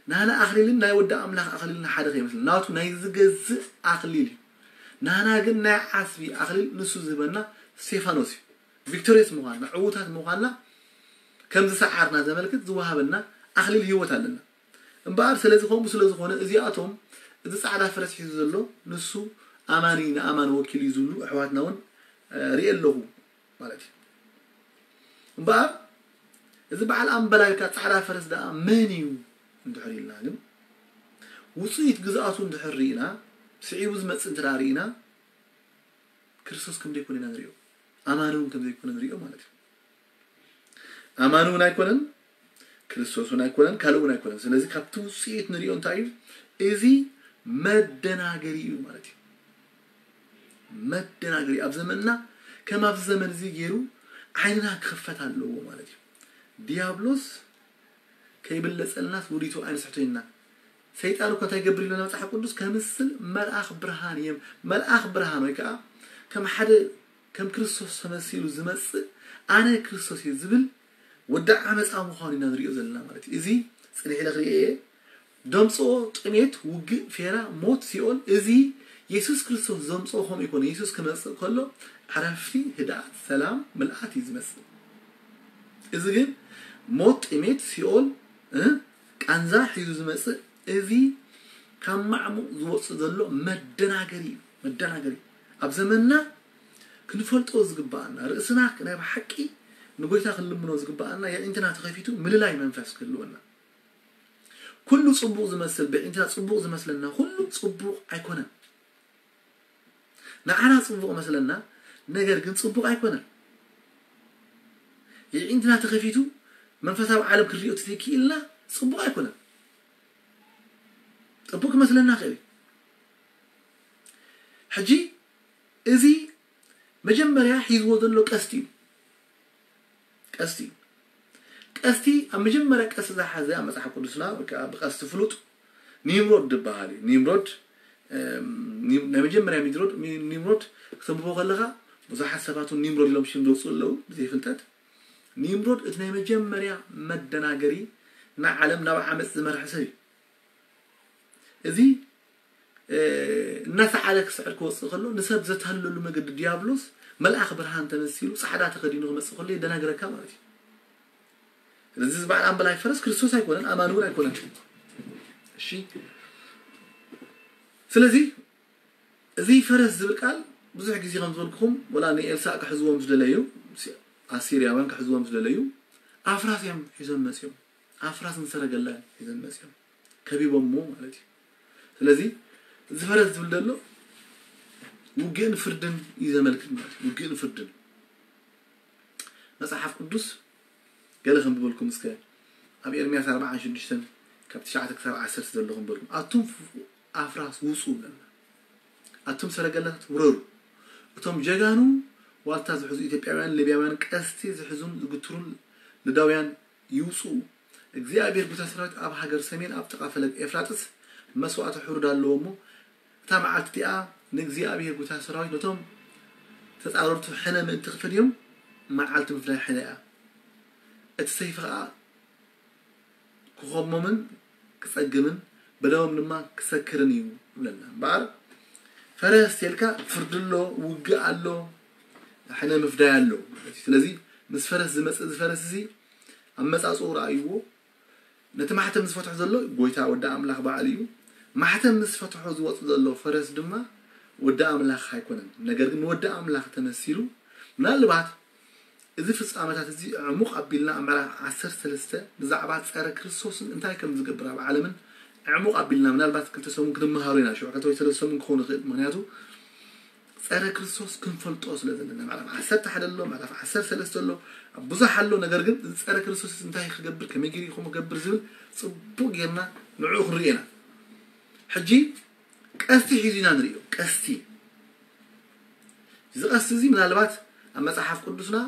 ናህና ኣኽሊልን ናይ ወዲ ኣምላኽ ኣኽሊልን ሓደ ከይመስል። ናቱ ናይ ዝገዝእ ኣኽሊል እዩ። ናህና ግን ናይ ዓስቢ ኣኽሊል ንሱ ዝህበና ስቴፋኖስ እዩ። ቪክቶሪየስ ምዃንና፣ ዕዉታት ምዃንና፣ ከም ዝሰዓርና ዘመልክት ዝወሃበና ኣኽሊል ህይወት ኣለና። እምበኣር ስለዚ ከምኡ ስለ ዝኾነ እዚኣቶም፣ እዚ ጻዕዳ ፈረስ ሒዙ ዘሎ ንሱ ኣማኒ ንኣማኒ ወኪሉ እዩ ዝብሉ ኣሕዋትና እውን፣ እ፣ ርኢ ኣለኹ ማለት እዩ። እምበኣር እዚ በዓል ኣምበላይካ ጻዕዳ ፈረስ ደኣ መን እዩ እንድሕር ኢልና ግን፣ ውጽኢት ግዝኣቱ እንድሕር ርኢና፣ ስዒቡ ዝመጽእ እንተ ደኣ ርኢና፣ ክርስቶስ ከም ዘይኮነ ኢና ንሪኦ። ኣማኒ እውን ከም ዘይኮነ ንሪኦ ማለት እዩ። ኣማኒ እውን ኣይኮነን፣ ክርስቶስ እውን ኣይኮነን፣ ካልእ እውን ኣይኮነን። ስለዚ ካብቲ ውጽኢት ንሪኦ እንታይ እዩ? እዚ መደናገሪ እዩ ማለት እዩ። መደናገሪ ኣብ ዘመንና ከም ኣብዚ ዘመን እዚ ገይሩ ዓይንና ክኽፈት ኣለዎ ማለት እዩ። ዲያብሎስ ከይብለጸልናስ ውዲቱ ኣይንስሕቶ ኢና። ሰይጣን እኮ እንታይ ይገብር ኢሉና መጽሓፍ ቅዱስ? ከምስል መልኣኽ ብርሃን እየ። መልኣኽ ብርሃን ወይ ከኣ ከም ሓደ፣ ከም ክርስቶስ ተመሲሉ ዝመጽእ፣ ኣነ ክርስቶስ እየ ዝብል ወዲ ዓመጻ ምዃኑ ኢና ንሪኦ ዘለና ማለት እዩ። እዚ ጽኒሕ ኢለ ክሪኦ እየ። ደምጽኦ ጥሜት፣ ውግእ፣ ፌራ፣ ሞት፣ ሲኦል፣ እዚ የሱስ ክርስቶስ ዘምጽኦ ከምኡ ይኮነ። የሱስ ክመጽእ ከሎ ዕረፍቲ፣ ህድኣት፣ ሰላም፣ ምልኣት እዩ ዝመጽእ። እዚ ግን ሞት፣ ጥሜት፣ ሲኦል፣ እ፣ ቃንዛ ሒዙ ዝመጽእ፣ እዚ ካብ ማዕሙቕ ዝወጽእ ዘሎ መደናገሪ እዩ። መደናገሪ። ኣብ ዘመንና ክንፈልጦ ዝግባኣና፣ ርእስና ናይ ብሓቂ ንጎይታ ክንልምኖ ዝግባኣና፣ የዒንትና ተኸፊቱ ምልላይ መንፈስ ክህልወና። ኩሉ ጽቡቕ ዝመስል፣ ብዒንትና ጽቡቕ ዝመስለና ኩሉ ጽቡቕ ኣይኮነን። ንዓና ጽቡቕ መስለና፣ ነገር ግን ጽቡቕ ኣይኮነን። የዒንትና ተኸፊቱ መንፈሳዊ ዓለም ክንሪኦ ተዘይክኢልና ጽቡቕ ኣይኮነን። ጽቡቕ ክመስለና ይኽእል እዩ። ሕጂ እዚ መጀመርያ ሒዝዎ ዘሎ ቀስቲ እዩ። ቀስቲ እዩ። ቀስቲ ኣብ መጀመርያ ቀስቲ ዝሓዘ ኣብ መጽሓፍ ቅዱስና ወይ ከዓ ብቀስቲ ፍሉጥ ኒምሮድ ዝበሃል እዩ። ኒምሮድ፣ እም፣ ኒም-፣ ናይ መጀመርያ ኒምሮድ፣ ኒ-፣ ኒምሮድ ክተንብቦ ከለኻ ብዙሓት ሰባት እውን ኒምሮድ ኢሎም ሽም ዘውፅኡ ኣለዉ ብዘይፍልጠት። ኒምሮድ እቲ ናይ መጀመርያ መደናገሪ ንዓለም ናብ ዓመፅ ዝመርሐ ሰብ እዩ። እዚ፣ እ፣ እናሰዓረ ክስዕር ክወፅእ ከሎ ንሰብ ዘታልለሉ መገዲ ዲያብሎስ መልኣኽ ብርሃን ተመሲሉ ፃዕዳ ተኸዲኑ ክመፅእ ከሎ የደናግረካ ማለት እዩ። ስለዚ እዚ በዓል ኣምበላይ ፈረስ ክርስቶስ ኣይኮነን፣ ኣማኒ እውን ኣይኮነን። እሺ፣ ስለዚ እዚ ፈረስ ዝብል ቃል ብዙሕ ግዜ ከም ዝበልኩኹም፣ ወላ ንኤልሳእ ክሕዝዎም ዝደለዩ፣ ኣሲርያውያን ክሕዝዎም ዝደለዩ ኣፍራስ እዮም ሒዞም መፅዮም። ኣፍራስን ሰረገላን ሒዞም መፅዮም። ከቢቦሞ ማለት እዩ። ስለዚ እዚ ፈረስ ዝብል ዘሎ ውግእን ፍርድን እዩ ዘመልክት ማለት እዩ። ውግእን ፍርድን መጽሓፍ ቅዱስ ገለ ክንብበልኩም እስከ፣ ኣብ ኤርምያስ ኣርብዓን ሽዱሽተን ካብ ትሽዓተ ክሳብ ዓሰርተ ዘሎ ክንብበልኩም። ኣቱም ኣፍራስ ውጹ ብለና፣ ኣቱም ሰረገላታት ውረሩ። እቶም ጀጋኑ ዋልታ ዝሕዙ ኢትዮጵያውያን፣ ሊብያውያን፣ ቀስቲ ዝሕዙን ዝግትሩን ልዳውያን ይውጹ። እግዚኣብሔር ጉታ ሰራዊት ኣብ ሃገር ሰሜን ኣብ ጥቓ ፈለግ ኤፍራጥስ መስዋእቲ ሕሩድ ኣለዎ እሞ፣ እታ መዓልቲ እቲኣ ንእግዚኣብሔር ጉታ ሰራዊት ነቶም ተጻረርቱ ሕነ ምእንቲ ክፈድዮም መዓልቲ ምፍዳይ ሕነ እያ። እቲ ሰይፊ ኸኣ ክኸሞምን ክጸግምን፣ ብደሞም ድማ ክሰክርን እዩ ይብለና። እምበኣር ፈረስ ተልካ ፍርዲ ኣሎ፣ ውግእ ኣሎ፣ ሕነ ምፍዳይ ኣሎ ማለት እዩ። ስለዚ ምስ ፈረስ ዝመጽእ እዚ ፈረስ እዚ ኣመጻጽኡ ረኣይዎ። ነቲ ማሕተም ዝፈትሖ ዘሎ ጎይታ ወዲ ኣምላኽ በዓል እዩ። ማሕተም ምስ ፈትሖ ዝወጽእ ዘሎ ፈረስ ድማ ወዲ ኣምላኽ ኣይኮነን። ነገር ግን ንወዲ ኣምላኽ ተመሲሉ፣ ምናልባት እዚ ፍጻመታት እዚ ዕሙቕ ኣቢልና ኣብ ምዕራፍ ዓሰርተ ሰለስተ ብዛዕባ ጸረ ክርስቶስን እንታይ ከም ዝገብር ኣብ ዓለምን ዕሙቕ ኣቢልና ምናልባት ክልተ ሰሙን ክንመሃሮ ኢና። ሽዑ ክልተ ወይ ሰለስተ ሰሙን ክኸውን ይኽእል። ምኽንያቱ ጸረ ክርስቶስ ክንፈልጦ ስለ ዘለና፣ ምዕራፍ ዓሰርተ ሓደ ኣሎ፣ ምዕራፍ ዓሰርተ ሰለስተ ኣሎ፣ ኣብ ብዙሕ ኣሎ። ነገር ግን እዚ ጸረ ክርስቶስ እዚ እንታይ ክገብር፣ ከመይ ገይሩ ይኹም ክገብር ዝብል ጽቡቕ ጌርና ንዕኡ ክንርኢ ኢና። ሕጂ ቀስቲ ሒዙ ኢና ንርእዮ። ቀስቲ፣ እዚ ቀስቲ እዚ ምናልባት ኣብ መጽሓፍ ቅዱስና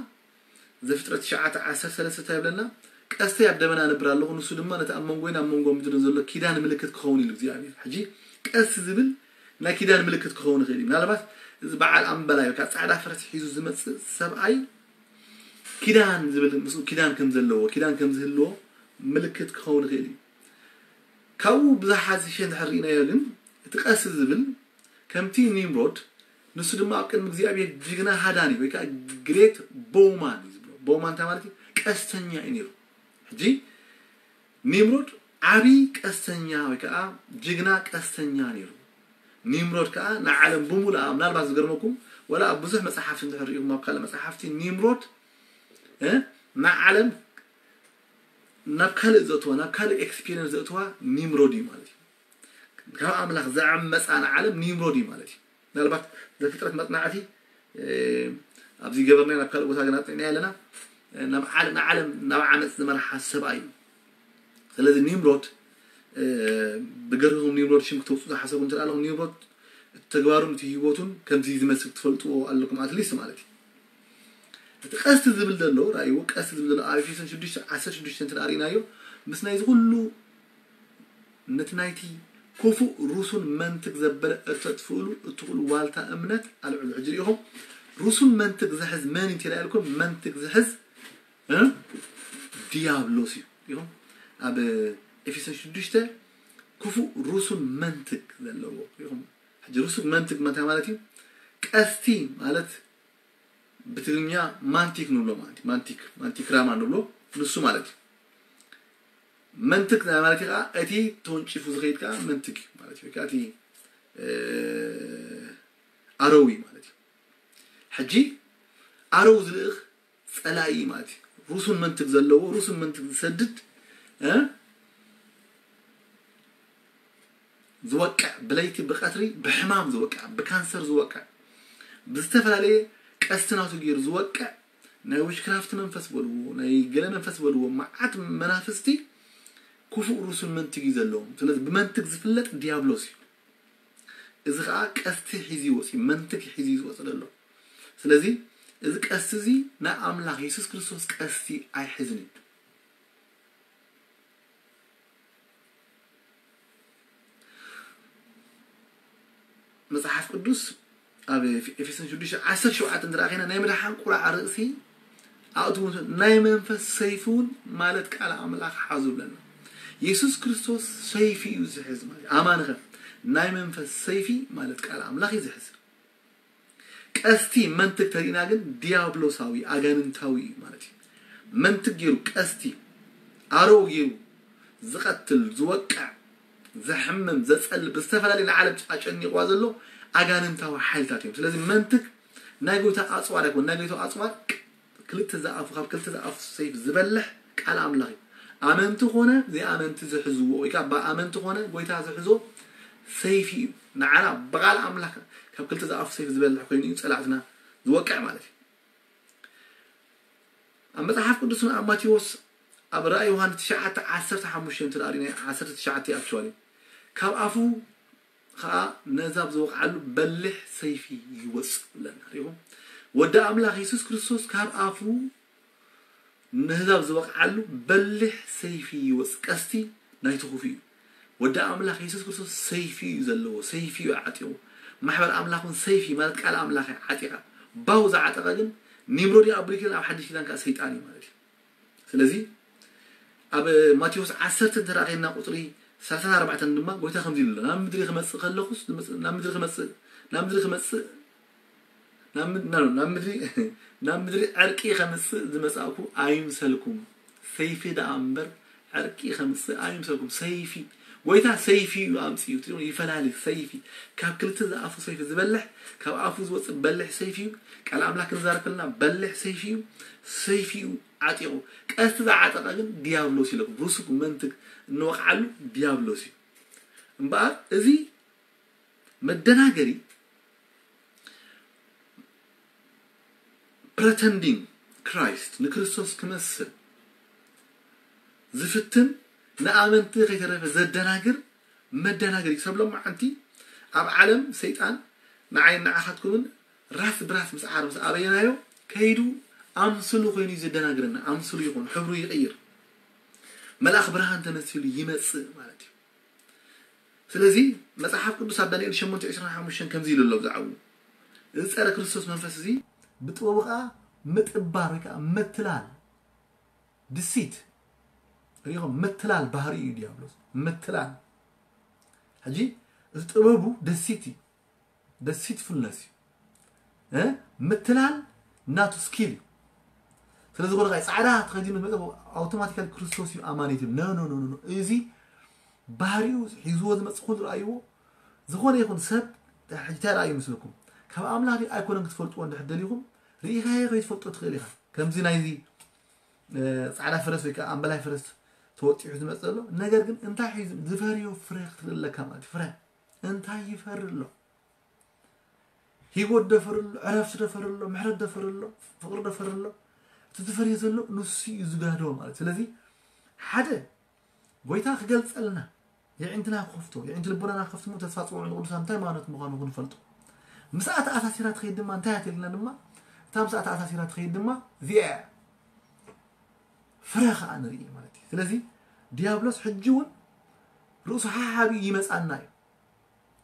ዘፍጥረት ትሽዓተ ዓሰርተ ሰለስተ እንታይ ይብለና? ቀስተይ ኣብ ደመና ኣነብር ኣለኹ፣ ንሱ ድማ ነቲ ኣብ መንጎይን ኣብ መንጎ ምድርን ዘሎ ኪዳን ምልክት ክኸውን ኢሉ እግዚኣብሔር። ሕጂ ቀስቲ ዝብል ናይ ኪዳን ምልክት ክኸውን ይኽእል እዩ። ምናልባት እዚ በዓል ኣምበላይ ወይ ከዓ ጻዕዳ ፈረስ ሒዙ ዝመጽእ ሰብኣይ ኪዳን ዝብል፣ ምስኡ ኪዳን ከም ዘለዎ፣ ኪዳን ከም ዝህልዎ ምልክት ክኸውን ይኽእል እዩ። ካብኡ ብዝሓዝሸ እንድሕር ርኢናዮ ግን፣ እቲ ቀስቲ ዝብል ከምቲ ኒምሮድ፣ ንሱ ድማ ኣብ ቅድሚ እግዚኣብሔር ጅግና ሃዳኒ ወይ ከዓ ግሬት ቦውማን እዩ ዝብሎ። ቦውማን እንታይ ማለት እዩ? ቀስተኛ እዩ ነይሩ። ሕጂ ኒምሮድ ዓቢ ቀስተኛ ወይ ከዓ ጅግና ቀስተኛ ነይሩ። ኒምሮድ ከዓ ንዓለም ብምሉኣ፣ ምናልባት ዝገርመኩም፣ ወላ ኣብ ብዙሕ መጽሓፍቲ እንድሕር ርኢኹም፣ ኣብ ካልእ መጽሓፍቲ ኒምሮድ፣ እ፣ ንዓለም ናብ ካልእ ዘእትዋ፣ ናብ ካልእ ኤክስፒሪየንስ ዘእትዋ ኒምሮድ እዩ ማለት እዩ። ካብ ኣምላኽ ዘዐመፃ ንዓለም ኒምሮድ እዩ ማለት እዩ። ምናልባት ዘፍጥረት መጽናዕቲ፣ እ፣ ኣብዚ ገበርና ናብ ካልእ ቦታ ግን ኣጥኒዕና ኣለና። ናብ ዓለ-፣ ንዓለም ናብ ዓመፅ ዝመርሓ ሰብኣይ እዩ። ስለዚ ኒምሮድ፣ እ፣ ብገርህኹም ኒምሮድ ሽም ክተውፅኡ ዝሓሰቡ እንተ ኣለኹም፣ ኒምሮድ እቲ ተግባሩን እቲ ህይወቱን ከምዚ ዝመስል ክትፈልጥዎ ኣለኩም፣ ኣትሊስት ማለት እዩ። እቲ ቀስቲ ዝብል ዘሎ፣ ራእይዎ፣ ቀስቲ ዝብል ዘሎ ኣብ ኤፌሶን ሽዱሽተ ዓሰርተ ሽዱሽተ እንተ ርኢናዮ፣ ምስ ናይዚ ኩሉ ነቲ ናይቲ ክፉእ ሩሱን መንትግ ዘበለ እተጥፍእሉ እትኽእሉ ዋልታ እምነት ኣልዕሉ። ሕጂ ርኢኹም፣ ሩሱን መንትግ ዝሕዝ መን እዩ ኢለ ኢልኩም? መንትግ ዝሕዝ፣ እ፣ ዲያብሎስ እዩ። ርኢኹም፣ ኣብ ኤፌሶን ሽዱሽተ ክፉእ ሩሱን መንትግ ዘለዎ። ርኢኹም፣ ሕጂ ሩሱን መንትግ እንታይ ማለት እዩ? ቀስቲ ማለት ብትግርኛ ማንቲክ ንብሎ ማለት እዩ። ማንቲክ፣ ማንቲክ ራማ ንብሎ ንሱ ማለት እዩ። መንትግ ናይ ማለት እዩ ከዓ እቲ ተወንጪፉ ዝኸይድ ከዓ መንትግ ማለት እዩ። ወይ ከዓ እቲ፣ እ፣ ኣረዊ ማለት እዩ። ሕጂ ኣረው ዝልእኽ ጸላኢ ማለት እዩ። ሩሱን መንትግ ዘለዎ፣ ሩሱን መንትግ ዝሰድድ፣ እ፣ ዝወቅዕ፣ ብለይቲ ብቀትሪ ብሕማም ዝወቅዕ፣ ብካንሰር ዝወቅዕ፣ ብዝተፈላለየ ቀስቲ ናቱ ገይሩ ዝወቅዕ፣ ናይ ዊችክራፍት መንፈስ በልዎ፣ ናይ ገለ መንፈስ በልዎ፣ መዓት መናፍስቲ ክፉእ ሩሱን መንትግ እዩ ዘለዎም። ስለዚ ብመንትግ ዝፍለጥ ዲያብሎስ እዩ። እዚ ኸዓ ቀስቲ ሒዙ ይወፅእ እዩ፣ መንትግ ሒዙ እዩ ዝወፅእ ዘሎ። ስለዚ እዚ ቀስቲ እዚ ናይ ኣምላኽ የሱስ ክርስቶስ ቀስቲ ኣይሕዝን እዩ። መጽሓፍ ቅዱስ ኣብ ኤፌሶን ሽዱሽተ ዓሰርተ ሸውዓተ እንተ ደኣ ኸይና፣ ናይ ምድሓን ቁራዕ ርእሲ ኣእትዉ፣ ናይ መንፈስ ሰይፊ እውን ማለት ቃል ኣምላኽ ሓዙ ብለና። የሱስ ክርስቶስ ሰይፊ እዩ ዝሕዝ ማለት እዩ። ኣማኒ ኸ ናይ መንፈስ ሰይፊ ማለት ቃል ኣምላኽ እዩ ዝሕዝ። ቀስቲ መንትግ ተሪእና ግን ዲያብሎሳዊ፣ ኣጋንንታዊ እዩ ማለት እዩ። መንትግ ገይሩ ቀስቲ ኣረው ገይሩ ዝቐትል፣ ዝወቅዕ፣ ዘሕምም፣ ዘጸልብ፣ ብዝተፈላለየ ንዓለም ኣጨኒቕዋ ዘሎ ኣጋንንታዊ ሓይልታት እዮም። ስለዚ መንትግ ናይ ጎይታ ኣጽዋር ኣይኮን። ናይ ጎይታ ኣጽዋር ክልተ ዝኣፉ፣ ካብ ክልተ ዝኣፉ ሰይፍ ዝበልሕ ቃል ኣምላኽ እዩ። ኣመንቲ ኮነ ዘይኣመንቲ ዝሕዝዎ ወይ ከዓ ኣመንቲ ኮነ ጎይታ ዝሕዞ ሰይፊ እዩ። ንዓና ብቓል ኣምላኽ ካብ ክልተ ዝኣፉ ሰይፊ ዝበልዕ ኮይኑ እዩ ጸላእትና ዝወቅዕ ማለት እዩ። ኣብ መጽሓፍ ቅዱስና ኣብ ማቴዎስ ኣብ ራእይ ዮሃንስ ትሽዓተ ዓሰርተ ሓሙሽተ እንተ ርኢና ዓሰርተ ትሽዓተ actually ካብ ኣፉ ከዓ ነዛብ ዝወቕዓሉ በሊሕ ሰይፊ ይወፅእ ብለና ሪኹም። ወዲ ኣምላኽ የሱስ ክርስቶስ ካብ ኣፉ ንህዛብ ዝወቕዓሉ በሊሕ ሰይፊ ይወፅእ። ቀስቲ ናይቲ ክፉ እዩ። ወዲ ኣምላኽ የሱስ ክርስቶስ ሰይፊ እዩ ዘለዎ። ሰይፊ እዩ ዓጢቑ። ማሕበር ኣምላኽ እውን ሰይፊ ማለት ቃል ኣምላኽ እዩ ዓጢቓ። ባው ዝዓጠቐ ግን ኒምሮድ ኣብ ብሉይ ኪዳን ኣብ ሓድሽ ኪዳን ከዓ ሰይጣን እዩ ማለት እዩ። ስለዚ ኣብ ማቴዎስ ዓሰርተ እንተ ኬድና ቁፅሪ ሰላሳን ኣርባዕተን ድማ ጎይታ ከምዚ ኢሉ ኣሎ። ናብ ምድሪ ክመፅእ ከለኹስ ዝመፅእ- ናብ ምድሪ ክመፅእ ናብ ምድሪ ክመፅእ ናብ ምድ- ናብ ናብ ምድሪ ናብ ምድሪ ዕርቂ ከምፅእ ዝመፃእኩ ኣይምሰልኩም፣ ሰይፊ ደኣ እምበር ዕርቂ ከምፅእ ኣይምሰልኩም። ሰይፊ ጎይታ ሰይፊ እዩ ኣምፅኡ ትሪኡ ይፈላሊ ሰይፊ ካብ ክልተ ዝኣፉ ሰይፊ ዝበልሕ ካብ ኣፉ ዝወፅእ በልሕ ሰይፊ እዩ። ቃል ኣምላክ ንዛረብ ከለና በልሕ ሰይፊ እዩ። ሰይፊ እዩ ዓጢቑ። ቀስቲ ዝዓጠቐ ግን ዲያብሎስ ኢለኩም ርሱክ መንትግ እንወቕዓሉ ዲያብሎስ እዩ። እምበኣር እዚ መደናገሪ pretending Christ ንክርስቶስ ክመስል ዝፍትን ንኣመንቲ ከይተረፈ ዘደናግር መደናገሪ ክሰብ ሎማዓንቲ ኣብ ዓለም ሰይጣን ንዓይን ንዓኻትኩምን ራስ ብራስ ምስ ዓር ምስ ኣበየናዮ ከይዱ ኣምስሉ ኮይኑ እዩ ዘደናግረና። ኣምስሉ ይኹን ሕብሩ ይቕይር። መልኣኽ ብርሃን ተመሲሉ ይመጽእ ማለት እዩ። ስለዚ መጽሓፍ ቅዱስ ኣብ ዳንኤል ሸሞንተ ዕስራን ሓሙሽተን ከምዚ ኢሉ ኣሎ ብዛዕባኡ። እዚ ጸረ ክርስቶስ መንፈስ እዚ ብጥበቡ ከዓ ምጥባር ወይ ከዓ ምትላል ድሲት ሪኢኹም ምትላል ባህሪ እዩ ዲያብሎስ ምትላል። ሕጂ እዚ ጥበቡ ደሲት እዩ። ደሲትፉልነስ እዩ። ምትላል ናቱ ስኪል እዩ። ስለዝኾነ ከዓ ፃዕዳ ተኸዲኑ ዝመፀ ኣውቶማቲካሊ ክርስቶስ እዩ ኣማኒት እዩ። ኖ ኖ ኖ ኖ እዚ ባህሪኡ ሒዝዎ ዝመፅእ ኩሉ ረኣይዎ። ዝኾነ ይኹን ሰብ ሕጂ እንታይ ረኣዩ ምስልኩም ካብ ኣምላኽ ኣይኮነን ክትፈልጥዎ እንድሕር ደሊኹም ርኢኻዮ ከይትፈልጦ ትኽእል ኢኻ። ከምዚ ናይዚ ፃዕዳ ፈረስ ወይ ከዓ ኣምበላይ ፈረስ ተወጢሑ ዝመፅ ዘሎ ነገር ግን እንታይ ሒዙ ዝፈርዮ ፍረ ክትርኢ ኣለካ ማለት ፍረ እንታይ ይፈሪ ኣሎ? ሂወት ደፈሪ ኣሎ፣ ዕረፍቲ ደፈሪ ኣሎ፣ ምሕረት ደፈሪ ኣሎ፣ ፍቕሪ ደፈሪ ኣሎ። እቲ ዝፈርዮ ዘሎ ንሱ እዩ ዝጋዶ ማለት። ስለዚ ሓደ ጎይታ ክገልጸልና የዒንትና ክኸፍቶ የዒንቲ ልቦናና ክኸፍት ተስፋ ጽውዑ ንቅዱሳን እንታይ ማለት ምዃኑ ክንፈልጦ ምስኣ ተኣሳሲራ ትኸይድ ድማ እንታይ ኣትልና ድማ እታ ምስኣ ተኣሳሲራ ትኸይድ ድማ እዚኣ ፍረ ከዓ ንርኢ ማለት እዩ። ስለዚ ዲያብሎስ ሕጂ እውን ርእሱ ሓሓቢ ይመፃና እዩ።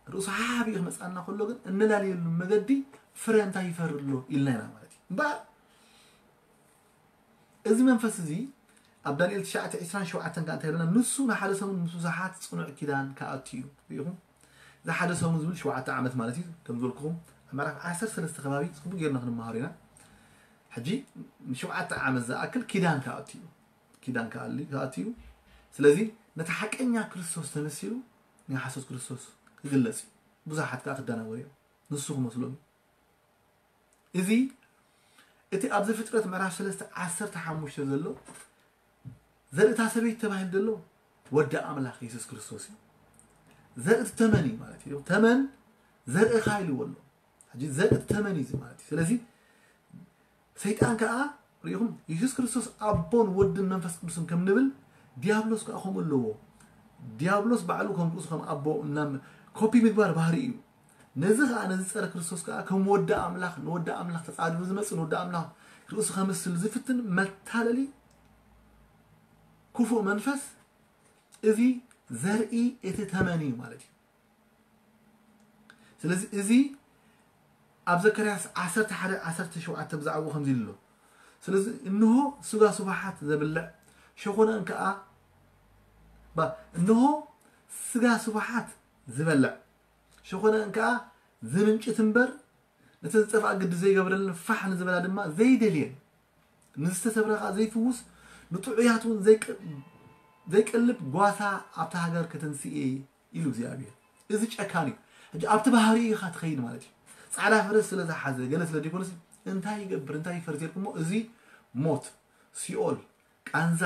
ርእሱ ሓሓቢ ክመፃና ከሎ ግን እንላለየሉ መገዲ ፍረ እንታይ ይፈሪ ኣሎ ኢልና ኢና ማለት እዩ። እምበኣር እዚ መንፈስ እዚ ኣብ ዳንኤል ትሽዓተ ዕስራን ሸውዓተን ከዓ እንታይ ይብለና? ንሱ ንሓደ ሰሙን ምስ ብዙሓት ፅኑዕ ኪዳን ክኣቱ እዩ። ርኢኹም? እዚ ሓደ ሰሙን ዝብል ሸውዓተ ዓመት ማለት እዩ። ከም ዝበልኩኹም ኣብ ምዕራፍ ዓሰርተ ሰለስተ ከባቢ ፅቡቅ ጌርና ክንመሃሩ ኢና። ሕጂ ንሸውዓተ ዓመት ዝኣክል ኪዳን ክኣቱ እዩ። ኪዳን ክኣሊ- ክኣቱ እዩ። ስለዚ ነቲ ሓቀኛ ክርስቶስ ተመሲሉ ናይ ሓሶት ክርስቶስ ክግለጽ እዩ። ብዙሓት ከዓ ክደናገሩ እዮም። ንሱ ክመስሎም እዩ። እዚ እቲ ኣብ ዘፍጥረት ምዕራፍ ሰለስተ ዓሰርተ ሓሙሽተ ዘሎ ዘርእታ ሰበይቲ ተባሂሉ ዘሎ ወዲ ኣምላኽ የሱስ ክርስቶስ እዩ። ዘርእቲ ተመን እዩ ማለት እዩ። ተመን ዘርእኻ ኢልዎ ኣሎ። ሕጂ ዘርእቲ ተመን እዩ ማለት እዩ። ስለዚ ሰይጣን ከዓ ርኢኹም የሱስ ክርስቶስ ኣቦን ወድን መንፈስ ቅዱስን ከም ንብል ዲያብሎስ ከዓ ከምኡ ኣለዎ። ዲያብሎስ ባዕሉ ከም ርእሱ ከም ኣቦ እናም ኮፒ ምግባር ባህሪ እዩ። ነዚ ከዓ ነዚ ፀረ ክርስቶስ ከዓ ከም ወዲ ኣምላኽ ንወዲ ኣምላኽ ተፃድሩ ዝመፅእ ንወዲ ኣምላኽ ርእሱ ከምስል ዝፍትን መታለሊ ክፉእ መንፈስ እዚ ዘርኢ እቲ ተመን እዩ ማለት እዩ። ስለዚ እዚ ኣብ ዘካርያስ ዓሰርተ ሓደ ዓሰርተ ሸውዓተ ብዛዕባኡ ከምዚ ኢሉ ኣሎ። ስለዚ እንሆ ስጋ ስቡሓት ዘብልዕ ሸኾነአን ከኣ ባ እንሆ ስጋ ስቡሓት ዝበልዕ ሸኾነአን ከኣ ዝምንጭት እምበር ነተን ዝጠፍኣ ግዲ ዘይገብረለን ፋሕ ንዝበላ ድማ ዘይደልየን ንዝተሰብረ ከኣ ዘይፍውስ ንጥዑያት እውን ዘይቀልብ ጓሳ ኣብታ ሃገር ከተንስእ እየ ኢሉ እግዚኣብሔር። እዚ ጨካን እዩ። ሕጂ ኣብቲ ባህሪ ኢኻ ትኸይድ ማለት እዩ። ፃዕዳ ፈረስ ስለ ዝሓዘ ገለ ስለ ዘይኮነስ እንታይ ይገብር እንታይ ይፈርስ ኢልኩሞ እዚ ሞት፣ ሲኦል፣ ቃንዛ፣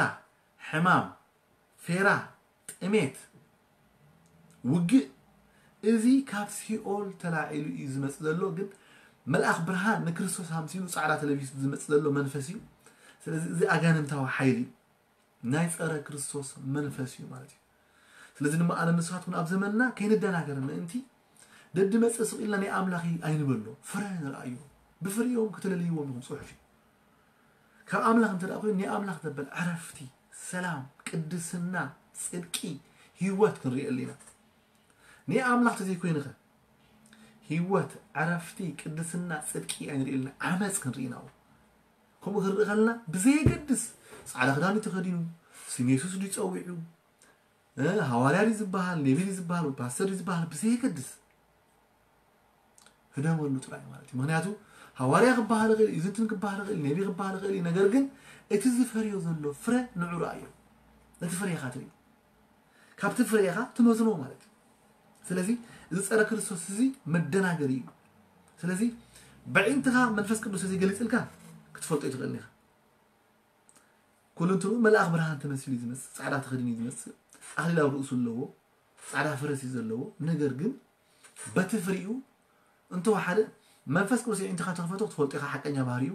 ሕማም፣ ፌራ፣ ጥሜት፣ ውግእ፣ እዚ ካብ ሲኦል ተላዒሉ እዩ ዝመጽእ ዘሎ። ግን መልኣኽ ብርሃን ንክርስቶስ ኣምሲሉ ጻዕዳ ተለቢሱ ዝመጽእ ዘሎ መንፈስ እዩ። ስለዚ እዚ ኣጋንንታዊ ሓይሊ እዩ፣ ናይ ጸረ ክርስቶስ መንፈስ እዩ ማለት እዩ። ስለዚ ድማ ኣነ ንስኻትኩም ኣብ ዘመንና ከይንደናገር ምእንቲ ደዲ መጽእ ስቕ ኢልና ናይ ኣምላኽ ኣይንበሎ፣ ፍረ ንርኣዮ። ብፍሪኦም ክትለልይዎም ኢኹም፣ ጽሑፍ እዩ። ካብ ኣምላኽ እንተ ደኣ ኮይኑ ናይ ኣምላኽ ዘበል ዕረፍቲ፣ ሰላም፣ ቅድስና፣ ጽድቂ፣ ህይወት ክንርኢ ኣለና። ናይ ኣምላኽ ተዘይኮይንኸ ህይወት፣ ዕረፍቲ፣ ቅድስና፣ ጽድቂ ኣይንርኢ ኣለና። ዓመፅ ክንርኢ ኢና። ከምኡ ክንርኢ ከለና ብዘየገድስ ጻዕዳ ክዳን እዩ ተኸዲኑ፣ ስም የሱስ ድዩ ጸዊዑ፣ እ፣ ሃዋርያ ድዩ ዝበሃል፣ ነቢ ድዩ ዝበሃል፣ ወይ ፓስተር ድዩ ዝበሃል ብዘየገድስ ህደመሉ ጥራይ ማለት እዩ። ምክንያቱ ሃዋርያ ክበሃል ይኽእል እዩ፣ ዝንትን ክበሃል ይኽእል እዩ፣ ነቢ ክበሃል ይኽእል እዩ። ነገር ግን እቲ ዝፈርዮ ዘሎ ፍረ ንዑ ረኣዮ። ነቲ ፍሬኻ ትርኢ፣ ካብቲ ፍሬኻ ትመዝኖ ማለት እዩ። ስለዚ እዚ ጸረ ክርስቶስ እዚ መደናገሪ እዩ። ስለዚ በዒንትኻ መንፈስ ቅዱስ እዚ ገሊጽልካ ክትፈልጦ ኣይትኽእልን ኢኻ። ኩሉ እንትንኡ መልኣኽ ብርሃን ተመሲሉ እዩ ዝመጽእ፣ ጻዕዳ ተኸዲኑ እዩ ዝመጽእ፣ ኣኽሊል ኣብ ርእሱ ኣለዎ፣ ጻዕዳ ፈረስ እዩ ዘለዎ። ነገር ግን በቲ ፍሪኡ እንተወሓደ መንፈስ ቅዱስ የዒንትኻ ተኽፈቶ ክትፈልጦ ኢኻ ሓቀኛ ባህሪኡ።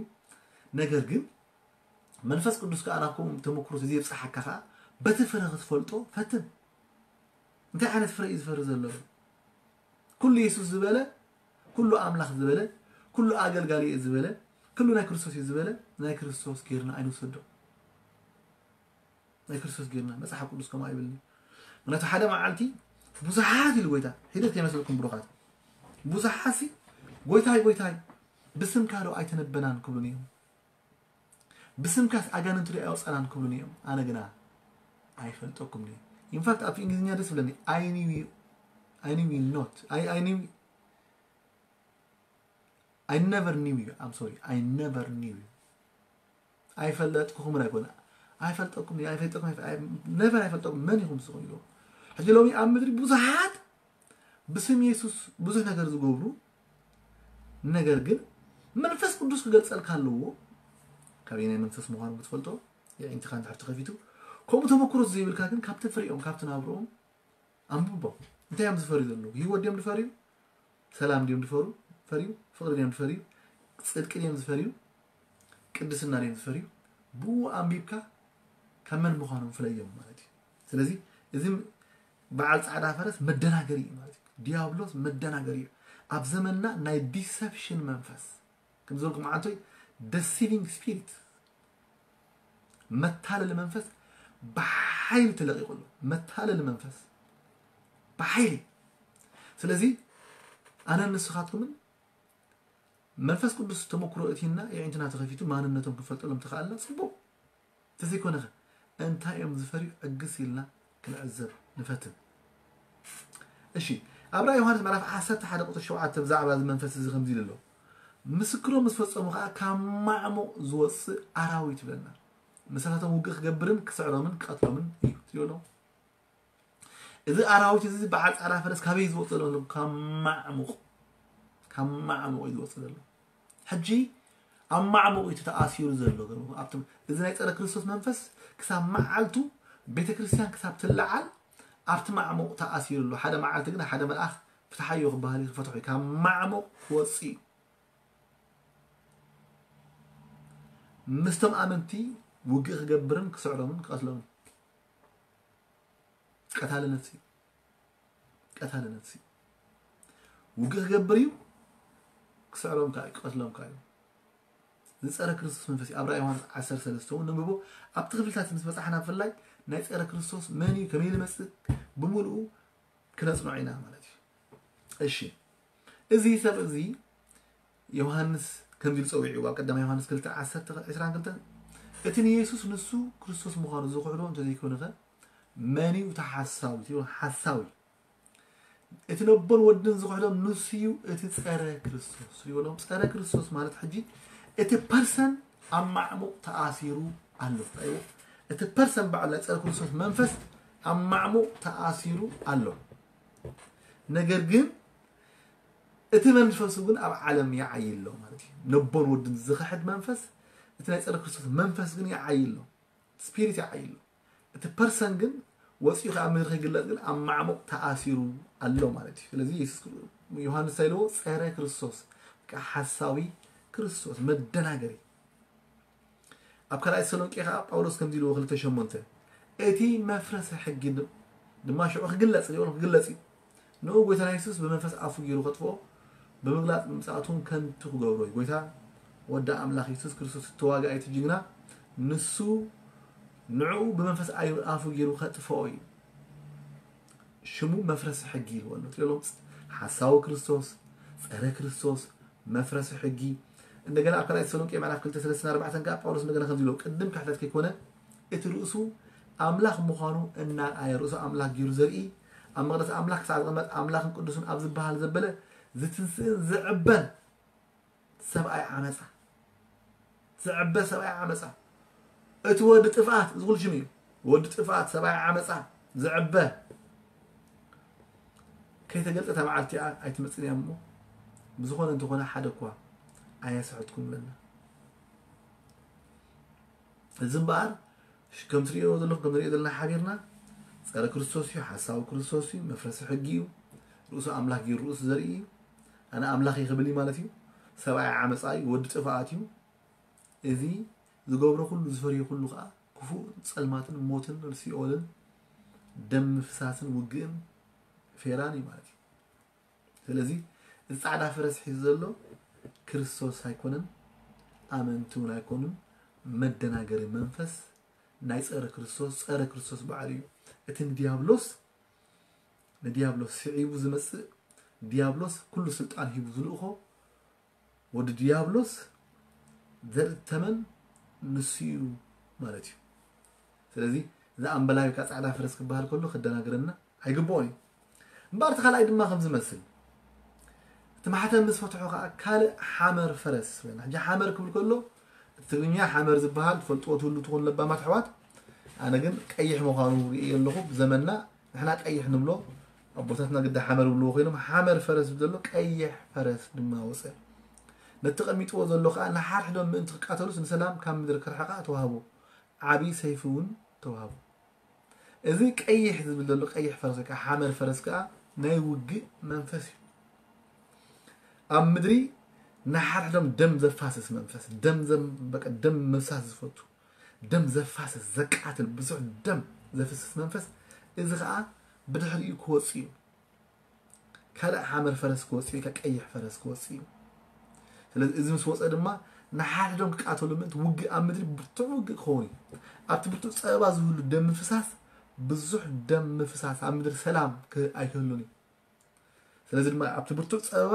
ነገር ግን መንፈስ ቅዱስ ከኣ ናብኩም ተመክሮ ተዘየብጽሓካ ከኣ በቲ ፍረ ክትፈልጦ ፈትን። እንታይ ዓይነት ፍረ እዩ ዝፈሪ ዘሎ? ኩሉ የሱስ ዝበለ፣ ኩሉ ኣምላኽ ዝበለ፣ ኩሉ ኣገልጋሊ እየ ዝበለ፣ ኩሉ ናይ ክርስቶስ እዩ ዝበለ፣ ናይ ክርስቶስ ጌርና ኣይንውሰዶ። ናይ ክርስቶስ ጌርና። መጽሓፍ ቅዱስ ከምኡ ኣይብልኒ። ምክንያቱ ሓደ መዓልቲ ብዙሓት ኢሉ ጎይታ፣ ሒደት ከይመስለኩም ብሩኻት፣ ብዙሓት ሲ ጎይታይ ጎይታይ ብስምካ ዶ ኣይተነበናን ክብሉን እዮም፣ ብስምካስ ኣጋንንቲ ዶ ኣይወፀናን ክብሉን እዮም። ኣነ ግና ኣይፈልጠኩም እየ። ኢንፋክት ኣብቲ እንግሊዝኛ ደስ ብለኒ፣ I knew you, I knew you not, I, I knew, I never knew you, I'm sorry, I never knew you. ኣይፈለጥኩኹምን ኣይኮነ፣ ኣይፈልጠኩም እየ፣ ኣይፈልጠኩም፣ ነቨር ኣይፈልጠኩም፣ መን ኢኹም ንስኹም ኢሉ። ሕጂ ሎሚ ኣብ ምድሪ ብዙሓት ብስም የሱስ ብዙሕ ነገር ዝገብሩ፣ ነገር ግን መንፈስ ቅዱስ ክገልጸልካ ኣለዎ። ካበየናይ መንፈስ ምዃኑ ክትፈልጦ፣ የዒንትኻ እንድሕር ተኸፊቱ፣ ከምኡ ተመክሮ ዘይብልካ ግን ካብቲ ፍሪኦም፣ ካብቲ ናብርኦም ኣንብቦ። እንታይ እዮም ዝፈርዩ ዘለዉ? ህይወት ድዮም ዝፈርዩ? ሰላም ድዮም ዝፈሩ-፣ ፈርዩ? ፍቕሪ ድዮም ዝፈርዩ? ጽድቂ ድዮም ዝፈርዩ? ቅድስና ድዮም ዝፈርዩ? ብኡ ኣንቢብካ ካብ መን ምዃኖም ፍለዮም ማለት እዩ። ስለዚ እዚ በዓል ጻዕዳ ፈረስ መደናገሪ እዩ ማለት እዩ። ዲያብሎስ መደናገሪ እዩ። ኣብ ዘመንና ናይ ዲሰፕሽን መንፈስ፣ ከም ዝበልኩም ዓንቶይ፣ ደሲቪንግ ስፒሪት፣ መታለሊ መንፈስ ብሓይሊ ተለቒቑ ኣሎ። መታለሊ መንፈስ ብሓይሊ። ስለዚ ኣነን ንስኻትኩምን መንፈስ ቅዱስ ተመክሮ እቲና፣ የዒንትና ተኸፊቱ ማንነቶም ክንፈልጠሎም ተኻኣልና ጽቡቕ። ተዘይኮነኸ እንታይ እዮም ዝፈርዩ ዕግስ ኢልና ክንዕዘብ ንፈትን። እሺ፣ ኣብ ራእይ ዮሃንስ ምዕራፍ ዓሰርተ ሓደ ቁጽሪ ሸውዓተ ብዛዕባ እዚ መንፈስ እዚ ከምዚ ኢሉ ኣሎ። ምስክሮም ምስ ፈጸሙ ኸኣ ካብ ማዕሙቕ ዝወጽእ ኣራዊት ይብለና። ምሳታቶም ውግእ ክገብርን ክስዕሮምን ክቐትሎምን እዩ። ትሪኦ ኣለኹም? እዚ ኣራዊት እዚ በዓል ጻዕዳ ፈረስ ካበይ ዝወጽእ ዘሎ? ካብ ማዕሙቕ፣ ካብ ማዕሙቕ እዩ ዝወጽእ ዘሎ። ሕጂ ኣብ ማዕሙቕ እዩ ተኣሲሩ ዘሎ። ገርምኹም፣ ኣብቲ፣ እዚ ናይ ጸረ ክርስቶስ መንፈስ ክሳብ መዓልቱ ቤተ ክርስቲያን ክሳብ ትለዓል ኣብቲ ማዕሙቕ ተኣሲሩ ኣሎ። ሓደ መዓልቲ ግን ሓደ መልኣኽ ፍትሓዮ ክበሃል እዩ፣ ክፈትሖ እዩ። ካብ ማዕሙቕ ክወጽእ እዩ። ምስቶም ኣመንቲ ውግእ ክገብርን ክስዕሮምን ክቐትሎምን። ቀታሊ ነፍሲ እዩ። ቀታሊ ነፍሲ እዩ። ውግእ ክገብር እዩ፣ ክስዕሮም ከኣ እዩ፣ ክቐትሎም ከኣ እዩ። ዝጸረ ክርስቶስ መንፈስ እዩ። ኣብ ራእይ ዮሃንስ ዓሰርተ ሰለስተ እውን ነንብቦ። ኣብቲ ክፍልታት ምስ በጻሕና ብፍላይ ናይ ጸረ ክርስቶስ መን እዩ፣ ከመይ ዝመጽእ ብምልኡ ክነጽንዖ ኢና ማለት እዩ። እሺ፣ እዚ ሰብ እዚ ዮሃንስ ከምዚ ኢሉ ጸዊዕዎ ኣብ ቀዳማይ ዮሃንስ ክልተ ዓሰርተ፣ ዕስራን ክልተን፣ እቲ ንየሱስ ንሱ ክርስቶስ ምዃኑ ዝኽሕዶ እንተዘይኮነ ኸ መን እዩ እቲ ሓሳዊ? እቲ ሓሳዊ እቲ ነቦን ወድን ዝኽሕዶም ንሱ እዩ እቲ ጸረ ክርስቶስ። ይብሎም ጸረ ክርስቶስ ማለት ሕጂ እቲ ፐርሰን ኣብ ማዕሙቕ ተኣሲሩ ኣሎ። ኣይዎ፣ እቲ ፐርሰን በዓል ናይ ጸረ ክርስቶስ መንፈስ ኣብ ማዕሙቕ ተኣሲሩ ኣሎ። ነገር ግን እቲ መንፈሱ ግን ኣብ ዓለም ይዓዪ ኣሎ ማለት እዩ። ነቦን ወድን ዝኽሕድ መንፈስ፣ እቲ ናይ ጸረ ክርስቶስ መንፈስ ግን ይዓዪ ኣሎ። ስፒሪት ይዓዪ ኣሎ። እቲ ፐርሰን ግን ወፂኡ ከዓ ምድሪ ክግለፅ ግን ኣብ ማዕሙቕ ተኣሲሩ ኣሎ ማለት እዩ። ስለዚ የሱስ ክርስ- ዮሃንስ እንታይ ኢልዎ? ፀረ ክርስቶስ፣ ከዓ ሓሳዊ ክርስቶስ፣ መደናገሪ። ኣብ ካልኣይ ተሰሎንቄ ከዓ ጳውሎስ ከምዚ ኢልዎ ክልተ ሸሞንተ፣ እቲ መፍረሲ ሕጊ ድ- ድማ ሽዑ ክግለፅ ይብል ክግለፅ እዩ። ንኡ ጎይታና የሱስ ብመንፈስ ኣፉ ገይሩ ከጥፍኦ ብምግላፅ ምምፃእቱን ከንቱ ክገብሮ እዩ። ጎይታ ወዲ ኣምላኽ የሱስ ክርስቶስ እተዋጋኢ እቲ ጅግና ንሱ ንዕኡ ብመንፈስ ኣዩ ኣፉ ገይሩ ከጥፍኦ እዩ። ሽሙ መፍረሲ ሕጊ ይልዎ ኣሎ። ትለሎም ሓሳዊ ክርስቶስ፣ ፀረ ክርስቶስ፣ መፍረሲ ሕጊ። እንደገና ኣብ ካልኣይ ተሰሎንቄ ምዕራፍ ክልተ ሰለስተ ኣርባዕተ ከዓ ጳውሎስ እንደገና ከምዚ ኢልዎ ቅድም ክሕደት ከይኮነ እቲ ርእሱ ኣምላኽ ምዃኑ እናርኣየ ርእሱ ኣምላኽ ገይሩ ዘርኢ ኣብ መቕደስ ኣምላኽ ክሳዕ ዝቐመጥ ኣምላኽን ቅዱስን ኣብ ዝበሃል ዘበለ ዝትንስእን ዝዕበን ሰብኣይ ዓመፃ ዝዕበ ሰብኣይ ዓመፃ እቲ ወዲ ጥፍኣት እዚ ኩሉ ሽም እዩ። ወዲ ጥፍኣት ሰብኣይ ዓመፃ ዝዕበ ከይተገልፀ እታ መዓልቲ እያ ኣይትመፅን እያ እሞ ብዝኾነ እንተኾነ ሓደ እኳ ኣየስሕትኩም ኣለና። እዚ እምበኣር ከም ትሪእዎ ዘለኹም ከም ንሪኦ ዘለና ሓቢርና ፀረ ክርስቶስ እዩ፣ ሓሳዊ ክርስቶስ እዩ፣ መፍረሲ ሕጊ እዩ፣ ርእሱ ኣምላኽ ገይሩ ርእሱ ዘርኢ እዩ። ኣነ ኣምላኽ እየ ክብል እዩ ማለት እዩ። ሰብኣይ ዓመፃ እዩ፣ ወዲ ጥፍኣት እዩ። እዚ ዝገብሮ ኩሉ ዝፈርዮ ኩሉ ከዓ ክፉእ ፀልማትን ሞትን ሲኦልን ደም ምፍሳስን ውግእን ፌራን እዩ ማለት እዩ። ስለዚ እዚ ፃዕዳ ፈረስ ሒዙ ዘሎ ክርስቶስ ኣይኮነን፣ ኣመንቲ እውን ኣይኮኑን። መደናገሪ መንፈስ ናይ ፀረ ክርስቶስ ፀረ ክርስቶስ በዓል እዩ። እቲ ንዲያብሎስ ንዲያብሎስ ስዒቡ ዝመፅእ ዲያብሎስ ኩሉ ስልጣን ሂቡ ዝልእኾ ወዲ ዲያብሎስ ዘርኢ ተመን ንሱ እዩ ማለት እዩ። ስለዚ እዚ ኣምበላዊ ካብ ፃዕዳ ፈረስ ክበሃል ከሎ ክደናገረና ኣይግብኦን እዩ። እምበኣር እቲ ካልኣይ ድማ ከም ዝመስል እቲ ማሕተም ምስ ፈትሖ ከዓ ካልእ ሓመር ፈረስ ወይና ሕጂ ሓመር ክብል ከሎ እቲ ትግርኛ ሓመር ዝበሃል ትፈልጥዎ ትህሉ ትኾኑ ለባማት ኣሕዋት ኣነ ግን ቀይሕ ምዃኑ ርእየ ኣለኹ ብዘመንና ንሕና ቀይሕ ንብሎ ኣቦታትና ግዳ ሓመር ብልዎ ኮይኖም ሓመር ፈረስ ዘሎ ቀይሕ ፈረስ ድማ ወፀ ነቲ ቀሚጥዎ ዘሎ ከዓ ንሓድሕዶም ምእንቲ ክቃተሉስ ንሰላም ካብ ምድሪ ክርሕቃ ተዋህቦ ዓብዪ ሰይፊ እውን ተዋህቦ እዚ ቀይሕ ዝብል ዘሎ ቀይሕ ፈረስ ወይ ከዓ ሓመር ፈረስ ከዓ ናይ ውግእ መንፈስ እዩ ኣብ ምድሪ ንሓድሕዶም ደም ዘፋስስ መንፈስ ደም ደም መፍሳስ ዝፈቱ ደም ዘፋስስ ዘቃትል ብዙሕ ደም ዘፍስስ መንፈስ እዚ ከዓ ብድሕሪኡ ክወፅእ እዩ ካልእ ሓመር ፈረስ ክወፅእ እዩ ቀይሕ ፈረስ ክወፅእ እዩ ስለዚ እዚ ምስ ወፀ ድማ ንሓድሕዶም ክቃተሉ ምእንቲ ውግእ ኣብ ምድሪ ብርቱዕ ውግእ ክኸውን እዩ ኣብቲ ብርቱዕ ፀበባ ዝህሉ ደም ምፍሳስ ብዙሕ ደም ምፍሳስ ኣብ ምድሪ ሰላም ኣይክህሉን እዩ ስለዚ ድማ ኣብቲ ብርቱዕ ፀበባ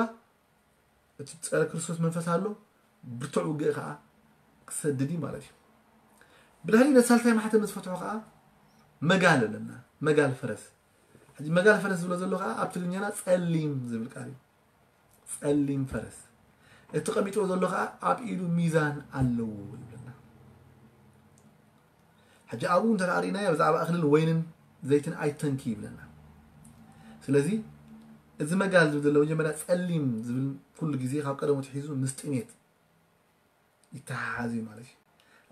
እቲ ፀረ ክርስቶስ መንፈስ ኣሎ ብርቱዕ ውግእ ከዓ ክሰድድ እዩ ማለት እዩ ብድሕሪ ነሳልታይ ማሕተም ምስ ፈትሖ ከዓ መጋል ኣለና መጋል ፈረስ ሕጂ መጋል ፈረስ ዝብሎ ዘሎ ከዓ ኣብ ትግርኛና ፀሊም ዝብል ቃል እዩ ፀሊም ፈረስ እቲ ቀሚጥዎ ዘሎ ከዓ ኣብ ኢዱ ሚዛን ኣለዎ ይብለና ሕጂ ኣብኡ እንተ ርኢናዮ ብዛዕባ እኽልን ወይንን ዘይትን ኣይተንኪ ይብለና ስለዚ እዚ መጋል ዝብል ዘሎ መጀመርያ ፀሊም ዝብል ኩሉ ግዜ ካብ ቀደሙ ትሒዙ ምስ ጥሜት ይተሓሓዝ እዩ ማለት እዩ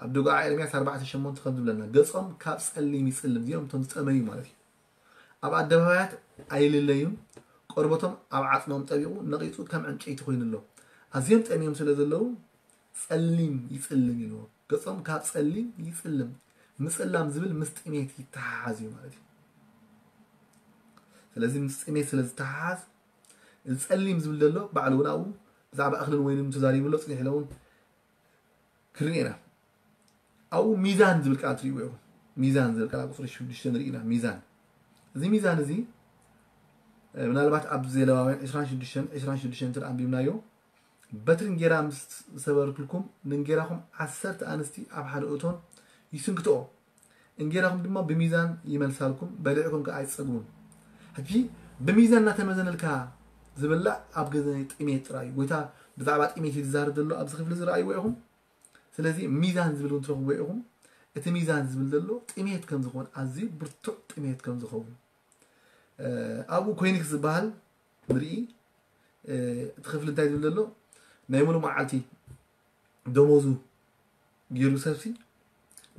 ኣብ ደጉዓ ኤርምያስ ኣርባዕተ ሸሞንተ ከም ዝብለና ገፆም ካብ ፀሊም ይፅልም እዚኦም እቶም ዝጠመዩ ማለት እዩ ኣብ ኣደባባያት ኣይልለዩን ቆርበቶም ኣብ ዓፅሞም ጠቢቑ ነቒፁ ከም ዕንጨይቲ ኮይኑ ኣሎ ኣዝዮም ጠምዮም ስለ ዘለዉ ፀሊም ይፅልም ኢልዎ ገፆም ካብ ፀሊም ይፅልም ምፅላም ዝብል ምስ ጥሜት ይተሓሓዝ እዩ ማለት እዩ ስለዚ ምስ ጥሜት ስለ ዝተሓሓዝ እዚ ፀሊም ዝብል ዘሎ ባዕሉ እውን ኣብኡ ብዛዕባ እኽልን ወይንን ተዛሪቡ ኣሎ ፅኒሕ ኢለ እውን ክርኢ ኢና ኣብኡ ሚዛን ዝብል ቃል ትሪእዎ ኢኹም ሚዛን ዝብል ቃል ኣብ ቁፅሪ ሽዱሽተ ንርኢ ኢና ሚዛን እዚ ሚዛን እዚ ምናልባት ኣብ ዜለዋውያን ዕስራን ሽዱሽተን ዕስራን ሽዱሽተን እንተ ኣንቢብናዮ በትሪ እንጌራ ምስ ሰበርክልኩም ንእንጌራኹም ዓሰርተ ኣንስቲ ኣብ ሓደ እቶን ይስንክትኦ እንጌራኹም ድማ ብሚዛን ይመልሳልኩም በሊዕኩም ከዓ ኣይትፀግቡን ሕጂ ብሚዛን እናተመዘነልካ ዝብላዕ ኣብ ገዘ ጥሜት ጥራይ እዩ ጎይታ ብዛዕባ ጥሜት እዩ ዝዛረብ ዘሎ ኣብዚ ክፍሊ ዝረኣይዎ ኢኹም ስለዚ ሚዛን ዝብል እውን ትረኽብዎ ኢኹም እቲ ሚዛን ዝብል ዘሎ ጥሜት ከም ዝኸውን ኣዝዩ ብርቱዕ ጥሜት ከም ዝኸውን ኣብኡ ኮይኒክስ ዝበሃል ንርኢ እቲ ክፍሊ እንታይ ዝብል ዘሎ ናይ ሙሉ መዓልቲ ደሞዙ ገይሩ ሰብሲ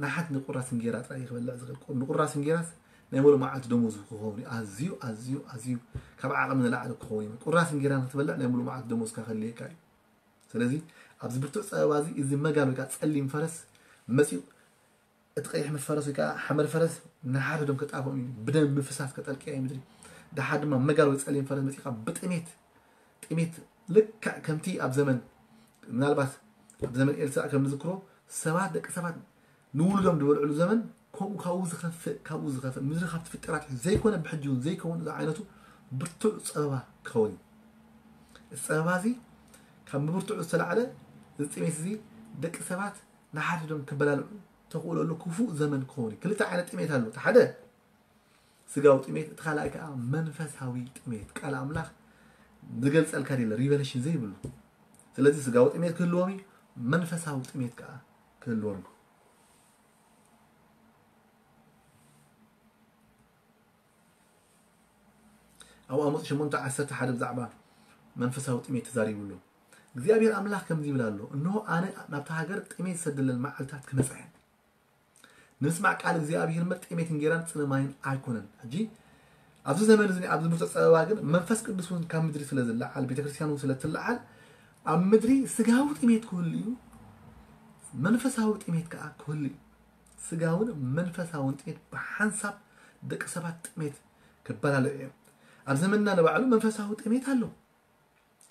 ንሓት ንቁራስ እንጌራ ጥራይ ክበልዕ ዝኽእል ንቁራስ እንጌራስ ናይ ሙሉእ መዓልቲ ደሞዝ ክኸውን እዩ። ኣዝዩ ኣዝዩ ኣዝዩ ካብ ዓቕሚ ንላዕሊ ክኸውን እዩ። ቁራስ እንጌራ ንክትበልዕ ናይ ሙሉእ መዓልቲ ደሞዝካ ከድልየካ እዩ። ስለዚ ኣብዚ ብርቱዕ ጸበባ እዚ፣ እዚ መጋል ወይ ከዓ ጸሊም ፈረስ መጺኡ፣ እቲ ቀይሕ ምስ ፈረስ ወይ ከዓ ሓመር ፈረስ ንሓድሕዶም ከጣፍኦም እዩ። ብደም ምፍሳስ ከጠልቅያ እዩ ምድሪ። ደሓር ድማ መጋል ወይ ጸሊም ፈረስ መጺኻ ብጥሜት፣ ጥሜት ልክዕ ከምቲ ኣብ ዘመን፣ ምናልባት ኣብ ዘመን ኤልሳዕ ከም ንዝክሮ ሰባት፣ ደቂ ሰባት ንውሉዶም ዝበልዕሉ ዘመን፣ ከምኡ ካብኡ ዝኸፍእ፣ ካብኡ ዝኸፍእ፣ ምድሪ ካብ ትፍጠር ኣትሒዙ ዘይኮነ፣ ብሕጂ እውን ዘይከውን ዝዓይነቱ ብርቱዕ ጸበባ ክኸውን እዩ። እዚ ጸበባ እዚ ካብ ምብርትዑ ዝተላዕለ፣ እዚ ጥሜት እዚ ደቂ ሰባት ንሓድሕዶም ክበላልዑ ተኽእሎ ኣሎ። ክፉእ ዘመን ክኸውን እዩ። ክልተ ዓይነት ጥሜት ኣሎ። እቲ ሓደ ስጋዊ ጥሜት፣ እቲ ካልኣይ ከዓ መንፈሳዊ ጥሜት። ቃል ኣምላኽ ዝገልጸልካ የለ፣ ሪቨሌሽን ዘይብሉ። ስለዚ ስጋዊ ጥሜት ክህልዎም እዩ፣ መንፈሳዊ ጥሜት ከዓ ክህልዎም እዩ። ኣብ ኣሞጽ ሸሞንተ ዓሰርተ ሓደ ብዛዕባ መንፈሳዊ ጥሜት ተዛሪቡ ኣሎ። እግዚኣብሔር ኣምላኽ ከምዚ ይብል ኣሎ፣ እንሆ ኣነ ናብታ ሃገር ጥሜት ዝሰደለን መዓልታት ክመጻ እየን። ንምስማዕ ቃል እግዚኣብሔር እምበር ጥሜት እንጌራን ጽምእ ማይን ኣይኮነን። ሕጂ ኣብዚ ዘመን እዚ ኣብዚ ብርቱዕ ጸበባ ግን መንፈስ ቅዱስ እውን ካብ ምድሪ ስለ ዝለዓል፣ ቤተክርስትያን እውን ስለ ትለዓል፣ ኣብ ምድሪ ስጋዊ ጥሜት ክህሉ እዩ፣ መንፈሳዊ ጥሜት ከዓ ክህሉ እዩ። ስጋውን መንፈሳውን ጥሜት ብሓንሳብ ደቂ ሰባት ጥሜት ክበላልዑ እዮም። ኣብ ዘመንና ንባዕሉ መንፈሳዊ ጥሜት ኣሎ።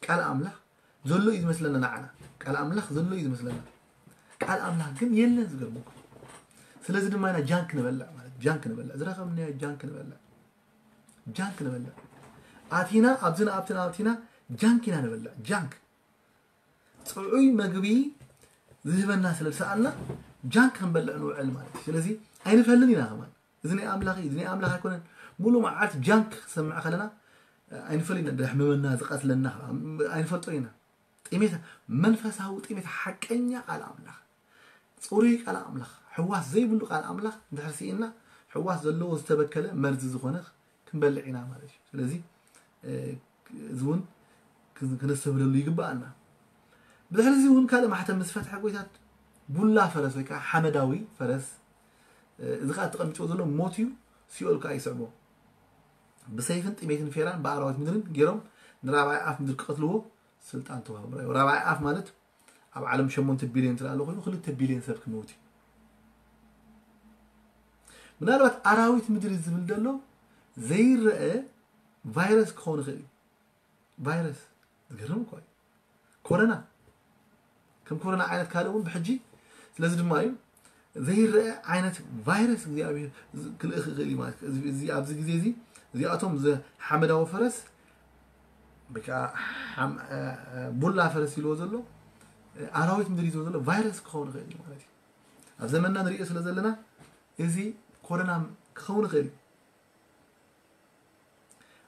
ቃል ኣምላኽ ዘሎ እዩ ዝመስለና ንዓና። ቃል ኣምላኽ ዘሎ እዩ ዝመስለና። ቃል ኣምላኽ ግን የለን፣ ዝገርመኩም። ስለዚ ድማ ኢና ጃንክ ንበልዕ፣ ማለት ጃንክ ንበልዕ። ዝረኸብናዮ ጃንክ ንበልዕ። ጃንክ ንበልዕ። ኣቲና ኣብዝን ኣብትን ኣብቲና ጃንክ ኢና ንበልዕ። ጃንክ። ጥዑይ መግቢ ዝህበና ስለ ዝሰኣና ጃንክ ክንበልዕ ንውዕል ማለት እዩ። ስለዚ ኣይንፈልን ኢና ከማን። እዚ ናይ ኣምላኽ እዩ፣ እዚ ናይ ኣምላኽ ኣይኮነን። ሙሉ መዓልቲ ጃንክ ክሰምዕ ከለና ኣይንፈልን ኢና። ዘሕምመና፣ ዝቐትለና ኣይንፈልጦን ኢና። ጥሜት፣ መንፈሳዊ ጥሜት፣ ሓቀኛ ቃል ኣምላኽ፣ ጽሩይ ቃል ኣምላኽ፣ ሕዋስ ዘይብሉ ቃል ኣምላኽ እንድሕር ስኢና፣ ሕዋስ ዘለዎ ዝተበከለ መርዚ ዝኾነ ክንበልዕ ኢና ማለት እዩ። ስለዚ፣ እ፣ እዚ እውን ክን-፣ ክነስተብህለሉ ይግብኣና። ብድሕሪ እዚ እውን ካልእ ማሕተም ምስ ፈትሐ፣ ጎይታት ቡላ ፈረስ ወይ ከዓ ሓመዳዊ ፈረስ፣ እ፣ እዚ ከዓ ተቐሚጥዎ ዘሎ ሞት እዩ፣ ሲኦል ከዓ ይስዕቦ። ብሰይፍን ጥሜትን ፌራን ብኣራዊት ምድርን ገይሮም ንራብዓይ ኣፍ ምድሪ ክቐትልዎ ስልጣን ተዋህቦ። ራብዓይ ኣፍ ማለት ኣብ ዓለም ሸሞንተ ቢልዮን ትለኣለ ኮይኑ፣ ክልተ ቢልዮን ሰብ ክመውት እዩ። ምናልባት ኣራዊት ምድሪ ዝብል ዘሎ ዘይረአ ቫይረስ ክኸውን ይኽእል እዩ። ቫይረስ ዝገርም እኮ እዩ። ኮረና፣ ከም ኮረና ዓይነት ካልእ እውን ብሕጂ፣ ስለዚ ድማ እዩ ዘይረአ ዓይነት ቫይረስ እግዚኣብሔር ዝ-፣ ክልእኽ ይኽእል እዩ ማለት እዩ። እዚ፣ እዚ፣ ኣብዚ ግዜ እዚ እዚኣቶም ዘ-፣ ሓመዳዊ ፈረስ ወይ ከዓ ሓም-፣ እ፣ እ፣ ቡላ ፈረስ ኢልዎ ዘሎ፣ እ፣ ኣራዊት ምድሪ ኢልዎ ዘሎ ቫይረስ ክኸውን ይኽእል እዩ ማለት እዩ። ኣብ ዘመንና ንሪኦ ስለ ዘለና እዚ ኮረና ክኸውን ይኽእል እዩ።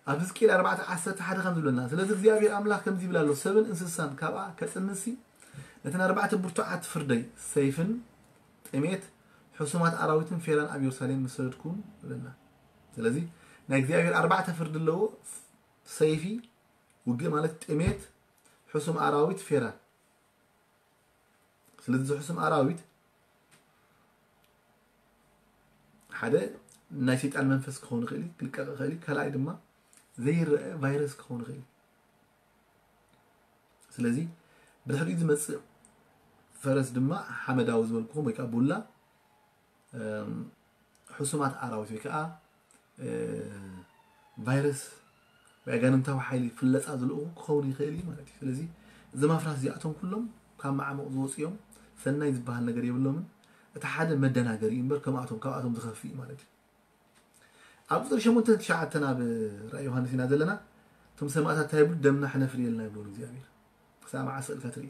ኣብ ሕዝቅኤል ኣርባዕተ ዓሰርተ ሓደ ከም ዝብለና፣ ስለዚ እግዚኣብሔር ኣምላኽ ከምዚ ይብል ኣሎ፣ ሰብን እንስሳን ካብኣ ከጽንሲ፣ ነተን ኣርባዕተ ብርቱዓት ፍርደይ፣ ሰይፍን ጥሜት፣ ሕሱማት ኣራዊትን ፌራን ኣብ የሩሳሌም ምስ ሰደድኩም ይብለና። ስለዚ ናይ እግዚኣብሔር ኣርባዕተ ፍርዲ ኣለዎ፣ ሰይፊ፣ ውግእ ማለት ጥሜት፣ ሕሱም ኣራዊት፣ ፌራን። ስለዚ እዚ ሕሱም ኣራዊት ሓደ ናይ ሰይጣን መንፈስ ክኸውን ይኽእል እዩ፣ ክልቀቕ ይኽእል እዩ። ካልኣይ ድማ ዘይረአ ቫይረስ ክኸውን ይኽእል እዩ። ስለዚ ብድሕሪኡ ዝመጽእ ፈረስ ድማ ሓመዳዊ ዝበልኩኹም ወይ ከዓ ቡላ፣ እም፣ ሕሱማት ኣራዊት ወይ ከዓ፣ እ፣ ቫይረስ ወይ ኣጋንንታዊ ሓይሊ ፍለጻ ዝልእኹ ክኸውን ይኽእል እዩ ማለት እዩ። ስለዚ እዞም ኣፍራስ እዚኣቶም ኩሎም ካብ መዓሙቕ ዝወፁ እዮም። ሰናይ ዝበሃል ነገር የብሎምን። እቲ ሓደ መደናገሪ እዩ እምበር ከምኣቶም፣ ካብኣቶም ዝኸፍእ እዩ ማለት እዩ። ኣብ ቁፅሪ ሸሞንተ ትሽዓተ ኣብ ራእይ ዮሃንስ ኢና ዘለና። እቶም ሰማእታት እንታይ ይብሉ? ደምና ሕነፍልየልና ይብሉ እግዚኣብሔር። ክሳብ መዓስ ስእልካ ትርኢ?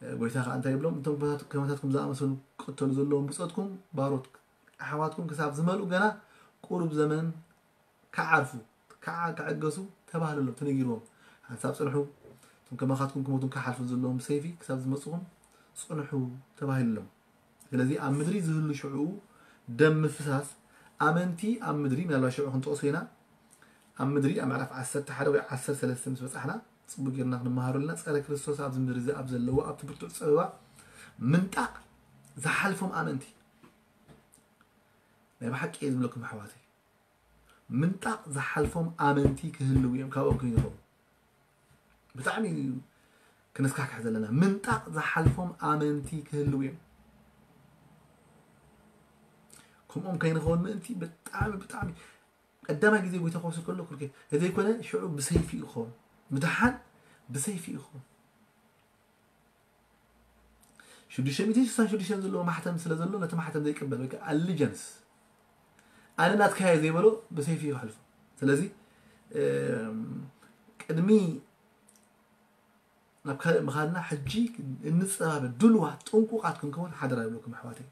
እ፣ ጎይታ ከዓ እንታይ ይብሎም? እቶም ከመታት-፣ ከመታትኩም ዝኣመሰሉ ክቅተሉ ዘለዎም ብጾትኩም ባሮት ኣሕዋትኩም ክሳብ ዝመልኡ ገና ቁሩብ ዘመን ክዓርፉ፣ ከዓ ክዕገሱ ተባህለሎም፣ ተነጊርዎም። ሓንሳብ ጽንሑ፣ እቶም ከማኻትኩም ክሞቱን ክሓልፉን ዘለዎም ብሰይፊ ክሳብ ዝመጽኹም ጽንሑ ተባሂሉሎም። ስለዚ ኣብ ምድሪ ዝህሉ ሽዑ ደም ምፍሳስ ኣመንቲ ኣብ ምድሪ፣ ምናልባት ሽዑ ክንጠቕሶ ኢና፣ ኣብ ምድሪ ኣብ ምዕራፍ ዓሰርተ ሓደ ወይ ዓሰርተ ሰለስተ ምስ በጻሕና ጽቡቅ ጌርና ክንመሃሮ ኣለና። ጸረ ክርስቶስ ኣብዚ ምድሪ እዚ ኣብ ዘለዎ ኣብቲ ብርቱዕ ጸበባ ምንጣቕ ዝሓልፎም ኣመንቲ ናይ ብሓቂ እየ ዝብለኩም ኣሕዋተይ። ምንጣቕ ዝሓልፎም ኣመንቲ ክህልው እዮም፣ ካብኦም ኮይኑ ይኸውን። ብጣዕሚ እዩ ክነስካሕክሕ ዘለና። ምንጣቕ ዝሓልፎም ኣመንቲ ክህልው እዮም። ከምኦም ከይንኸውን ምእንቲ ብጣዕሚ ብጣዕሚ ቀዳማይ ግዜ ጎይታ ክወስድ ከሎ ኩርኬ ዘይኮነ ሽዑ ብሰይፊ እዩ ክኸውን። ምድሓን ብሰይፊ እዩ ክኸውን። ሽዱሽተ ሚእቲ ሽዱሽተ ዘለዎ ማሕተም ስለ ዘሎ ነቲ ማሕተም ዘይቅበል ወይ ከዓ ኣሊጀንስ ኣነ ናትካየ ዘይበሎ ብሰይፊ እዩ ክሕልፎ። ስለዚ እም፣ ቅድሚ ናብ ካልእ ምኻድና ሕጂ እንጸባበ ድልዋት ጥንቁቓት ክንከውን ሓደራ ይብለኩም ኣሕዋተይ።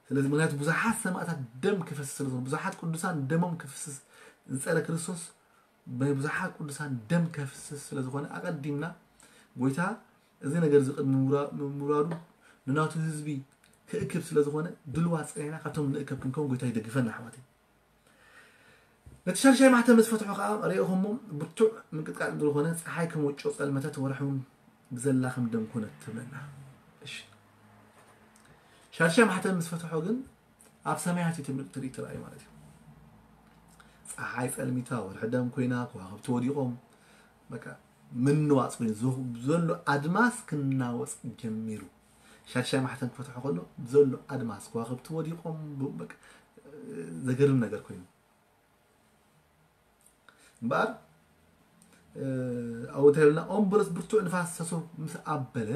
ስለዚ ምክንያቱ ብዙሓት ሰማእታት ደም ክፈስስ ስለ ዝኾነ ብዙሓት ቅዱሳን ደሞም ክፍስስ ዝጸረ ክርስቶስ ናይ ብዙሓት ቅዱሳን ደም ከፍስስ ስለ ዝኾነ ኣቐዲምና ጎይታ እዚ ነገር እዚ ቅድሚ ምውራ- ምውራዱ ንናቱ ህዝቢ ክእክብ ስለ ዝኾነ ድልዋት ጸኒሕና ካብቶም ንእከብ ክንከውን ጎይታ ይደግፈና ኣሕዋተይ። ነቲ ሻድሻይ ማሕተም ምስ ፈትሖ ከኣ ርኢኹሞ ብርቱዕ ምንቅጥቃጥ ዝኾነ ጸሓይ ከም ወጮ ጸልመተት ወርሒ እውን ብዘላ ከም ደም ኮነት ትብለና። እሺ ሻድሻይ ማሕተም ምስ ፈትሖ ግን ኣብ ሰማያት እዩ ትብል ትርኢት ትርኣዩ ማለት እዩ። ጸሓይ ጸልሚታ ወርሒ ደም ኮይና ከዋኽብቲ ወዲቖም በቃ ምንዋጽ ኮይኑ ዘሎ ኣድማስ ክናወጽ ጀሚሩ። ሻድሻይ ማሕተም ክፈትሖ ከሎ ዘሎ ኣድማስ ከዋኽብቲ ወዲቖም በቃ ዘገርም ነገር ኮይኑ እምበኣር ኣብኡ እንታይ ይብልና? ኦም በለስ ብርቱዕ ንፋስ ሰሶ ምስ ኣበለ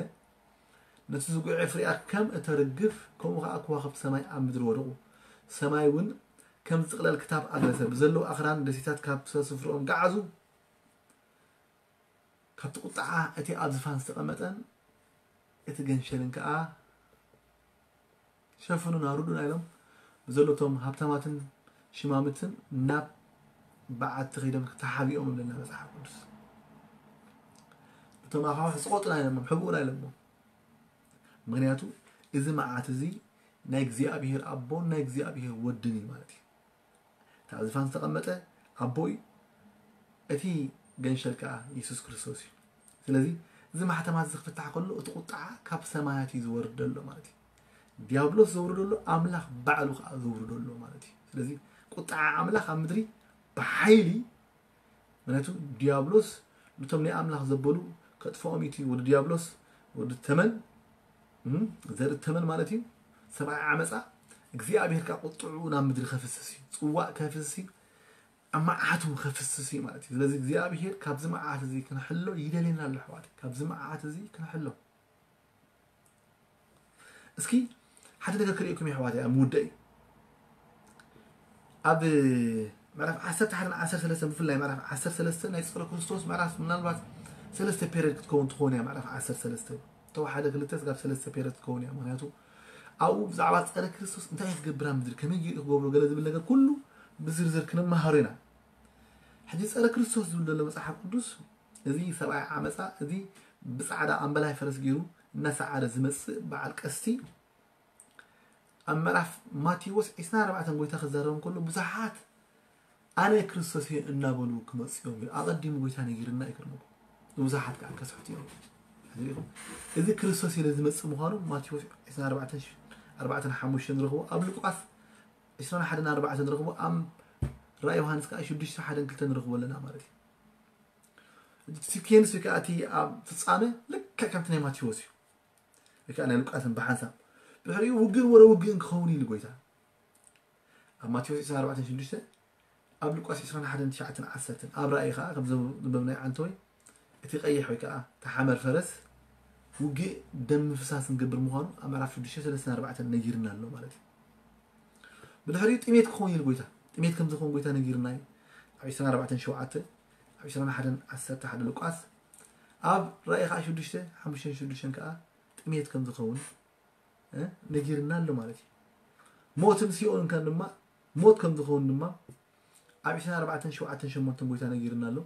ነቲ ዝጉዐ ፍሪኣ ከም እተርግፍ ከምኡ ከዓ ከዋኽብቲ ሰማይ ኣብ ምድሪ ወደቑ። ሰማይ እውን ከም ዝጥቕለል ክታብ ኣግረሰ። ብዘለዉ ኣኽራን ደሴታት ካብ ስፍርኦም ገዓዙ። ካብቲ ቁጥዓ እቲ ኣብ ዝፋን ዝተቐመጠን እቲ ገንሸልን ከዓ ሸፍኑና ርዱና ኢሎም ብዘለቶም ሃብታማትን ሽማምትን ናብ በዓቲ ከይዶም ተሓቢኦም ኣለና መፅሓፍ ቅዱስ። እቶም ኣኻውሕ ስቆጡና ኢሎሞም ሕብኡና ኢሎሞም። ምክንያቱ እዚ መዓት እዚ ናይ እግዚኣብሔር ኣቦን ናይ እግዚኣብሔር ወድን እዩ ማለት እዩ። እታ ዝፋን ዝተቐመጠ ኣቦ እዩ። እቲ ገንሸል ከዓ የሱስ ክርስቶስ እዩ። ስለዚ እዚ ማሕተማት እዚ ክፍታሕ ከሎ እቲ ቁጣዓ ካብ ሰማያት እዩ ዝወርድ ዘሎ ማለት እዩ። ዲያብሎስ ዘውርደሉ ኣምላኽ ባዕሉ ከዓ ዘውርደሉ ማለት እዩ። ስለዚ ቁጣዓ ኣምላኽ ኣብ ምድሪ ብሓይሊ ምክንያቱ ዲያብሎስ ነቶም ናይ ኣምላኽ ዘበሉ ከጥፍኦም እዩ እቲ ወዲ ዲያብሎስ ወዲ ተመን ዘርኢ ተመን ማለት እዩ። ሰብኣይ ዓመፃ እግዚኣብሔር ከዓ ቁጥዑ ናብ ምድሪ ከፍስስ እዩ። ፅዋእ ከፍስስ እዩ። ኣብ መዓቱ ከፍስስ እዩ ማለት እዩ። ስለዚ እግዚኣብሔር ካብዚ መዓት እዚ ክንሕሎ ይደልየና ኣሎ ኣሕዋት። ካብዚ መዓት እዚ ክንሕሎ እስኪ ሓደ ነገር ክርእየኩም የሕዋት ኣብ ምውዳእ እዩ። ኣብ ምዕራፍ ዓሰርተ ሓደ ዓሰርተ ሰለስተ ብፍላይ ምዕራፍ ዓሰርተ ሰለስተ ናይ ፀረ ክርስቶስ ምዕራፍ ምናልባት ሰለስተ ፔሪድ ክትከውን ትኸውን እያ። ምዕራፍ ዓሰርተ ሰለስተ ተወሓደ ክልተ ስጋብ ሰለስተ ፔሪድ ክትከውን እያ። ምክንያቱ ኣብኡ ብዛዕባ ፀረ ክርስቶስ እንታይ ክትገብር ኣብ ምድሪ ከመይ ገይሩ ክገብሮ ገለ ዝብል ነገር ኩሉ ብዝርዝር ክንመሃሮ ኢና። ሕጂ ፀረ ክርስቶስ ዝብል ዘሎ መፅሓፍ ቅዱስ እዚ ሰብኣይ ዓመፃ እዚ ብፃዕዳ ኣምበላይ ፈረስ ገይሩ እናሰዓረ ዝመፅእ በዓል ቀስቲ ኣብ ምዕራፍ ማቴዎስ ዕስራን ኣርባዕተን ጎይታ ክዛረብ ከሎ ብዙሓት ኣነ ክርስቶስ እየ እናበሉ ክመፁ እዮም። ኣቐዲሙ ጎይታ ነጊርና ይክርመኩም ብዙሓት ከዓ ከስሕቱ እዮም። እዚ ክርስቶስ ኢለ ዝመፅእ ምዃኑ ማቴዎስ ዕስራን ኣርባዕተን ኣርባዕተን ሓሙሽተን ንረኽቦ ኣብ ሉቃስ ዕስራን ሓደን ኣርባዕተን ንረኽቦ ኣብ ራእይ ዮሃንስ ከዓ ሽዱሽተ ሓደን ክልተን ንረኽቦ ኣለና ማለት እዩ። እቲ ሲኬንስ ወይ ከዓ እቲ ኣብ ፍፃመ ልክዕ ከምቲ ናይ ማቴዎስ እዩ ወይ ከዓ ናይ ሉቃስን ብሓንሳብ ብድሕሪኡ ውግእን ወረ ውግእን ክኸውን ኢሉ ጎይታ ኣብ ማቴዎስ ዕስራን ኣርባዕተን ሽዱሽተ ኣብ ሉቃስ ዕስራን ሓደን ትሽዓተን ዓሰርተን ኣብ ራእይ ከዓ ከም ዘንበብናይ ዓንተወይ እቲ ቀይሕ ወይ ከዓ ተሓመር ፈረስ ውግእ ደም ምፍሳስ ንገብር ምዃኑ ኣብ ምዕራፍ ሽዱሽተ ሰለስተን ኣርባዕተን ነጊርና ኣሎ ማለት እዩ። ብድሕሪኡ ጥሜት ክኸውን ኢሉ ጎይታ ጥሜት ከም ዝኸውን ጎይታ ነጊርና እዩ። ኣብ ዕስራን ኣርባዕተን ሸውዓተ ኣብ ዕስራን ሓደን ዓሰርተ ሓደ ሉቃስ ኣብ ራእይ ከዓ ሽዱሽተ ሓሙሽተን ሽዱሽተን ከዓ ጥሜት ከም ዝኸውን ነጊርና ኣሎ ማለት እዩ። ሞትን ሲኦልን ከም ድማ ሞት ከም ዝኸውን ድማ ኣብ ዕስራን ኣርባዕተን ሸውዓተን ሸሞንተን ጎይታ ነጊርና ኣሎ።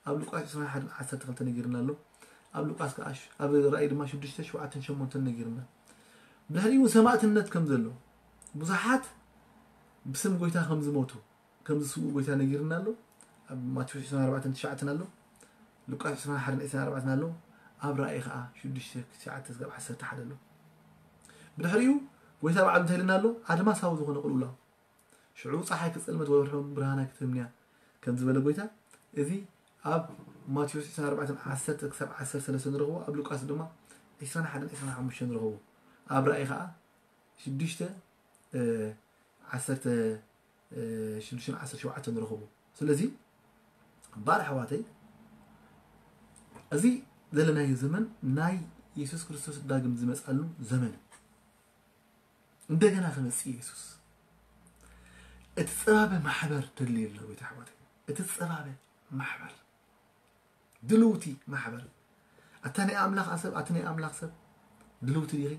ኣብ ሉቃስ ዕስራን ሓደን ዓሰርተ ክልተ ነጊርና ኣሎ። ኣብ ሉቃስ ከዓ ኣብ ራእይ ድማ ሽዱሽተ ሸውዓተን ሸሞንተን ነጊርና። ብድሕሪኡ ሰማእትነት ከም ዘሎ ብዙሓት ብስም ጎይታ ከም ዝሞቱ ከም ዝስውኡ ጎይታ ነጊርና ኣሎ። ኣብ ማቴዎስ ዕስራን ኣርባዕተን ትሽዓተን ኣሎ። ሉቃስ ዕስራን ሓደን ዕስራን ኣርባዕተን ኣሎ። ኣብ ራእይ ከዓ ሽዱሽተ ትሽዓተ ስጋብ ዓሰርተ ሓደ ኣሎ። ብድሕሪኡ ጎይታ ባዕሉ እንታይ ኢልና ኣሎ? ኣድማሳዊ ዝኾነ ቅልውላው፣ ሽዑ ፀሓይ ክፀልመት ወርሒ ብርሃና ክትህምንያ ከም ዝበለ ጎይታ፣ እዚ ኣብ ማቴዎስ ዕስራን ኣርባዕተን፣ ዓሰርተ ክሳብ ዓሰርተ ሰለስተ ንረኽቦ፣ ኣብ ሉቃስ ድማ ዕስራን ሓደን ዕስራን ሓሙሽተን ንረኽቦ፣ ኣብ ራእይ ከዓ ሽዱሽተ፣ እ፣ ዓሰርተ፣ እ፣ ሽዱሽተን ዓሰርተ ሸውዓተን ንረኽቦ። ስለዚ ባር ኣሕዋተይ፣ እዚ ዘለናዮ ዘመን ናይ የሱስ ክርስቶስ ዳግም ዝመፃሉ ዘመን እዩ። እንደገና ክመፅእ የሱስ። እቲ ፀባበ ማሕበር ደልዩ ኣሎ ቤት ኣሕዋተይ፣ እቲ ፀባበ ማሕበር፣ ድልውቲ ማሕበር። ኣታ ናይ ኣምላኽ ሰብ፣ ኣቲ ናይ ኣምላኽ ሰብ፣ ድልውቲ ዲኺ?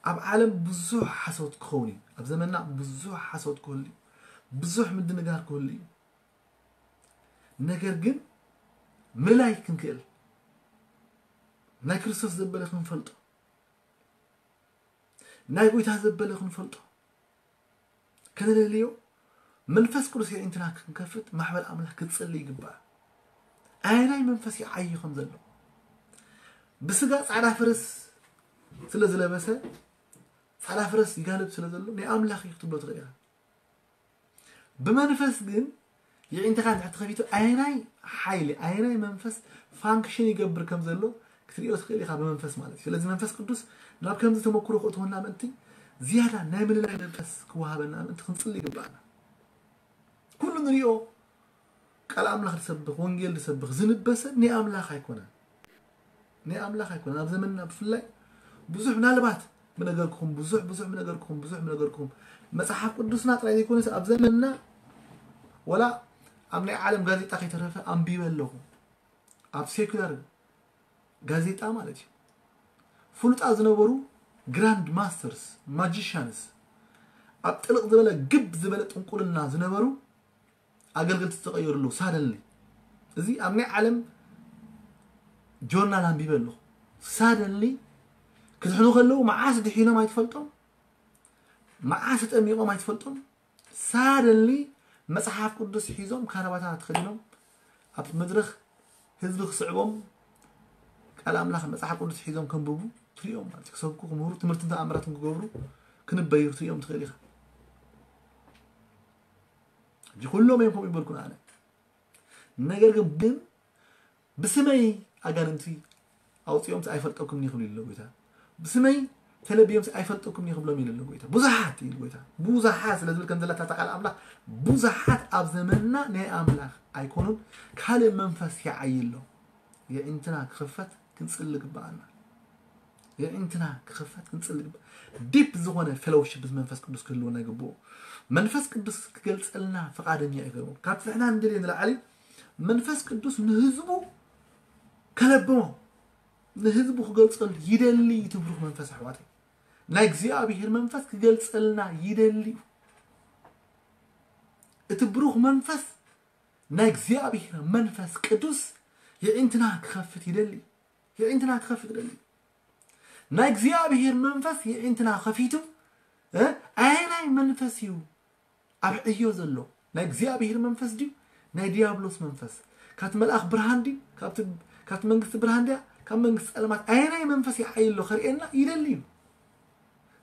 ኣብ ዓለም ብዙሕ ሓሶት ክኸውን እዩ። ኣብ ዘመንና ብዙሕ ሓሶት ክህሉ እዩ። ብዙሕ ምድንጋር ክህሉ እዩ። ነገር ግን ምልላይ ክንክእል፣ ናይ ክርስቶስ ዘበለ ክንፈልጦ፣ ናይ ጎይታ ዘበለ ክንፈልጦ፣ ከነለልዮ፣ መንፈስ ቅዱስ የዒንትና ክንከፍት ማሕበር ኣምላኽ ክትጽሊ ይግባእ። ኣየናይ መንፈስ ይዓዪ ከም ዘሎ፣ ብስጋ ጻዕዳ ፈረስ ስለ ዝለበሰ፣ ጻዕዳ ፈረስ ይጋልብ ስለ ዘሎ፣ ናይ ኣምላኽ እዩ ክትብሎ ትኽእል ኢኻ። ብመንፈስ ግን የዒንትኻ እንድሕር ተኸፊቱ፣ ኣየናይ ሓይሊ፣ ኣየናይ መንፈስ ፋንክሽን ይገብር ከም ዘሎ ክትሪኦ ትኽእል ኢኻ ብመንፈስ ማለት እዩ። ስለዚ መንፈስ ቅዱስ ናብ ከምዚ ተመክሮ ክእትወና ምእንቲ፣ ዝያዳ ናይ ምልላይ መንፈስ ክወሃበና ምእንቲ ክንጽሊ ይግባኣና። ኩሉ ንሪኦ ቃል ኣምላኽ ዝሰብኽ፣ ወንጌል ዝሰብኽ፣ ዝንበሰ ናይ ኣምላኽ ኣይኮነን። ናይ ኣምላኽ ኣይኮነን። ኣብ ዘመንና ብፍላይ ብዙሕ፣ ምናልባት ምነገርኩኹም፣ ብዙሕ፣ ብዙሕ ምነገርኩኹም፣ ብዙሕ ምነገርኩኹም። መጽሓፍ ቅዱስና ጥራይ ዘይኮነስ ኣብ ዘመንና ወላ ኣብ ናይ ዓለም ጋዜጣ ከይተረፈ ኣንቢበ ኣለኹ። ኣብ ሴኩላር ጋዜጣ ማለት እዩ። ፍሉጣት ዝነበሩ ግራንድ ማስተርስ፣ ማጂሻንስ፣ ኣብ ጥልቕ ዝበለ ግብ ዝበለ ጥንቁልና ዝነበሩ ኣገልገልቲ ዝተቐየሩ ኣለዉ። ሳደንሊ፣ እዚ ኣብ ናይ ዓለም ጆርናል ኣንቢበ ኣለኹ። ሳደንሊ ክድሕኑ ከለዉ መዓስ ድሒኖም ኣይትፈልጦም፣ መዓስ ተጠሚቖም ኣይትፈልጦም። ሳደንሊ መጽሓፍ ቅዱስ ሒዞም፣ ካራባታ ተኸዲኖም፣ ኣብ መድረኽ ህዝቢ ክስዕቦም፣ ቃል ኣምላኽ መጽሓፍ ቅዱስ ሒዞም ከንብቡ ትሪኦም ማለት እዩ። ክሰብኩ፣ ክምህሩ፣ ትምህርትን ተኣምራትን ክገብሩ፣ ክንበዩ ትሪኦም ትኽእል ኢኻ። ሕጂ ኩሎም እዮም ከምኡ ይበልኩን ኣነ። ነገር ግን፣ ግን ብስመይ ኣጋንንቲ ኣውፂኦምሲ ኣይፈልጠኩም ይኽብሉ ኢሉ ጎይታ። ብስመይ ተለቢዮምሲ ኣይፈልጠኩም ይኽብሎም ኢሉ ጎይታ። ብዙሓት ኢሉ ጎይታ። ብዙሓት ስለ ዝብል ከም ዘላታ ቃል ኣምላኽ፣ ብዙሓት ኣብ ዘመንና ናይ ኣምላኽ ኣይኮኑን፣ ካልእ መንፈስ ይዓይሎ። የዒንትና ክኽፈት ክንጽሊ ግብኣና። የዒንትና ክኽፈት ክንጽሊ ግብኣ። ዲፕ ዝኾነ ፌሎውሺፕ ምስ መንፈስ ቅዱስ ክህልወና ይግብኦ። መንፈስ ቅዱስ ክገልጸልና ፍቓደኛ እዩ። ካብቲ ንሕና ንደልዮ ንላዕሊ መንፈስ ቅዱስ ንህዝቡ ከለብሞ፣ ንህዝቡ ክገልጸሉ ይደሊ እዩ። እቲ ብሩኽ መንፈስ ኣሕዋተይ፣ ናይ እግዚኣብሔር መንፈስ ክገልጸልና ይደሊ እዩ። እቲ ብሩኽ መንፈስ፣ ናይ እግዚኣብሔር መንፈስ ቅዱስ የዒንትና ክኸፍት ይደሊ። የዒንትና ክኸፍት ይደሊ። ናይ እግዚኣብሔር መንፈስ የዒንትና ከፊቱ፣ እ፣ ኣየናይ መንፈስ እዩ ኣብ ዕዮ ዘሎ? ናይ እግዚኣብሔር መንፈስ ድዩ? ናይ ዲያብሎስ መንፈስ? ካብቲ መልኣኽ ብርሃን ድዩ? ካብቲ፣ ካብቲ መንግስቲ ብርሃን ድያ? ካብ መንግስቲ ጸልማት ኣየናይ መንፈስ ይዓይሎ ከርእየና ይደሊ እዩ።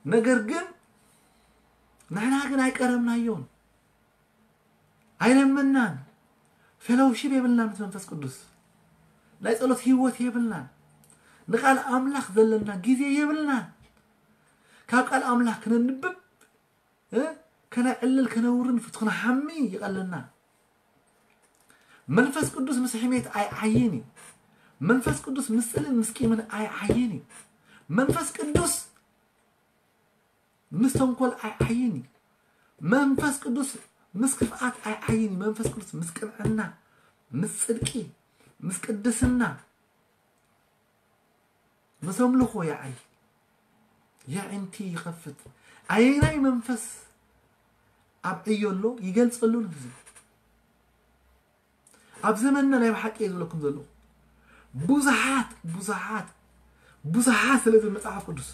ነገር ግን ንሕና ግን ኣይቀረብናዮን። ኣይለመናን። ፌሎውሺፕ የብልና ምስ መንፈስ ቅዱስ። ናይ ጸሎት ህይወት የብልናን። ንቃል ኣምላኽ ዘለና ግዜ የብልናን። ካብ ቃል ኣምላኽ ክነንብብ፣ እ፣ ከነዕልል፣ ከነውርን፣ ፍቱ፣ ክንሓሚ ይቐለና። መንፈስ ቅዱስ ምስ ሕሜት ኣይዓይን እዩ። መንፈስ ቅዱስ ምስ ጽልእን ምስ ቂምን ኣይዓይን እዩ። መንፈስ ቅዱስ ምስ ተንኮል ኣይዓይን እዩ። መንፈስ ቅዱስ ምስ ክፍኣት ኣይዓይን እዩ። መንፈስ ቅዱስ ምስ ቅንዕና፣ ምስ ጽድቂ፣ ምስ ቅድስና፣ ምስ ኣምልኾ ይዓይ። የዒንቲ ይኸፍት። ኣየናይ መንፈስ ኣብ ዕዮ ኣሎ ይገልጸሉ ንህዝቢ። ኣብ ዘመንና ናይ ብሓቂ እየ ዝብለኩም ዘለኹ። ብዙሓት፣ ብዙሓት፣ ብዙሓት ስለ ዝብል መጽሓፍ ቅዱስ።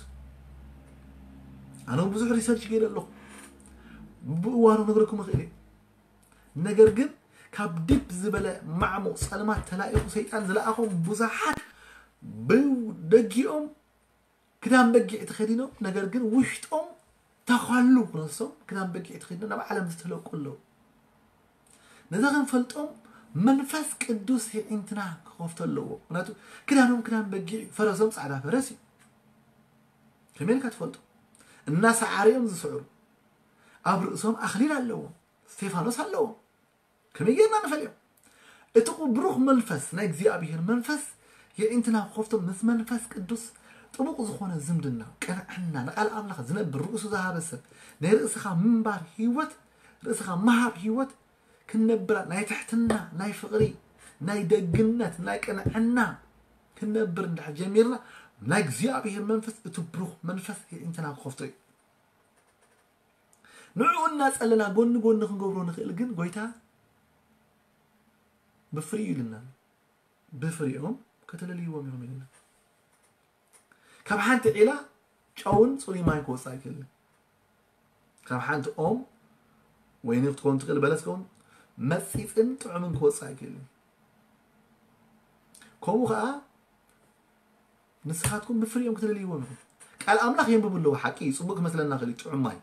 ኣነ እውን ብዙሕ ሪሰርች ገይረ ኣለኹ። ብእዋኑ ክነግረኩም እኽእል እየ። ነገር ግን ካብ ዲፕ ዝበለ ማዕሙቕ ጸልማት ተላኢኹ ሰይጣን ዝለኣኾም ብዙሓት ብደጊኦም ክዳን በጊዕ ተኸዲኖም፣ ነገር ግን ውሽጦም ተዃሉ ክነሶም ክዳን በጊዕ ተኸዲኖም ናብ ዓለም ዝተለቁ ኣለዉ። ነዚ ክንፈልጦም መንፈስ ቅዱስ የዒንትና ክኸፍቶ ኣለዎ። ምክንያቱ ክዳኖም ክዳን በጊዕ እዩ፣ ፈረሶም ጻዕዳ ፈረስ እዩ። ከመይ ኢልካ ትፈልጦ? እናሰዓሩ እዮም ዝስዕሩ። ኣብ ርእሶም ኣኽሊል ኣለዎም፣ ስቴፋኖስ ኣለዎም። ከመይ ጌርና ንፈልዮም? እቲ ብሩኽ መንፈስ ናይ እግዚኣብሔር መንፈስ የዒንትና ክኸፍቶም ምስ መንፈስ ቅዱስ ጥቡቕ ዝኾነ ዝምድና፣ ቅንዕና፣ ንቃል ኣምላኽ ዝነብር ርእሱ ዝሃበ ሰብ፣ ናይ ርእስኻ ምንባር ህይወት፣ ርእስኻ ምሃብ ህይወት ክንነብራ፣ ናይ ትሕትና፣ ናይ ፍቕሪ፣ ናይ ደግነት፣ ናይ ቅንዕና ክንነብር እንድሕር ጀሚርና፣ ናይ እግዚኣብሔር መንፈስ፣ እቲ ብሩኽ መንፈስ የዒንትና ክኸፍቶ እዩ። ንዕኡ እናጸለና ጎኒ ጎኒ ክንገብሮ ንኽእል፣ ግን ጎይታ ብፍሪኡ ኢልና፣ ብፍሪኦም ከተለልይዎም ኢኹም ኢልና። ካብ ሓንቲ ዒላ ጨውን ጽሩይ ማይ ክወጽእ ኣይክእልን። ካብ ሓንቲ ኦም ወይኒ ክትከውን ትኽእል፣ በለስ ክኸውን፣ መጺጽን ጥዑምን ክወጽእ ኣይክእልን። ከምኡ ኸኣ ንስኻትኩም ብፍሪኦም ክትለልይዎም ኢኹም። ቃል ኣምላኽ የንብቡ ኣለዉ፣ ሓቂ እዩ፣ ጽቡቕ ክመስለና ክእል እዩ፣ ጥዑም ማይ።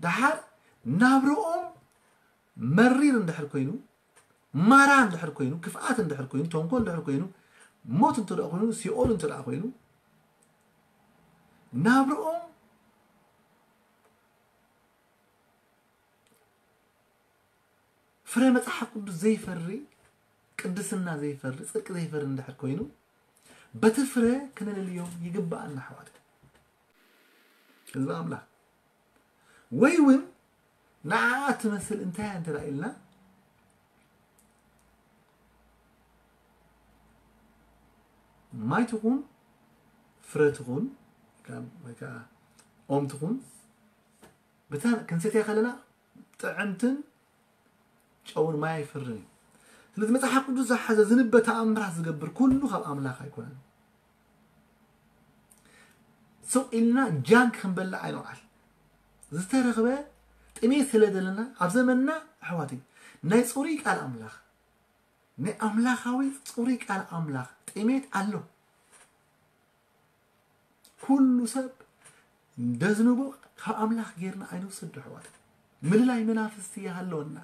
ደሓር ናብርኦም መሪር እንድሕር ኮይኑ፣ ማራ እንድሕር ኮይኑ፣ ክፍኣት እንድሕር ኮይኑ፣ ተንኮል እንድሕር ኮይኑ፣ ሞት እንተ ደኣ ኮይኑ፣ ሲኦል እንተ ደኣ ኮይኑ፣ ናብርኦም ፍረ መጽሓፍ ቅዱስ ዘይፈሪ፣ ቅድስና ዘይፈሪ፣ ጽድቂ ዘይፈሪ እንድሕር ኮይኑ፣ በቲ ፍረ ክነለልዮም ይግብኣና ኣሕዋት። ህዝቢ ኣምላኽ። ወይ እውን ንዓኣ ትመስል እንታይ እያ እንተ ደኣ ኢልና፣ ማይ ትኹን፣ ፍረ ትኹን፣ ወይ ከዓ ኦም ትኹን፣ ብታ ክንሰትያ ከለና ጥዕምትን ጨውን ማይ ኣይፈርን እዩ። ስለዚ መጽሓፍ ቅዱስ ዝሓዘ ዝንበ ተኣምራት ዝገብር ኩሉ ካብ ኣምላኽ ኣይኮነን። ስቕ ኢልና ጃንክ ክንበልዕ ኣይንውዓል። ዝተረኽበ ጥሜት ስለ ዘለና ኣብ ዘመንና ኣሕዋተይ ናይ ጽሩይ ቃል ኣምላኽ፣ ናይ ኣምላኻዊ ጽሩይ ቃል ኣምላኽ ጥሜት ኣሎ። ኩሉ ሰብ እንደዝንቦ ካብ ኣምላኽ ጌርና ኣይንውሰዶ ኣሕዋት። ምልላይ መናፍስቲ ይሃለወና።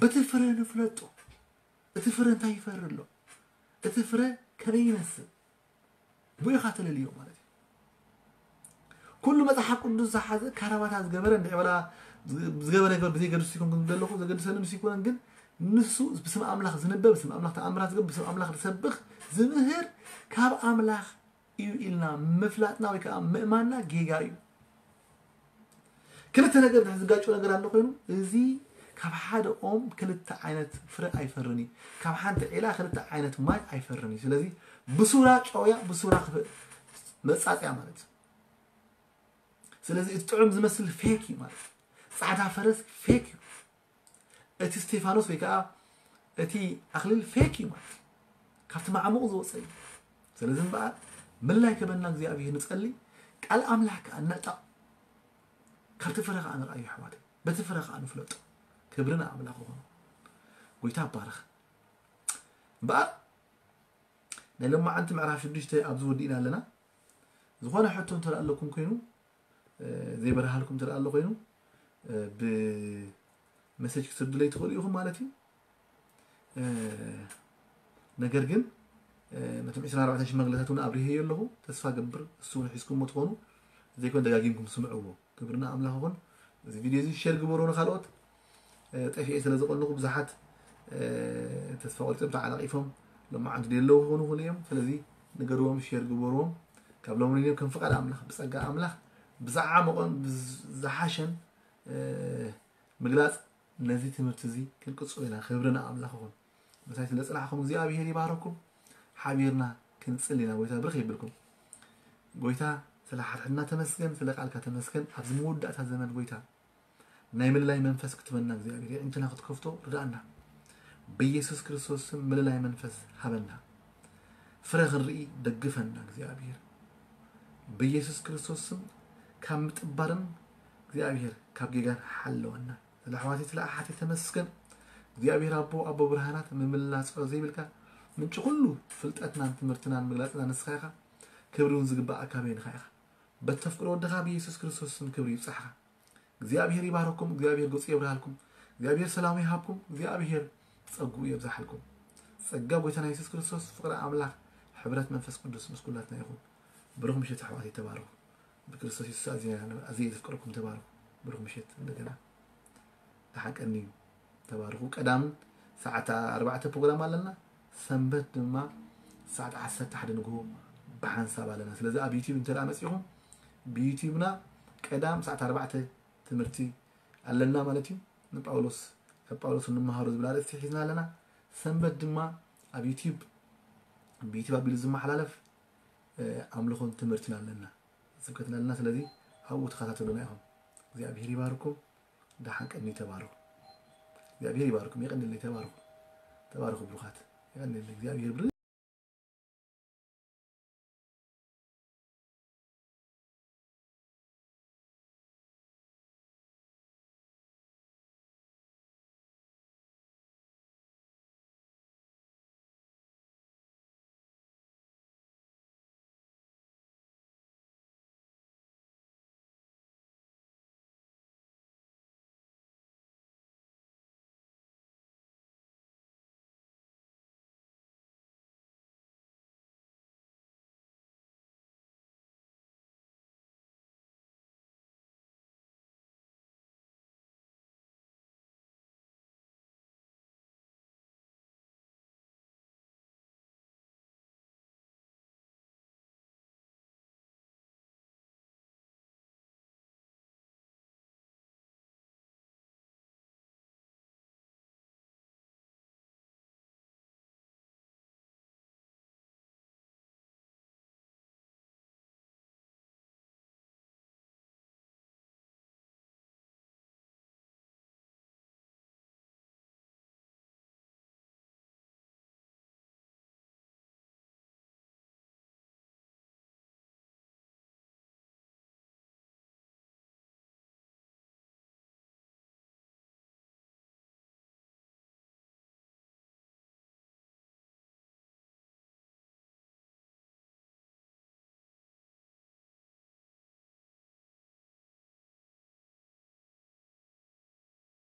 በቲ ፍረ ንፍለጦ። እቲ ፍረ እንታይ ይፈሪ ኣሎ? እቲ ፍረ ከመይ ይመስል? ብኡ ኢኻ ተለልዮ ማለት እዩ። ኩሉ መጽሓፍ ቅዱስ ዝሓዘ ካራባታ ዝገበረ እንድዒ ወላ ዝገበረ ይግበር ብዘይገድስ ይኮንኩን ዘለኹ፣ ዘገድሰኒ ንሱ ይኮነን፣ ግን ንሱ ብስም ኣምላኽ ዝንበብ፣ ብስም ኣምላኽ ተኣምራት ዝገብር፣ ብስም ኣምላኽ ዝሰብኽ፣ ዝምህር ካብ ኣምላኽ እዩ ኢልና ምፍላጥና ወይ ከዓ ምእማንና ጌጋ እዩ። ክልተ ነገር ድሕር ዝጋጮ ነገር ኣሎ ኮይኑ፣ እዚ ካብ ሓደ ኦም ክልተ ዓይነት ፍረ ኣይፈርን እዩ። ካብ ሓንቲ ዒላ ክልተ ዓይነት ማይ ኣይፈርን እዩ። ስለዚ ብሱራ ጨውያ፣ ብሱራ ክፍ-፣ መጻጽያ ማለት እዩ። ስለዚ እቲ ጥዑም ዝመስል ፌክ እዩ ማለት እዩ። ጻዕዳ ፈረስ ፌክ እዩ። እቲ ስቴፋኖስ ወይ ከዓ እቲ ኣኽሊል ፌክ እዩ ማለት እዩ። ካብቲ ማዕሙቕ ዝወፀ እዩ። ስለዚ እምበኣር ምልላይ ከበና እግዚኣብሔር ንጸሊ፣ ቃል ኣምላኽ ከዓ ነጣቕ። ካብቲ ፍረ ከዓ ንርኣዮ ኣሕዋተይ። በቲ ፍረ ከዓ ንፍለጦ። ክብሪ ንኣምላኽ ይኹን። ጎይታ ይባረኽ። እምበኣር ናይ ሎማዓንቲ ምዕራፍ ሽዱሽተ ኣብዚ ወዲእና ኣለና። ዝኾነ ሕቶ እንተ ኣለኩም ኮይኑ፣ እ፣ ዘይበርሃልኩም እንተ ኣሎ ኮይኑ፣ እ፣ ብመሴጅ ክትስዱለይ ትኽእሉ ኢኹም ማለት እዩ። እ፣ ነገር ግን፣ እ፣ ነቶም ዕስራን ኣርባዕተን ሽማግለታት እውን ኣብሪሄዮ ኣለኹ። ተስፋ ገብር እሱ እውን ሒዝኩሞ ትኾኑ፣ ዘይኮነ ደጋጊምኩም ስምዕዎ። ክብሪ ንኣምላኽ ይኹን። እዚ ቪድዮ እዚ ሼር ግበሮ ንኻልኦት። እ፣ ጠፊኤ ስለ ዝቐነኹ ብዙሓት፣ እ፣ ተስፋ ቆሪጾም ተዓናቒፎም ሎማዓንቲ ደየለዉ ክኾኑ ይኽእሉ እዮም። ስለዚ ንገርዎም፣ ሼር ግበርዎም። ካብ ሎሚ ንዮም ከም ፍቓድ ኣምላኽ፣ ብጸጋ ኣምላኽ ብዝዓመቖን ብዝሓሸን፣ እ፣ ምግላጽ ነዚ ትምህርቲ እዚ ክንቅጽሎ ኢና። ክብሪ ንኣምላኽ ይኹን። ምሳይ ስለ ጽናሕኩም እግዚኣብሔር ይባረኩም። ሓቢርና ክንጽሊ ኢና። ጎይታ ብርኽ ይብልኩም። ጎይታ ስለ ሓድሕድና ተመስገን፣ ስለ ቃልካ ተመስገን። ኣብዚ መወዳእታ ዘመን ጎይታ ናይ ምልላይ መንፈስ ክትበና እግዚኣብሔር የዕንትና ክትከፍቶ ርዳእና። ብኢየሱስ ክርስቶስ ስም ምልላይ መንፈስ ሃበና። ፍረ ክንርኢ ደግፈና እግዚኣብሔር። ብኢየሱስ ክርስቶስ ስም ካብ ምጥባርን እግዚኣብሔር ካብ ጌጋን ሓለወና። ስለ ኣሕዋተይ ስለ ኣሓተይ ተመስገን። እግዚኣብሔር ኣቦ፣ ኣቦ ብርሃናት፣ ምምላስ ጸሎት ዘይብልካ ምንጪ ኩሉ ፍልጠትናን ትምህርትናን ምግላጽና ንስኻ ኢኻ። ክብሪ እውን ዝግባእ ኣካበይንኻ ኢኻ። በተፍቅሮ ወድኻ ብየሱስ ክርስቶስ ስም ክብሪ ይብጻሕኻ። እግዚኣብሔር ይባርኩም። እግዚኣብሔር ገጹ የብርሃልኩም። እግዚኣብሔር ሰላሙ ይሃብኩም። እግዚኣብሔር ጸጉኡ የብዛሓልኩም። ጸጋ ጎይታና የሱስ ክርስቶስ፣ ፍቕሪ ኣምላኽ፣ ሕብረት መንፈስ ቅዱስ ምስ ኩላትና ይኹን። ብሩኽ ምሽት ኣሕዋት፣ ተባረኹ። ብክርስቶስ የሱስ ኣዝየ ኣዝየ ዘፍቅረኩም፣ ተባረኹ። ብሩኽ ምሽት እንደገና። ደሓን ቀንዩ። ተባረኹ። ቀዳም ሰዓት ኣርባዕተ ፕሮግራም ኣለና። ሰንበት ድማ ሰዓት ዓሰርተ ሓደ ንግሆ ብሓንሳብ ኣለና። ስለዚ ኣብ ዩቲዩብ እንተ ደኣ መጺኹም፣ ብዩቲዩብና ቀዳም ሰዓት ኣርባዕተ ትምህርቲ ኣለና ማለት እዩ። ንጳውሎስ፣ ካብ ጳውሎስ እንመሃሮ ዝብል ኣርእስቲ ሒዝና ኣለና። ሰንበት ድማ ኣብ ዩቲዩብ፣ ብዩቲዩብ ኣቢሉ ዝመሓላለፍ፣ እ፣ ኣምልኾን ትምህርትን ኣለና፣ ስብከትን ኣለና። ስለዚ ኣብኡ ተኸታተሉና ኢኹም። እግዚኣብሔር ይባርኩም። ደሓን ቀኒ፣ ተባረኹ። እግዚኣብሔር ይባርኩም። የቐንየለይ። ተባረኹ። ተባረኹ ብሩኻት። የቐንየለይ። እግዚኣብሔር ብር